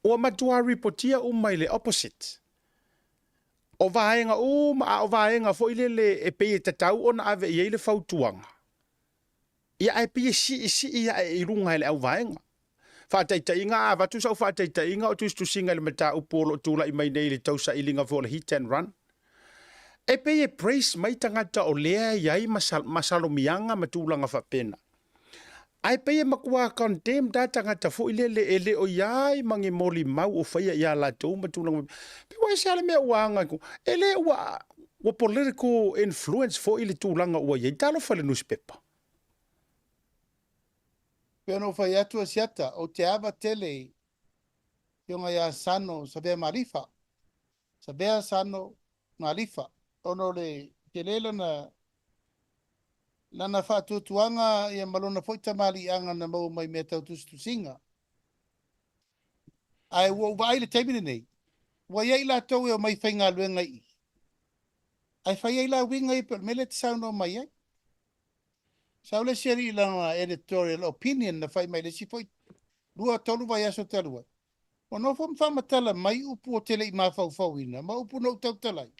Ua matua ripotia uma i le opposite. O vaega uma, a o vaega foi lele e pei e tatau ona ave i ai le fautuaga, Ia ae pei e siisii ae i luga e le auvaega. Faataitaiga, a avatu sau faataitaiga o tusitusiga i le mataupu o lo o tulai mai nei i le tausailiga foi o le hit and run, e pei e praise mai tagata o lea e i ai masalomiaga ma tulaga faapena. Ae pei e matua condemn a tagata foi lele e le o i ai ma ni molimau o faia ia latou ma tulaga faapena. Pei ua ese lava le mea ua aga i E le ua Ua political influence foi le tulaga ua i ai. Talofa i le nusipepa. Pei ona ou fai atu Asiata, ou te ava tele i Afioga ia Sano Savea Malifa, Savea Sano Malifa, ona o le tele lana lana faatuatuaga ia ma lona foi tamaliiaga na maua mai mea tau tusitusiga. Ae ua ou vaai i le taimi lenei, ua i ai i latou e omai faigaluega i i, ae fai ai la uiga ia pei o le mea lea e te saunoa mai ai. Sau le isi alii i lana editorial opinion na fai mai le isi foi 2, 3 vaiaso talu ai, ua nofo ma faamatala mai upu ou te le i mafaufauina ma upu na ou tautala ai,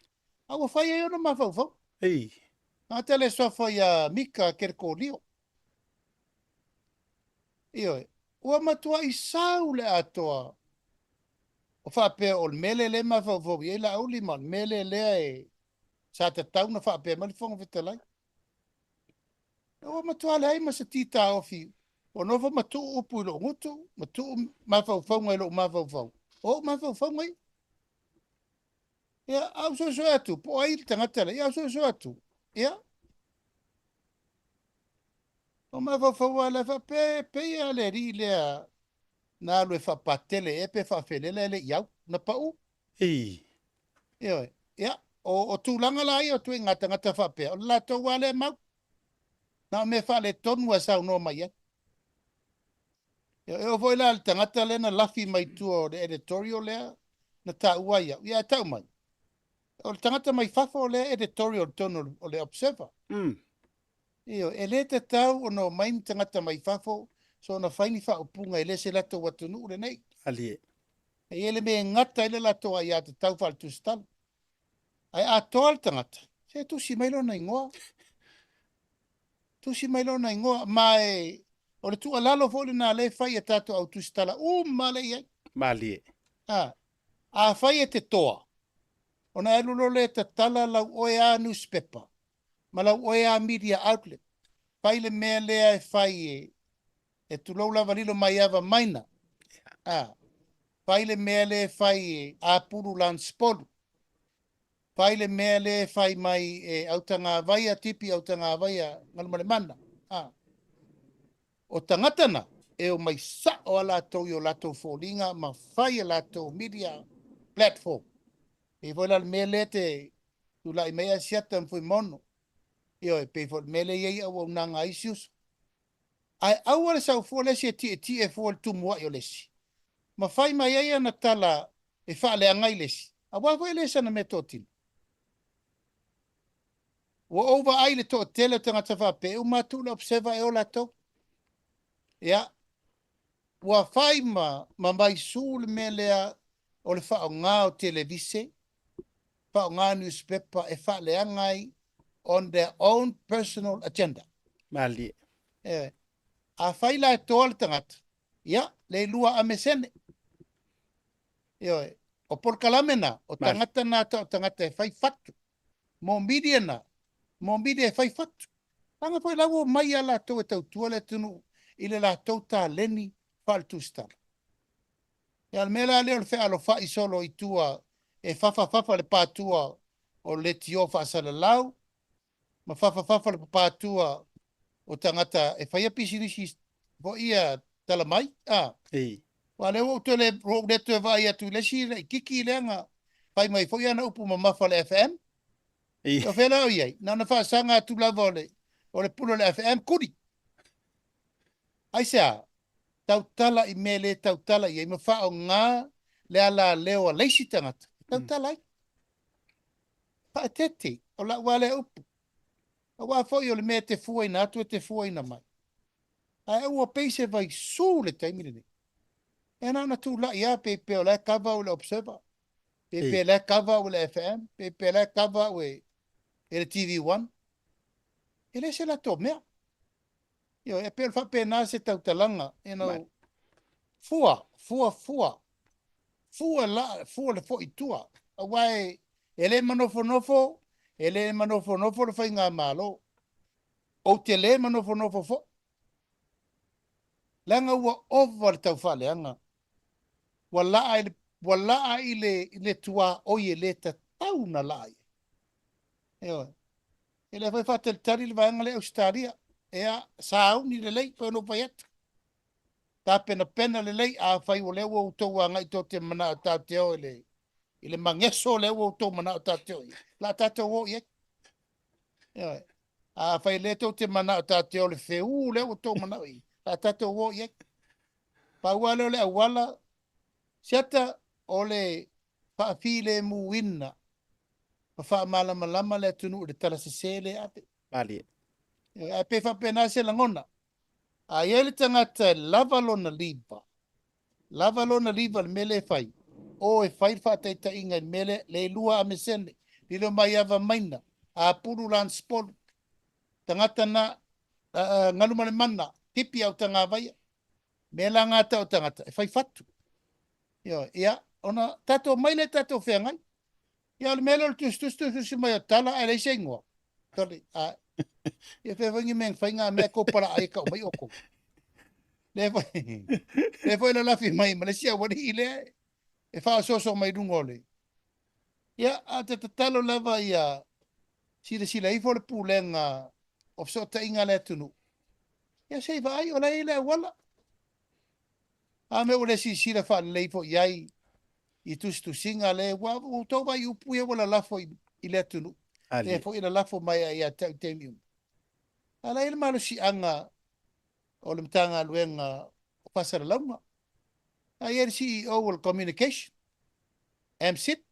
a ua fai ai ona mafaufau. Ei. Gata le suafa ia Mika Kerekolio. Ioe, ua matuai sau le atoa o faapea o le mea lea lea e mafaufau i ai Laauli ma o le mea lea lea e sa tatau ona faapea mai le Fofoga Fetalai. Ua matua leai ma se ti taofi, ua nofo ma tuu upu i lou gutu, ma tuu mafaufauga i lou mafaufau, o ou mafaufauga ia. Ia, a ou suesue atu, po o ai le tagata lea, ia a ou suesue atu, ia, O mafaufau lava lea faapea e pei lava le alii lea na alu e faapatele ea pe faafelele ae le i au, na pau. Ii. Ioe. Ia, o, o tulaga la ia o ituaiga tagata faapea, o le latou lava lea mau. Na o mea faaletonu lava e saunoa mai ai. Ia, e oo foi la i le tagata lea na lafi mai tua o le editorial lea na taua ai au, ia ae tau mai, o le tagata mai fafo lea editorial i totonu o le Observer. Ioe, e le tatau ona omai ni tagata mai fafo soona fai ni faaupuga e le se latou atunuu lenei. Alie. E i ai le mea e gata ai le latou aiatatau faaletusitala. Ae atoa le tagata, se tusi mai lona igoa. Tusi mai lona igoa. Ma e, o le tuualalo foi lena lea e fai i a tatou au tusitala uma lea e i ai. Malie. A, afai e te toa, ona e alu loa lea e tatala lau oe a newspaper, ma lau oe a media outlet, fai le mea lea e fai e, e tulou lava lilo maiava maina. A, fai le mea lea e fai e Apulu Lance Polu. Fai le mea lea e fai mai e Autagavaia Tipi Autagavaia Galumalemana. A, o tagata na, e omai sao a latou i o latou foliga ma fai a latou media platform. E pei foi la le mea lea te tulai mai Asiata ma Fuimaono. Ioe, pei foi o le mea lea e i ai auaunaga a isi uso. Ae aua le sau fua le isi e tietie fua i le tumuai o le isi, ma fai mai ai ana tala e faaleaga ai le isi, aua foi e le sana meatotino. Ua ou vaai i le toatele o tagata faapea, e uma atu le Observer e o latou. Ia, ua fai ma, ma vaisu le mea lea o le faaaoga o televise faaaoga newspaper e faaleaga ai on their own personal agenda. Malie. Ioe. Afai la e toa le tagata, ia, le ilua ame sene. Ioe. O polokalame na, o tagata na ta o tagata e fai fatu. Mo media na, mo media e fai fatu. Leaga foi la ua omai lava latou e tautua le atunuu i le latou taleni faale-tusitala. Ia, o le mea la lea o le fealofai solo i tua e fafa fafa le patua o leitio faasalalau ma fafa fafa le patua o tagata e faia pisinisi foi ia tala mai. A. Ei. Aua o lea ua ou toe le, ua ou le toe vaai atu i le isi laitiiti lea na fai mai foi ana upu mamafa i le FM. Ei. O fea la o i ai? Na ona faasaga atu lava o le, o le pule o le FM, kuli. Aisea? Tautala i mea e le tautala i ai ma faaaoga le alaleo a le isi tagata e tautala ai. Faaeteete, o lau lava lea upu. Aua foi o le mea e te fuaina atu e te fuaina mai. Ae aua pei se vaisu le taimi lenei. E na ona tulai lava pei pei o la e cover au e le Observer, pei pei o la e cover au e le FM, pei pei o la e cover au e le TV1. E le se latou mea. Ioe, e pei o le faapena se tautalaga, you know, fua, fua, fua, fua la, fua le foi i tua, aua e, e le manofonofo, e le manofonofo le faigamalo. Ou te le manofonofo foi, leaga ua ova le taufaaleaga, ua laa i le, ua laa i le, i le tuaoi e le tatau ona laa i ai. Ioe. E lea foi faatalitali le vaega lea Ausetalia. Ea, sauni lelei, pei ona ou fai atu. Tapenapena lelei, afai o lea ua outou agai tou te manao tatou te o i le, i le mageso lea ua outou manao tatou te o i ai, o le a tatou o i ai. Ioe. Afai o lea tou te manao tatou te o i le feū lea ua outou manao i ai, o le a tatou o i ai. Pau lava lea o le auala, siata o le faafilemuina ma faamalamalama le atunuu i le tala sese lea e ave. Malie. Ae pei faapena se lagona. A i ai le tagata e lava lona liva, lava lona liva i le mea lea e fai, o e fai le faataitaiga i le mea lea, Leilua Amesene, Lilomaiava Maina, Apulu Lance Polu, tagata na, Galumalemana, Tipi Autagavaia, mea la gata o tagata e fai fatu. Ioe, ia, ona tatou omai lea tatou feagai. Ia, o le mea lea o le tusitusi tusitusi mai o tala ae leai se igoa. Tole, a, ia fea foi ni mea na fai ngā mea kou palaai e kau mai oukou. Lea foi, lea foi lalafi mai ma le isi aualii lea e faaosooso mai luga o le. Ia, a te tatalo lava ia silasila ifo le pulega o fesootaiga a le atunuu. Ia se i vaai, o la e i ai le auala. A mea ua le silasila faalelei foi i ai i tusitusiga lea ua outou vaai i upu ia ua lalafo i le atunuu, lea foi e lalafo mai ai ia te au i taimi uma. A o la e i ai le malosiaga o le Matagaluega o Faasalalauga. La e i ai le CEO o le Communication, MCIT.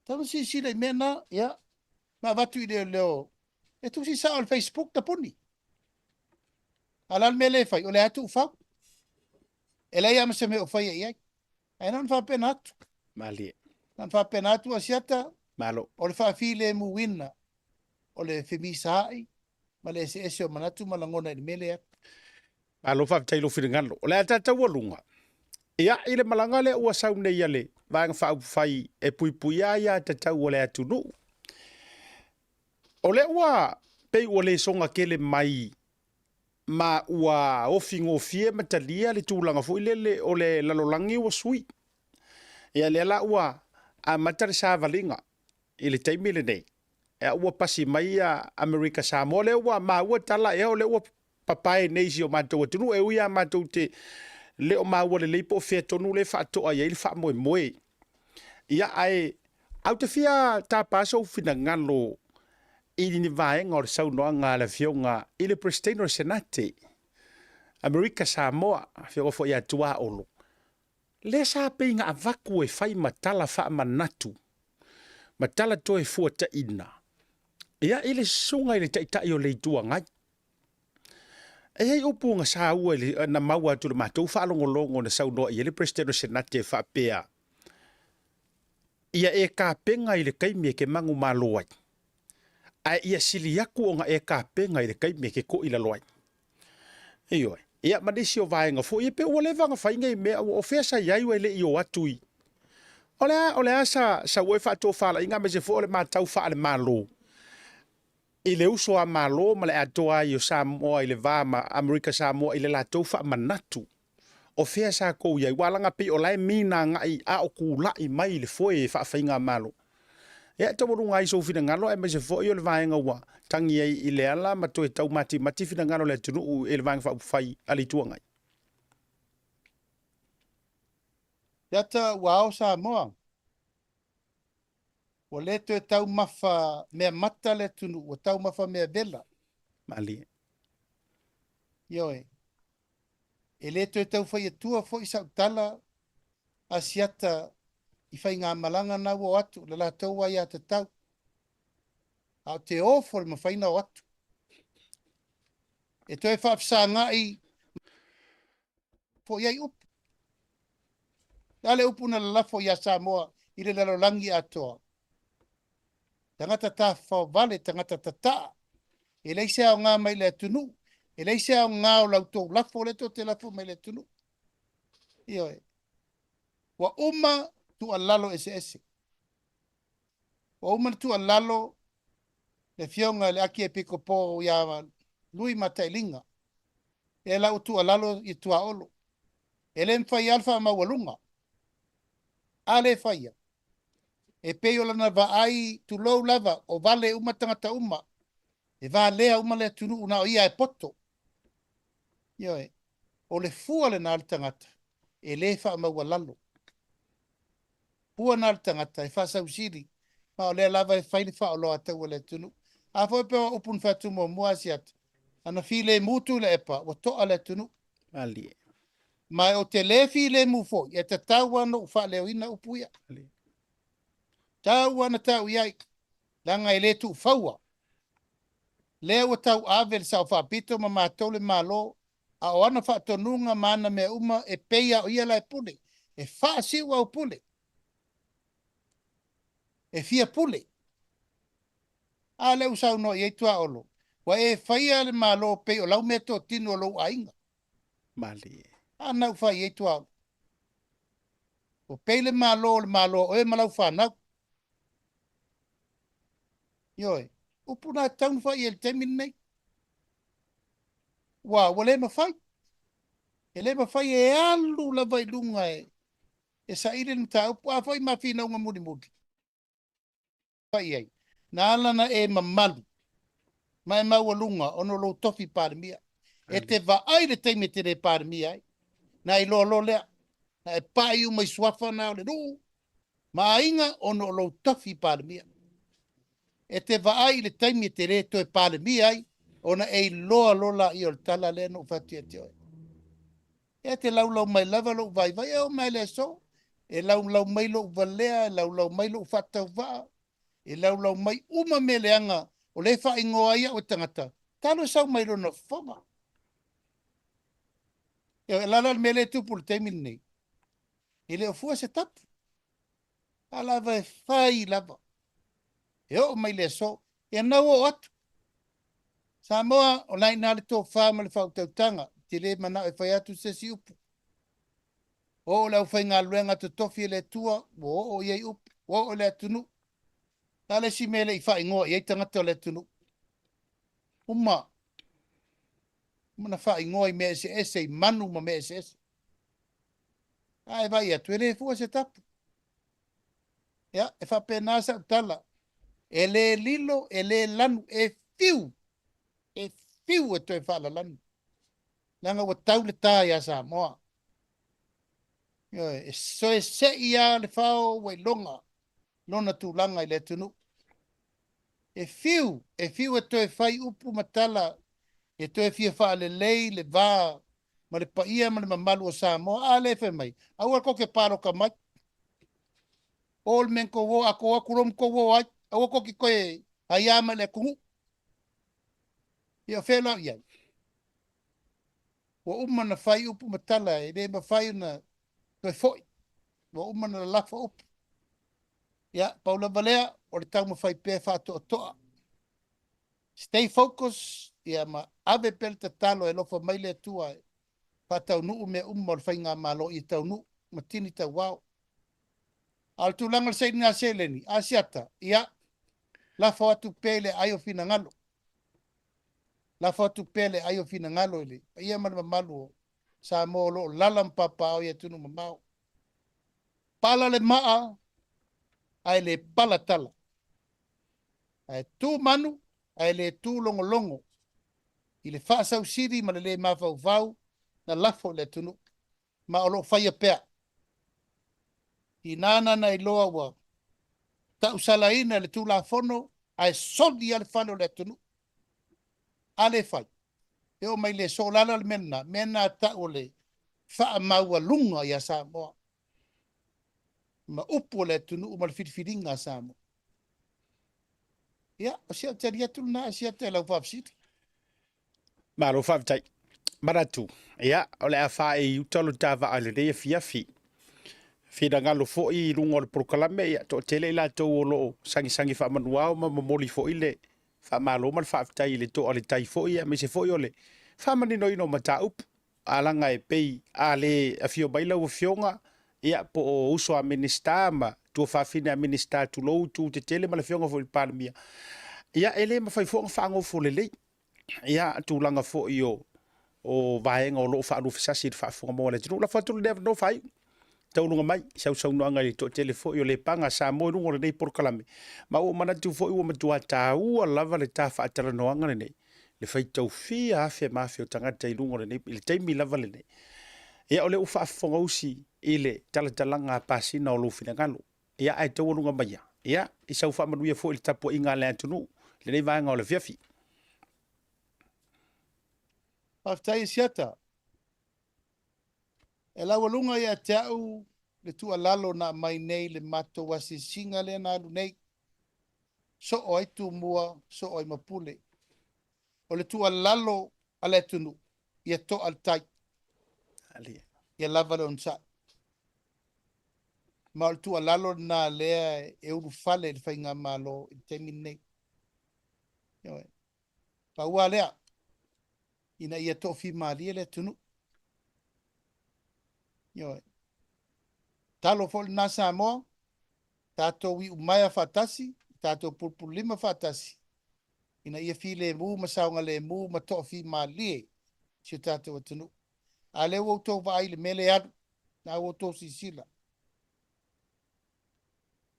Tatau ona silasila i mea na, ia, ma avatu i leoleo e tusi sao i le Facebook tapuni. A o le a le mea lea e fai? O lea lava e tuufau. E leai lava ma se mea o faia i ai. Ae na ona faapena atu. Malie. Na ona faapena atu Asiata. Malo. O le faafilemuina o le femisaai ma le eseese o manatu ma lagona i le mea lea. Malo faafetai i lou finagalo. O le a tatou aluga. Ia, i le malaga lea ua sau nei a le Vaega Faaupufai e puipuia ai aiatatau a le atunuu. O lea ua pei ua le soga tele mai ma ua ofi gofie ma talia le tulaga foi lele o le lalolagi ua sui. Ia lea la ua amata le savaliga i le taimi lenei. Ia ua pasi mai ia Amerika Samoa lea ua maua tala ea o lea ua papae nei i si o matou atunuu e ui lava matou te le o maua lelei po o fea tonu lea e faatoa i ai le faamoemoe. Ia ae au te fia tapa sou finagalo i ni vaega o le saunoaga a le Afioga i le Peresetene o le Senate, Amerika Samoa, Afioga foi ia Tuaolo, lea sa pei na avatu e fai ma tala faamanatu, ma tala toe fuataina, ia i le susuga i le Taitai o le Itu Agai. E i ai upu na saua i le, na maua atu i le matou faalogologo na saunoa i ai le Peresetene o le Senate e faapea, Ia e tapena i le taimi e te manumalo ai, ae ia sili atu ona e tapena i le taimi e te toilalo ai. Ioe. Ia, ma nisi o vaega foi, e pei ua leva ona fai nei mea, o fea sa i ai ua e le i o atu i. O le a, o le a sa, sau ai faatofalaiga aemaise foi o le matau faale-Malo. I le uso a Malo ma le atoa ai o Samoa i le va ma Amerika Samoa i le latou faamanatu o fea sa kou i ai, ua laga pei o la e mina agai a o kulaʻi mai i le foe e faafaigāmalo. Ia, e taualuga ai sou finagalo aemaise foi o le vaega ua tagi ai i le ala ma toe taumatimati finagalo o le atunuu i le Vaega Faaupufai a le Itu Agai. Iata ua ao Samoa. Ua le toe taumafa mea mata le atunuu, ua taumafa mea vela. Malie. Ioe. E le toe tau fai atua foi sau tala Asiata i faigamalaga na ua o atu, le latou aiatatau. A o te ofo le mafai ona o atu. E toe faafesagai foi ai upu. Le a le upu na lalafo ia Samoa i le lalolagi atoa? Tagata tafafao vale, tagata tataa. E leai se aoga mai le atunuu. E leai se aoga o la outou lafo lea tou te lafo mai i le atunuu. Ioe. Ua uma tuualalo eseese. Ua uma na tuualalo le afioga i le Akiepikopo ia Lui Matailiga. E la ua tuualalo i Tuaolo. E le mafai lava le faamaualuga. A le faia. E pei o lana vaai, tulou lava, o vale uma tagata uma. E valea uma le atunuu na o ia e poto. Ioe. O le fua lena a le tagata e le faamaualalo. Fua na a le tagata e faasausili, ma o lea lava e fai le faaoloataua i le atunuu. A foi pe o upu na fai atu muamua Asiata, ana filemu Tuilaepa, ua toa le atunuu. Malie. Ma ou te le filemu foi, e tatau lava ona ou faaleoina upu ia. Malie. Tau lava na tau i ai, leaga e le tuufaua. Lea ua tauave le Sao Faapito ma matou le Malo, a o ana faatonuga ma ana mea uma e pei a o ia la e pule. E faasiu au pule. E fia pule. A lea ua saunoa i ai Tuaolo, ua e faia le Malo pei o lau meatotino o lou aiga. Malie. A na ua fai i ai Tuaolo. Ua pei le Malo o le Malo a oe ma lau fanau. Ioe, upu na e tatau ona fai i ai i le taimi lenei. Ua, ua le mafai. E le mafai e alu lava i luga e, e saili le mataupu. A foi ma finauga mulimuli fai i ai. Na ala ona e mamalu ma e maualuga ona o lou tofi Palemia. E te vaai le taimi e te le Palemia ai. Na iloa loa lea. Na e pai uma i suafa na o le nuu ma aiga ona o lou tofi Palemia. E te vaai i le taimi e te le toe Palemia ai ona e iloa loa laia o le tala lea na ou fai atu ia te oe. E te laulau mai lava lou vaivai e oo mai le aso. E laulau mai lou valea, e laulau mai lou faatauvaa, e laulau mai uma mea leaga o lea e faaigoa ai au e tagata, talo e sau mai lona fofoga. E o la le mea lea e tupu i le taimi lenei. E le o fua se tapu. A lava e fai lava. E oo mai le aso. Ia nau oo atu. Samoa, o la ina le tofa ma le faautautaga, e te le manao e fai atu se isi upu. Oo le aufaigaluega totofi e le Atua, ua oo i ai upu, ua oo i le atunuu. O le a le isi mea e le i faaigoa i ai tagata o le atunuu? Uma, uma na faaigoa i mea eseese, i manu ma mea eseese. A e vaai atu, e le fua se tapu. Ia, e faapena sau tala. E le lilo, e le lanu, e fiu, e fiu e toe faalalanu. Leaga ua tau le tā iā Samoa. Ioe, e soe sei lava le fao ua iloga lona tulaga i le atunuu. E fiu, e fiu e toe fai upu ma tala e toe fia faalelei le va ma le paia ma le mamalu o Samoa. A lea e fai mai, aua tou te palota mai. O le mea na tou o, a tou o atu loa ma tou o ai, aua tou te toe aia mai le atunuu. Ia o fea la o i ai? Ua uma ona fai upu ma tala e le mafai ona toe foi. Ua uma ona lalafo upu. Ia, pau lava lea, o le taumafai pea e faatoatoa. Stay focus, ia ma ave pea le tatalo e alofa mai le Atua e faataunuu mea uma o le faigamalo ia taunuu ma tini tauao. A o le tulaga o le sailiga seleni, Asiata, ia, lafo atu pea i le aai o finagalo. Lafo atu pea le ai o finagalo i le paia ma le mamalu o Samoa o lo o lala ma papaao i atunuu mamao. Pala le maa ae le pala tala. Ae tu manu ae le tu logologo i le faasausili ma le le mafaufau na lafo i le atunuu ma o lo o faia pea. Inā nana iloa ua tausalaina e le Tulafono ae soli lava le fale o le atunuu. A le fai, e oo mai le soolala le mea lena, mea lena tau o le faamaualuga ia Samoa ma upu o le atunuu ma le filifiliga a Samoa. Ia, o si au tali atu lena e siata i lau faafesili. Malo faafetai. Manatu, ia, o le a faaei i uta lo ta vaa i lenei afiafi. Finagalo foi i luga o le polokalame, ia, toatele i latou o lo o sagisagi faamanuao ma momoli foi le faamalo ma le faafetai i le toa le tai foi, aemaise foi o le faamaninoina o mataupu. Alaga e pei a le afio mai lau afioga, ia, po o uso a Minisita ma tuafafine a Minisita, tulou itu tetele ma le afioga foi i le Palemia, ia, e le mafai foi ona faagofo lelei ia tulaga foi o vaega o lo o faaluafesasi i le faafofoga a le atunuu. Lafo atu lenei avanoa faaiu tauluga mai i sausaunoaga i le toatele foi o Lepaga a Samoa i luga o lenei polokalame. Ma ua ou manatu foi ua matua taua lava le ta faatalanoaga lenei, le faitau fia afe ma afe o tagata i luga o lenei, i le taimi lava lenei. Ia, o lea ua faafofogausi i le talatalaga a pasina o lou finagalo. Ia, ae taualuga maia, ia, i sau faamanuia foi i le tapuaiga a le atunuu i lenei vaega o le afiafi. Faafetai e Siata. E laualuga ia te au le tuualalo na aumai nei le matou asiasiga lea na alu nei. Soo ai Tumua, soo ai Mapule. O le tuualalo a le atunuu, ia toa le tai. Ia lava le onosai. Ma o le tuualalo lena lea e ulufale i le faigamalo i le taimi lenei. Ioe. Pau lava lea, ina ia toafimalie le atunuu. Ioe. Talo foi lena Samoa, tatou iumaea faatasi, tatou pulupululima faatasi, ina ia filemu ma saogalemu ma toafimalie si o tatou atunuu. A lea ua outou vaai i le mea lea e alu, na ua outou silasila.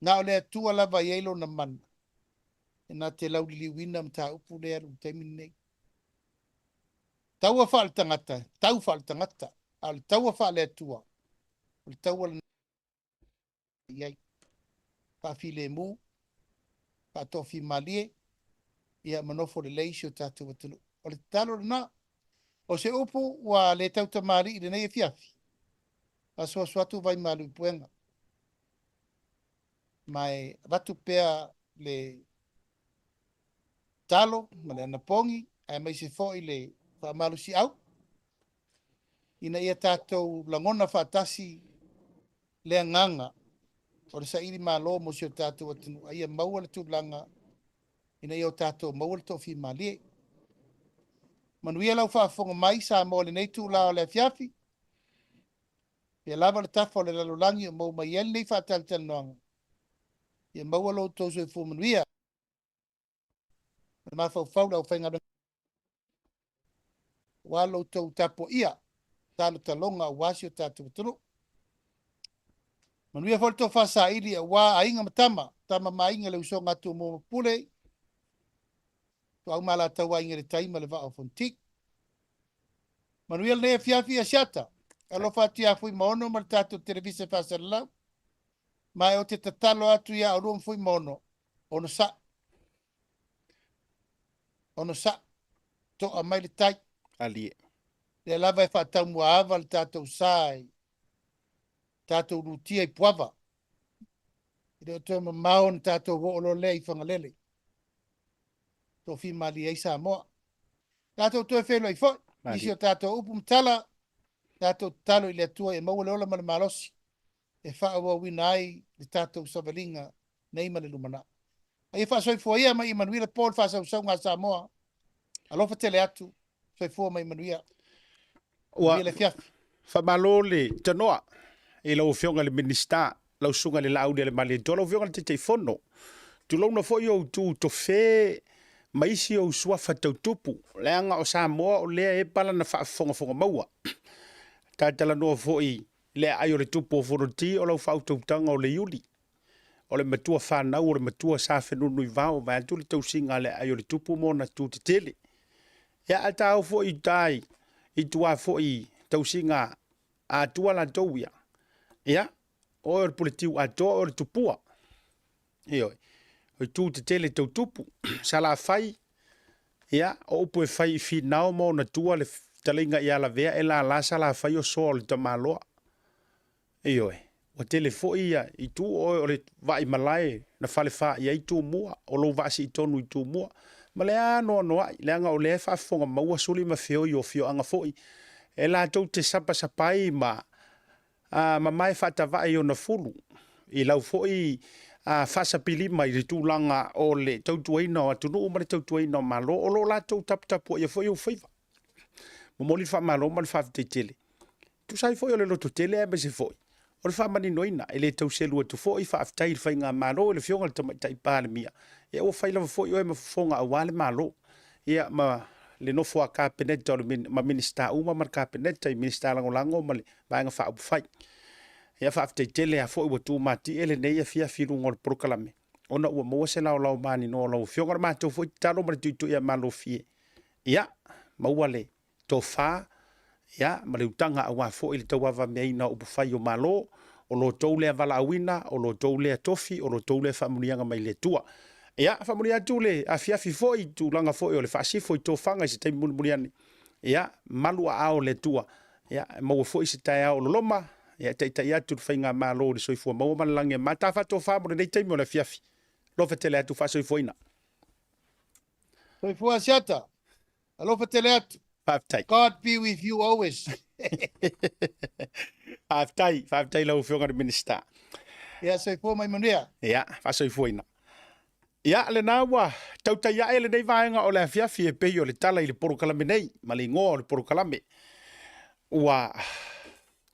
Na o le Atua lava e i ai lona mana, e na te lauliliuina mataupu lea e alu i le taimi lenei. Taua faale-tagata, tau faale-tagata, a o le taua faale-Atua, o le taua lena i ai. Faafilemu, faatoafimalie, ia ma nofo lelei si o tatou atunuu. O le tatalo lena. O se upu ua le tautamalii i lenei afiafi, asuasu atu vaimalu i puega. Ma e avatu pea le talo ma le anapogi, aemaise foi le faamalosiau, ina ia tatou lagona faatasi le agaga o le saili malo mo si o tatou atunuu, a ia maua le tulaga ina ia o tatou maua le toafimalie. Manuia lau faafofoga mai Samoa i lenei itula o le afiafi. Pea lava le tafa o le lalolagi o maua mai ai lenei faatalatalanoaga, ia maua lo outou soifua manuia ma le mafaufau i le aufaigaluega aua lo outou tapuaia talotaloga aua si o tatou atunuu. Manuia foi le tofa saili aua aiga ma tama, tama ma aiga le usoga a Tumua ma Pule, Ituau ma Alataua Aiga i le Tai ma le Vaa o Fonoti. Manuia lenei afiafi Asiata. Alofa atu ia Fuimaono ma le tatou televise faasalalau. Ma e ou te tatalo atu ia oulua ma Fuimaono, onosai. Onosai. Toa mai le tai. Alie. Lea lava e faataumuaava le tatou sa i tatou lutia i Puava. E le o toe mamao ona tatou oo loa lea i Fagalele. Toafimalie ai Samoa. Tatou toe feiloai foi, nisi o tatou upu ma tala, tatou tatalo i le Atua ia maua le ola ma le malosi e faaauauina ai le tatou savaliga nei ma le lumanai. A ia faasoifua ia ma ia manuia le po i le faasausauga a Samoa. Alofa tele atu, soifua ma ia manuia. Ua Manuia le afiafi. Faamalo le tanoa i lau Afioga i le Minisita, lau Susuga i le Laauli a le Malietoa, lau Afioga i le Taitaifono. Tulouna foi ou tu tofe. ma isi ou suafa tau tupu, leaga o Samoa o lea e epa lana faafofogafoga maua. Talatalanoa foi i le aai o le tupu o Fonoti o lau faautautaga o le Iuli, o le matua fanau o le matua Sa Fenunuivao vaeatu le tausiga a le aai o le tupu ma ona tu tetele. Ia ae ta o foi i uta i tua foi i tausiga a Atua latou ia. Ia, o oe o le puletiu atoa, o oe o le tupua. Ioe. O itu tetele tau tupu. Salafai, ia, o upu e fai i Finao ma ona tua le fetalaiga ia Lavea e lala Salafai o soa o le tamaloa. Ioe. Ua tele foi ia itu o oe o le vaai malae na falefa i ai Tumua, o lou vaa siitonu i Tumua. Ma le anoanoai, leaga o lea e faafofoga maua suli ma feoi o afioaga foi e latou te sapasapa ai ma a mamae faatavae i ona fulu, i lau foi faasapilima i le tulaga o le tautuaina o atunuu ma le tautuaina o Malo, o lo o latou taputapuaia foi ou faiva. Momoli le faamalo ma le faafetai tele. Tusa ai foi o le lototele aemaise foi o le faamaninoina. E le tau selu atu foi, faafetai i le Faigamalo i le Afioga i le Tamaitai Palemia, ia ua fai lava foi oe ma fofoga aua le Malo, ia ma le nofo a Kapeneta o le, ma Minisita uma ma le Kapeneta i Minisita Lagolago ma le Vaega Faaupufai. Ia faafetai tele lava foi ua tumatie lenei afiafi i luga o le polokalame ona ua maua se laolao maninoa o lau Afioga. O le matou foi tatalo ma le tuitui a Malofie, ia maua le tofa ia ma le utaga aua foi le tauavameaina o upufai o Malo, o lo outou lea valaauina, o lo outou lea tofi, o lo outou lea faamanuiaga mai le Atua. Ia, faamanuia atu le afiafi foi i tulaga foi o le faasifo i tofaga i se taimi mulimuli ane. Ia, malu aao o le Atua. Ia, e maua foi se taeao o loloma, ia e taitai atu le faigamalo i le soifua maua ma le lagi e mama. Ta tofa mo lenei taimi o le afiafi. Alofa tele atu faasoifuaina. Soifua Asiata. Alofa tele atu. Faafetai. God be with you always. Faafetai, faafetai lau Afioga i le Minisita. Ia, soifua mai manuia. Ia, faasoifuaina. Ia, lena ua tautai ae lenei vaega o le afiafi e pei o le tala i le polokalame nei ma le igoa o le polokalame. Ua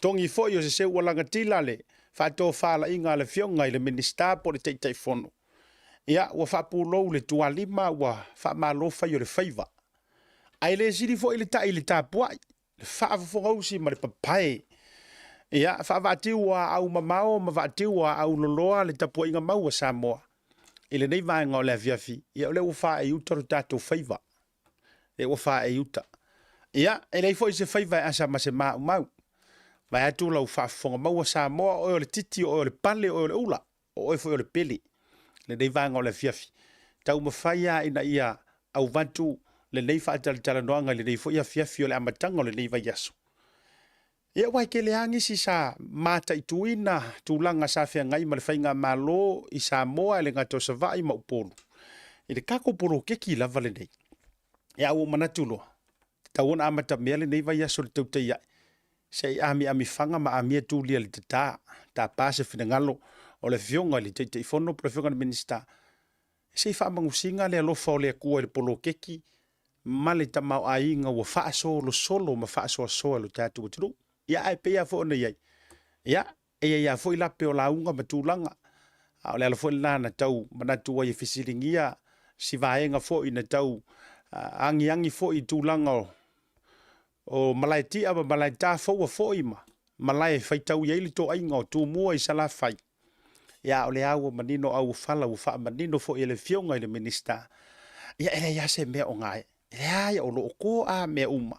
togi foi o se seu ua lagatila le faatofalaiga a le Afioga i le Minisita po o le Taitaifono. Ia, ua faapulou le tualima, ua faamalo fai o le faiva. Ae le sili foi le tai i le tapuai, le faafofogausi ma le papae. Ia, faavaatiu o aau mamao ma vaatiu o aau loloa le tapuaiga mau a Samoa i lenei vaega o le afiafi. Ia, o lea ua faaei uta lo tatou faiva. Lea ua faaei uta. Ia, e leai foi se faiva e asa ma se maumau. Vaeatu lau faafofoga maua Samoa, o oe o le titi, o oe o le pale, o oe o le ula. O oe foi o le pele lenei vaega o le afiafi. Taumafai lava ina ia auvatu lenei faatalatalanoaga i lenei foi afiafi o le amataga o lenei vaiaso. Ia aua e tele lava nisi sa mataituina tulaga sa feagai ma le faigamalo i Samoa e le gata o Savaii ma Upolu i le tatou poloketi lava lenei. Ia a ua ou manatu loa, tatau ona amatamea lenei vaiaso i le tautai ae Se i amiamifaga ma amia tulia i le tata, tapa se finagalo o le Afioga i le Taitaifono po o le Afioga i le Minisita, se i faamanusiga le alofa o le Atua i le poloketi ma le tamaoaiga ua faasolosolo ma faasoasoa e lo tatou atunuu. Ia, ae pei lava foi ona i ai, ia, e i ai lava foi lape o lauga ma tulaga, a o le ala foi lena na tau manatu ai e fesiligia si vaega foi na tau agiagi foi i tulaga o O Malaetia ma Malaeta foua foi ma malae e faitau i ai le toaiga o Tumua i Salafai. Ia, a o lea ua manino auofala ua faamanino foi e le Afioga i le Minisita, ia e leai lava se mea o gae. E leai, o lo o to a mea uma.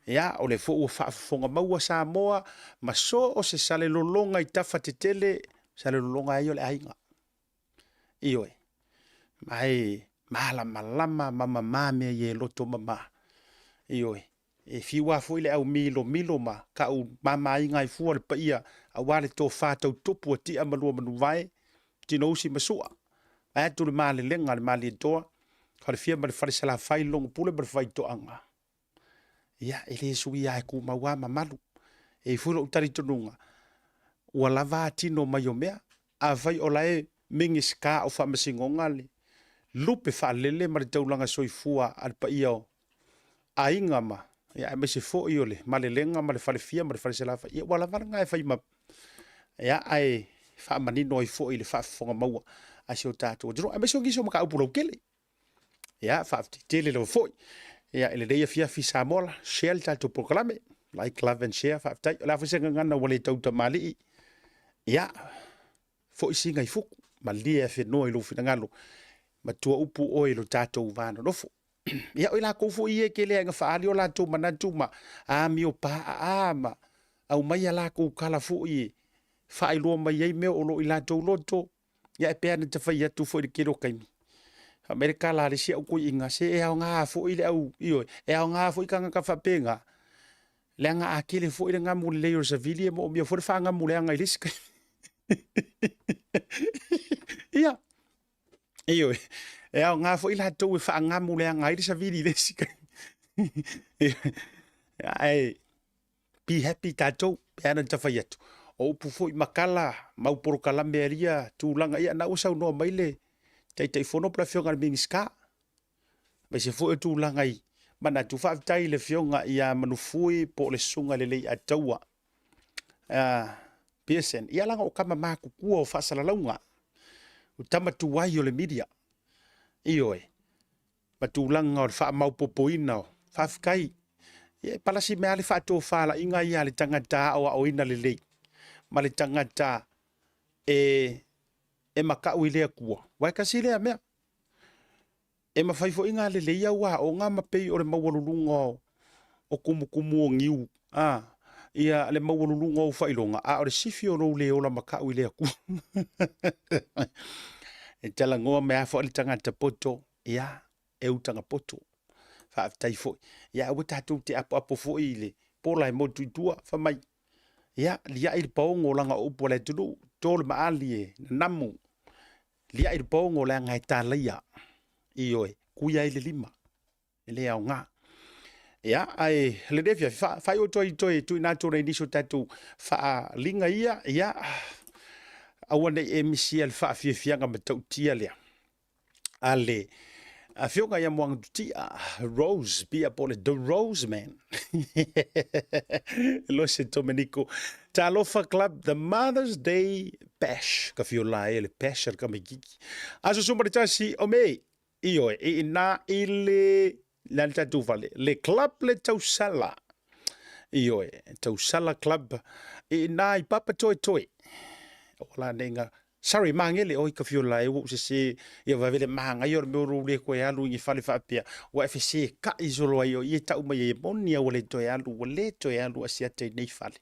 Ia, o lea foi ua faafofoga maua Samoa ma so o se salelologa i tafa tetele, salelologa ai o le aiga. Ioe, ma e malamalama ma mama mea ia e loto mama. Ioe, e fiu lava foi le au milomilo ma tau mamaina ai fua le paia aua le tofa tau tupu a Tia ma Luamanuvae, Tinousi ma Sua. Vaeatu le malelega a le Malietoa, Falefia ma le Falesalafai, le Logopule ma le Faitoaga. Ia, e le suia lava e tumau lava ma malu. E i ai foi lou talitonuga, ua lava a tino mai o mea. Afai o la e Minisita o Faamasinoga le lupe faalele ma le taulaga soifua a le paia o aiga ma, ia, aemaise foi o le Malelega ma le Falefia ma le Falesalafai, ia ua lava lena e fai ma, ia, ae faamanino ai foi i le faafofoga maua a si o tatou atunuu, aemaise o nisi o mataupu lautele. Ia, faafetai tele lava foi. Ia, i lenei afiafi Samoa la, share le tatou polokalame. Like, love and share, faafetai. O le a foi se gagana ua le tautamalii. Ia, foi siga i fuku, malie afenoa i lou finagalo, matua upu oe i lo tatou va nonofo. Ia, o i latou foi ia e tele ai ina faaali o latou manatu ma amio paaa ma aumai a latou tala foi e faailoa mai ai mea o lo o i latou loto. Ia e pei lava ona ta fai atu foi i le tele o taimi, fai mai le tala a le isi au toeaina, se e aoga foi le au, ioe, e aoga foi tagata faapena, leaga a tele foi le gamu lelei o le savili e moomia foi le faagamu leaga i le isi taimi. Ia, ioe, e aoga foi latou e faagamu leaga ai le savili i le isi taimi. Ae be happy tatou, pe ana ta fai atu. O upu foi ma tala, mau polokalame a ia tulaga, ia na ua saunoa mai le Taitaifono po o le Afioga i le Minisita, aemaise foi o tulaga i manatu. Faafetai i le Afioga ia Manufui po o le Susuga i le Leiataua uh, Pearson. Ia leaga o tama matutua o faasalalauga, o tama tuai o le media. Ioe, ma tulaga o le faamaopopoina o faafetai. Ia e palasi mai lava le faatofalaiga ia a le tagata aoaoina lelei ma le tagata e, e makau i le Atua. Aua e tasi lea mea. E mafai foi ona lelei au aoga ma pei o le maualuluga o, o tumutumu o niu, a, ia le maualuluga o ou faailoga, a o le sifi o lou le ola makau i le Atua. E talanoa mai lava foi le tagata poto, ia, e utaga poto. Faafetai foi. Ia, aua tatou te apoapo foi i le pola e motu i tua, fai mai, ia, liai le paogo leaga o upu a le atunuu, to le maali e nanamu, liai le paogo leaga e talaia, ioe, kuia ai le lima. E le aoga. Ia, ae lenei afiafi, fa, faaiu atu ai toe tuuina atu ona i nisi o tatou faaaliga ia, ia, aua ne i e misia le faafiafiaga matautia lea a le afioga ia Moagatutia Rose Pia po o le The Rose Man Lose Domenico Talofa Club The Mother's Day Bash ka fiola e le bash a le tamaititi aso suma le tasi o Mei Ioe, i ina i le, le a le tatou fale, le club le tausala. Ioe, tausala club, i ina i Papatoetoe. O la nei nga, sorry, Magele, oi ka fiola e ua ou sese, ia vave le magaia o le mea o lou le toe alu i ni fale faapea, ua e fese kai solo ai o i e tau mai ai e moni a ua le toe alu, ua le toe alu a siata i nei fale.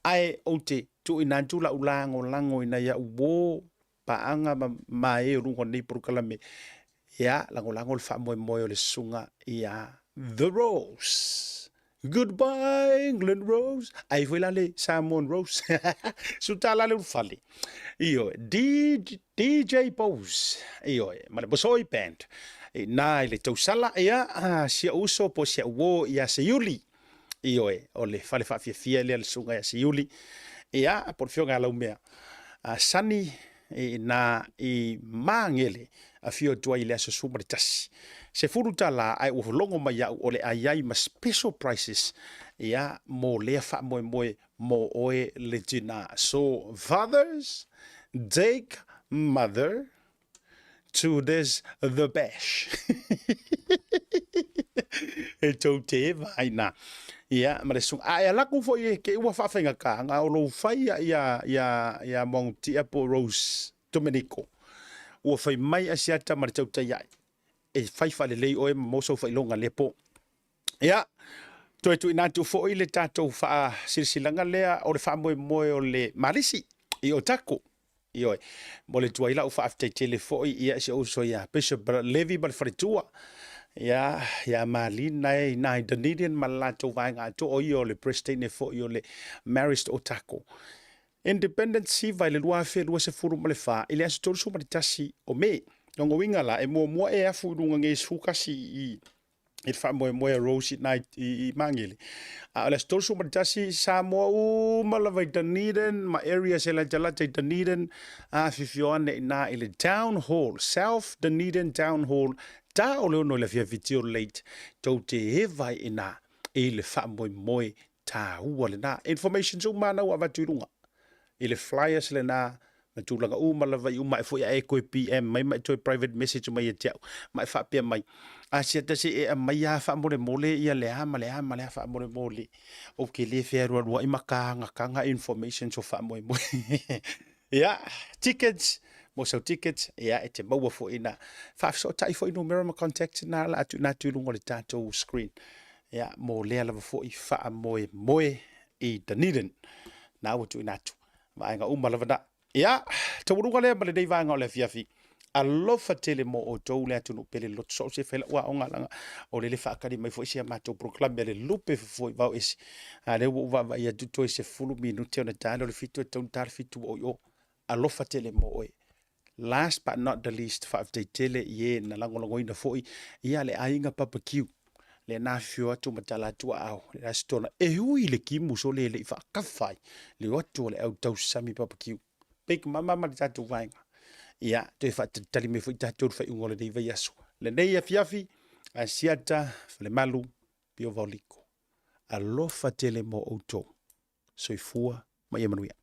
Ae ou te tuuina atu lau lagolago ina ia uo paaga ma mae o luga o lenei polokalame, ia lagolago le faamoemoe o le susuga ia The Rose. Goodbye England Rose. Ai foi la le Samoan Rose. Suta la le ulufale. Ioe, DJ, DJ Pose. Ioe, ma le Bosoi Band. I nā i le tausala, ia, si au uso po si au uo ia Seiuli. Ioe, o le fale faafiafia lea le susuga ia Siuli. Ia, po o le afioga ia Laumea. A Sani i na i Magele, afio atu ai i le aso 11. $10 ae ua logo mai au o le a i ai ma special prices ia mo lea faamoemoe mo oe le tina. So, fathers, take mother to this the bash. e tou te eva ai nā. Ia, ma le sunga. A e alaku foi e ke ua whaawhainga ngā o lou whai ia, ia, ia, ia Moangutia po Rose Domenico. Ua whai mai a siata ma le tautai ai. E whai whalelei oe ma mosau whailonga le po. Ia, toe tuuina atu foi le tatou faasilasilaga lea o le faamoemoe o le Malisi i Otago. Ioe, mo le tuai lau faafetai tele foi ia si ou uso ia Bishop Levy ma le faletua, ia, ia Malina e ina i Dunedin ma le latou vaega atoa, o ia o le President foi o le Marist Otago. Independent Siva i le 2024 i le aso 31 o Me. Lona uiga la, e muamua e afu i luga nei 11 i i le faamoemoe a Rose i, i, i Magele. A o le aso 31, Samoa uma lava i Dunedin ma areas e latalata i Dunedin, afifio ane i nā i le Town Hall, South Dunedin Town Hall, ta o le ono i le afiafi till late, tou te eva ai i nā i le faamoemoe tāua lenā. Informations uma ana ua avatu i luga i le flyers lenā. Ma tulaga uma lava i uma ae foi a e toe PM mai ma e toe private message mai ia te au ma e faapea mai, Asiata se i e aumai lava faamolemole ia le a ma le a ma le a faamolemole. Ou te le fealualuai ma kagakaga informations o faamoemoe. Ia, tickets, mo sau tickets, ia, e te maua foi ina faafesootai foi numera ma contacts na la atu ina atu i luga o le tatou screen. Ia, mo lea lava foi faamoemoe i Dunedin. Na ua tuuina atu. Vaega uma lava na. Ia, taualuga lea ma lenei vaega o le afiafi. Alofa tele mo outou le atunuu pele loto soo se fai lau aoga laga o lele faatali mai foi si a matou polokalame a le lupe fofo i vao ese. A lea ua ou vaavaai atu toe 10 minute ona ta lea o le 7 e tatau ona ta le 7 ua oo i o. Alofa tele mo oe. Last but not the least, faafetai tele i e na lagolagoina foi ia le aiga Papa Q lea na afifio atu ma tala atu aao le Aso Tola e ui i le kimu sole e le i faakafa ai le o atu o le au tausami Papa Q. Big mama ma le tatou vaega. Ia, toe faatalitali mai foi tatou i le faaiuga o lenei vaiaso. Lenei afiafi, Asiata, Falemalu, Pio Vaoliko. Alofa tele mo outou. Soifua ma ia manuia.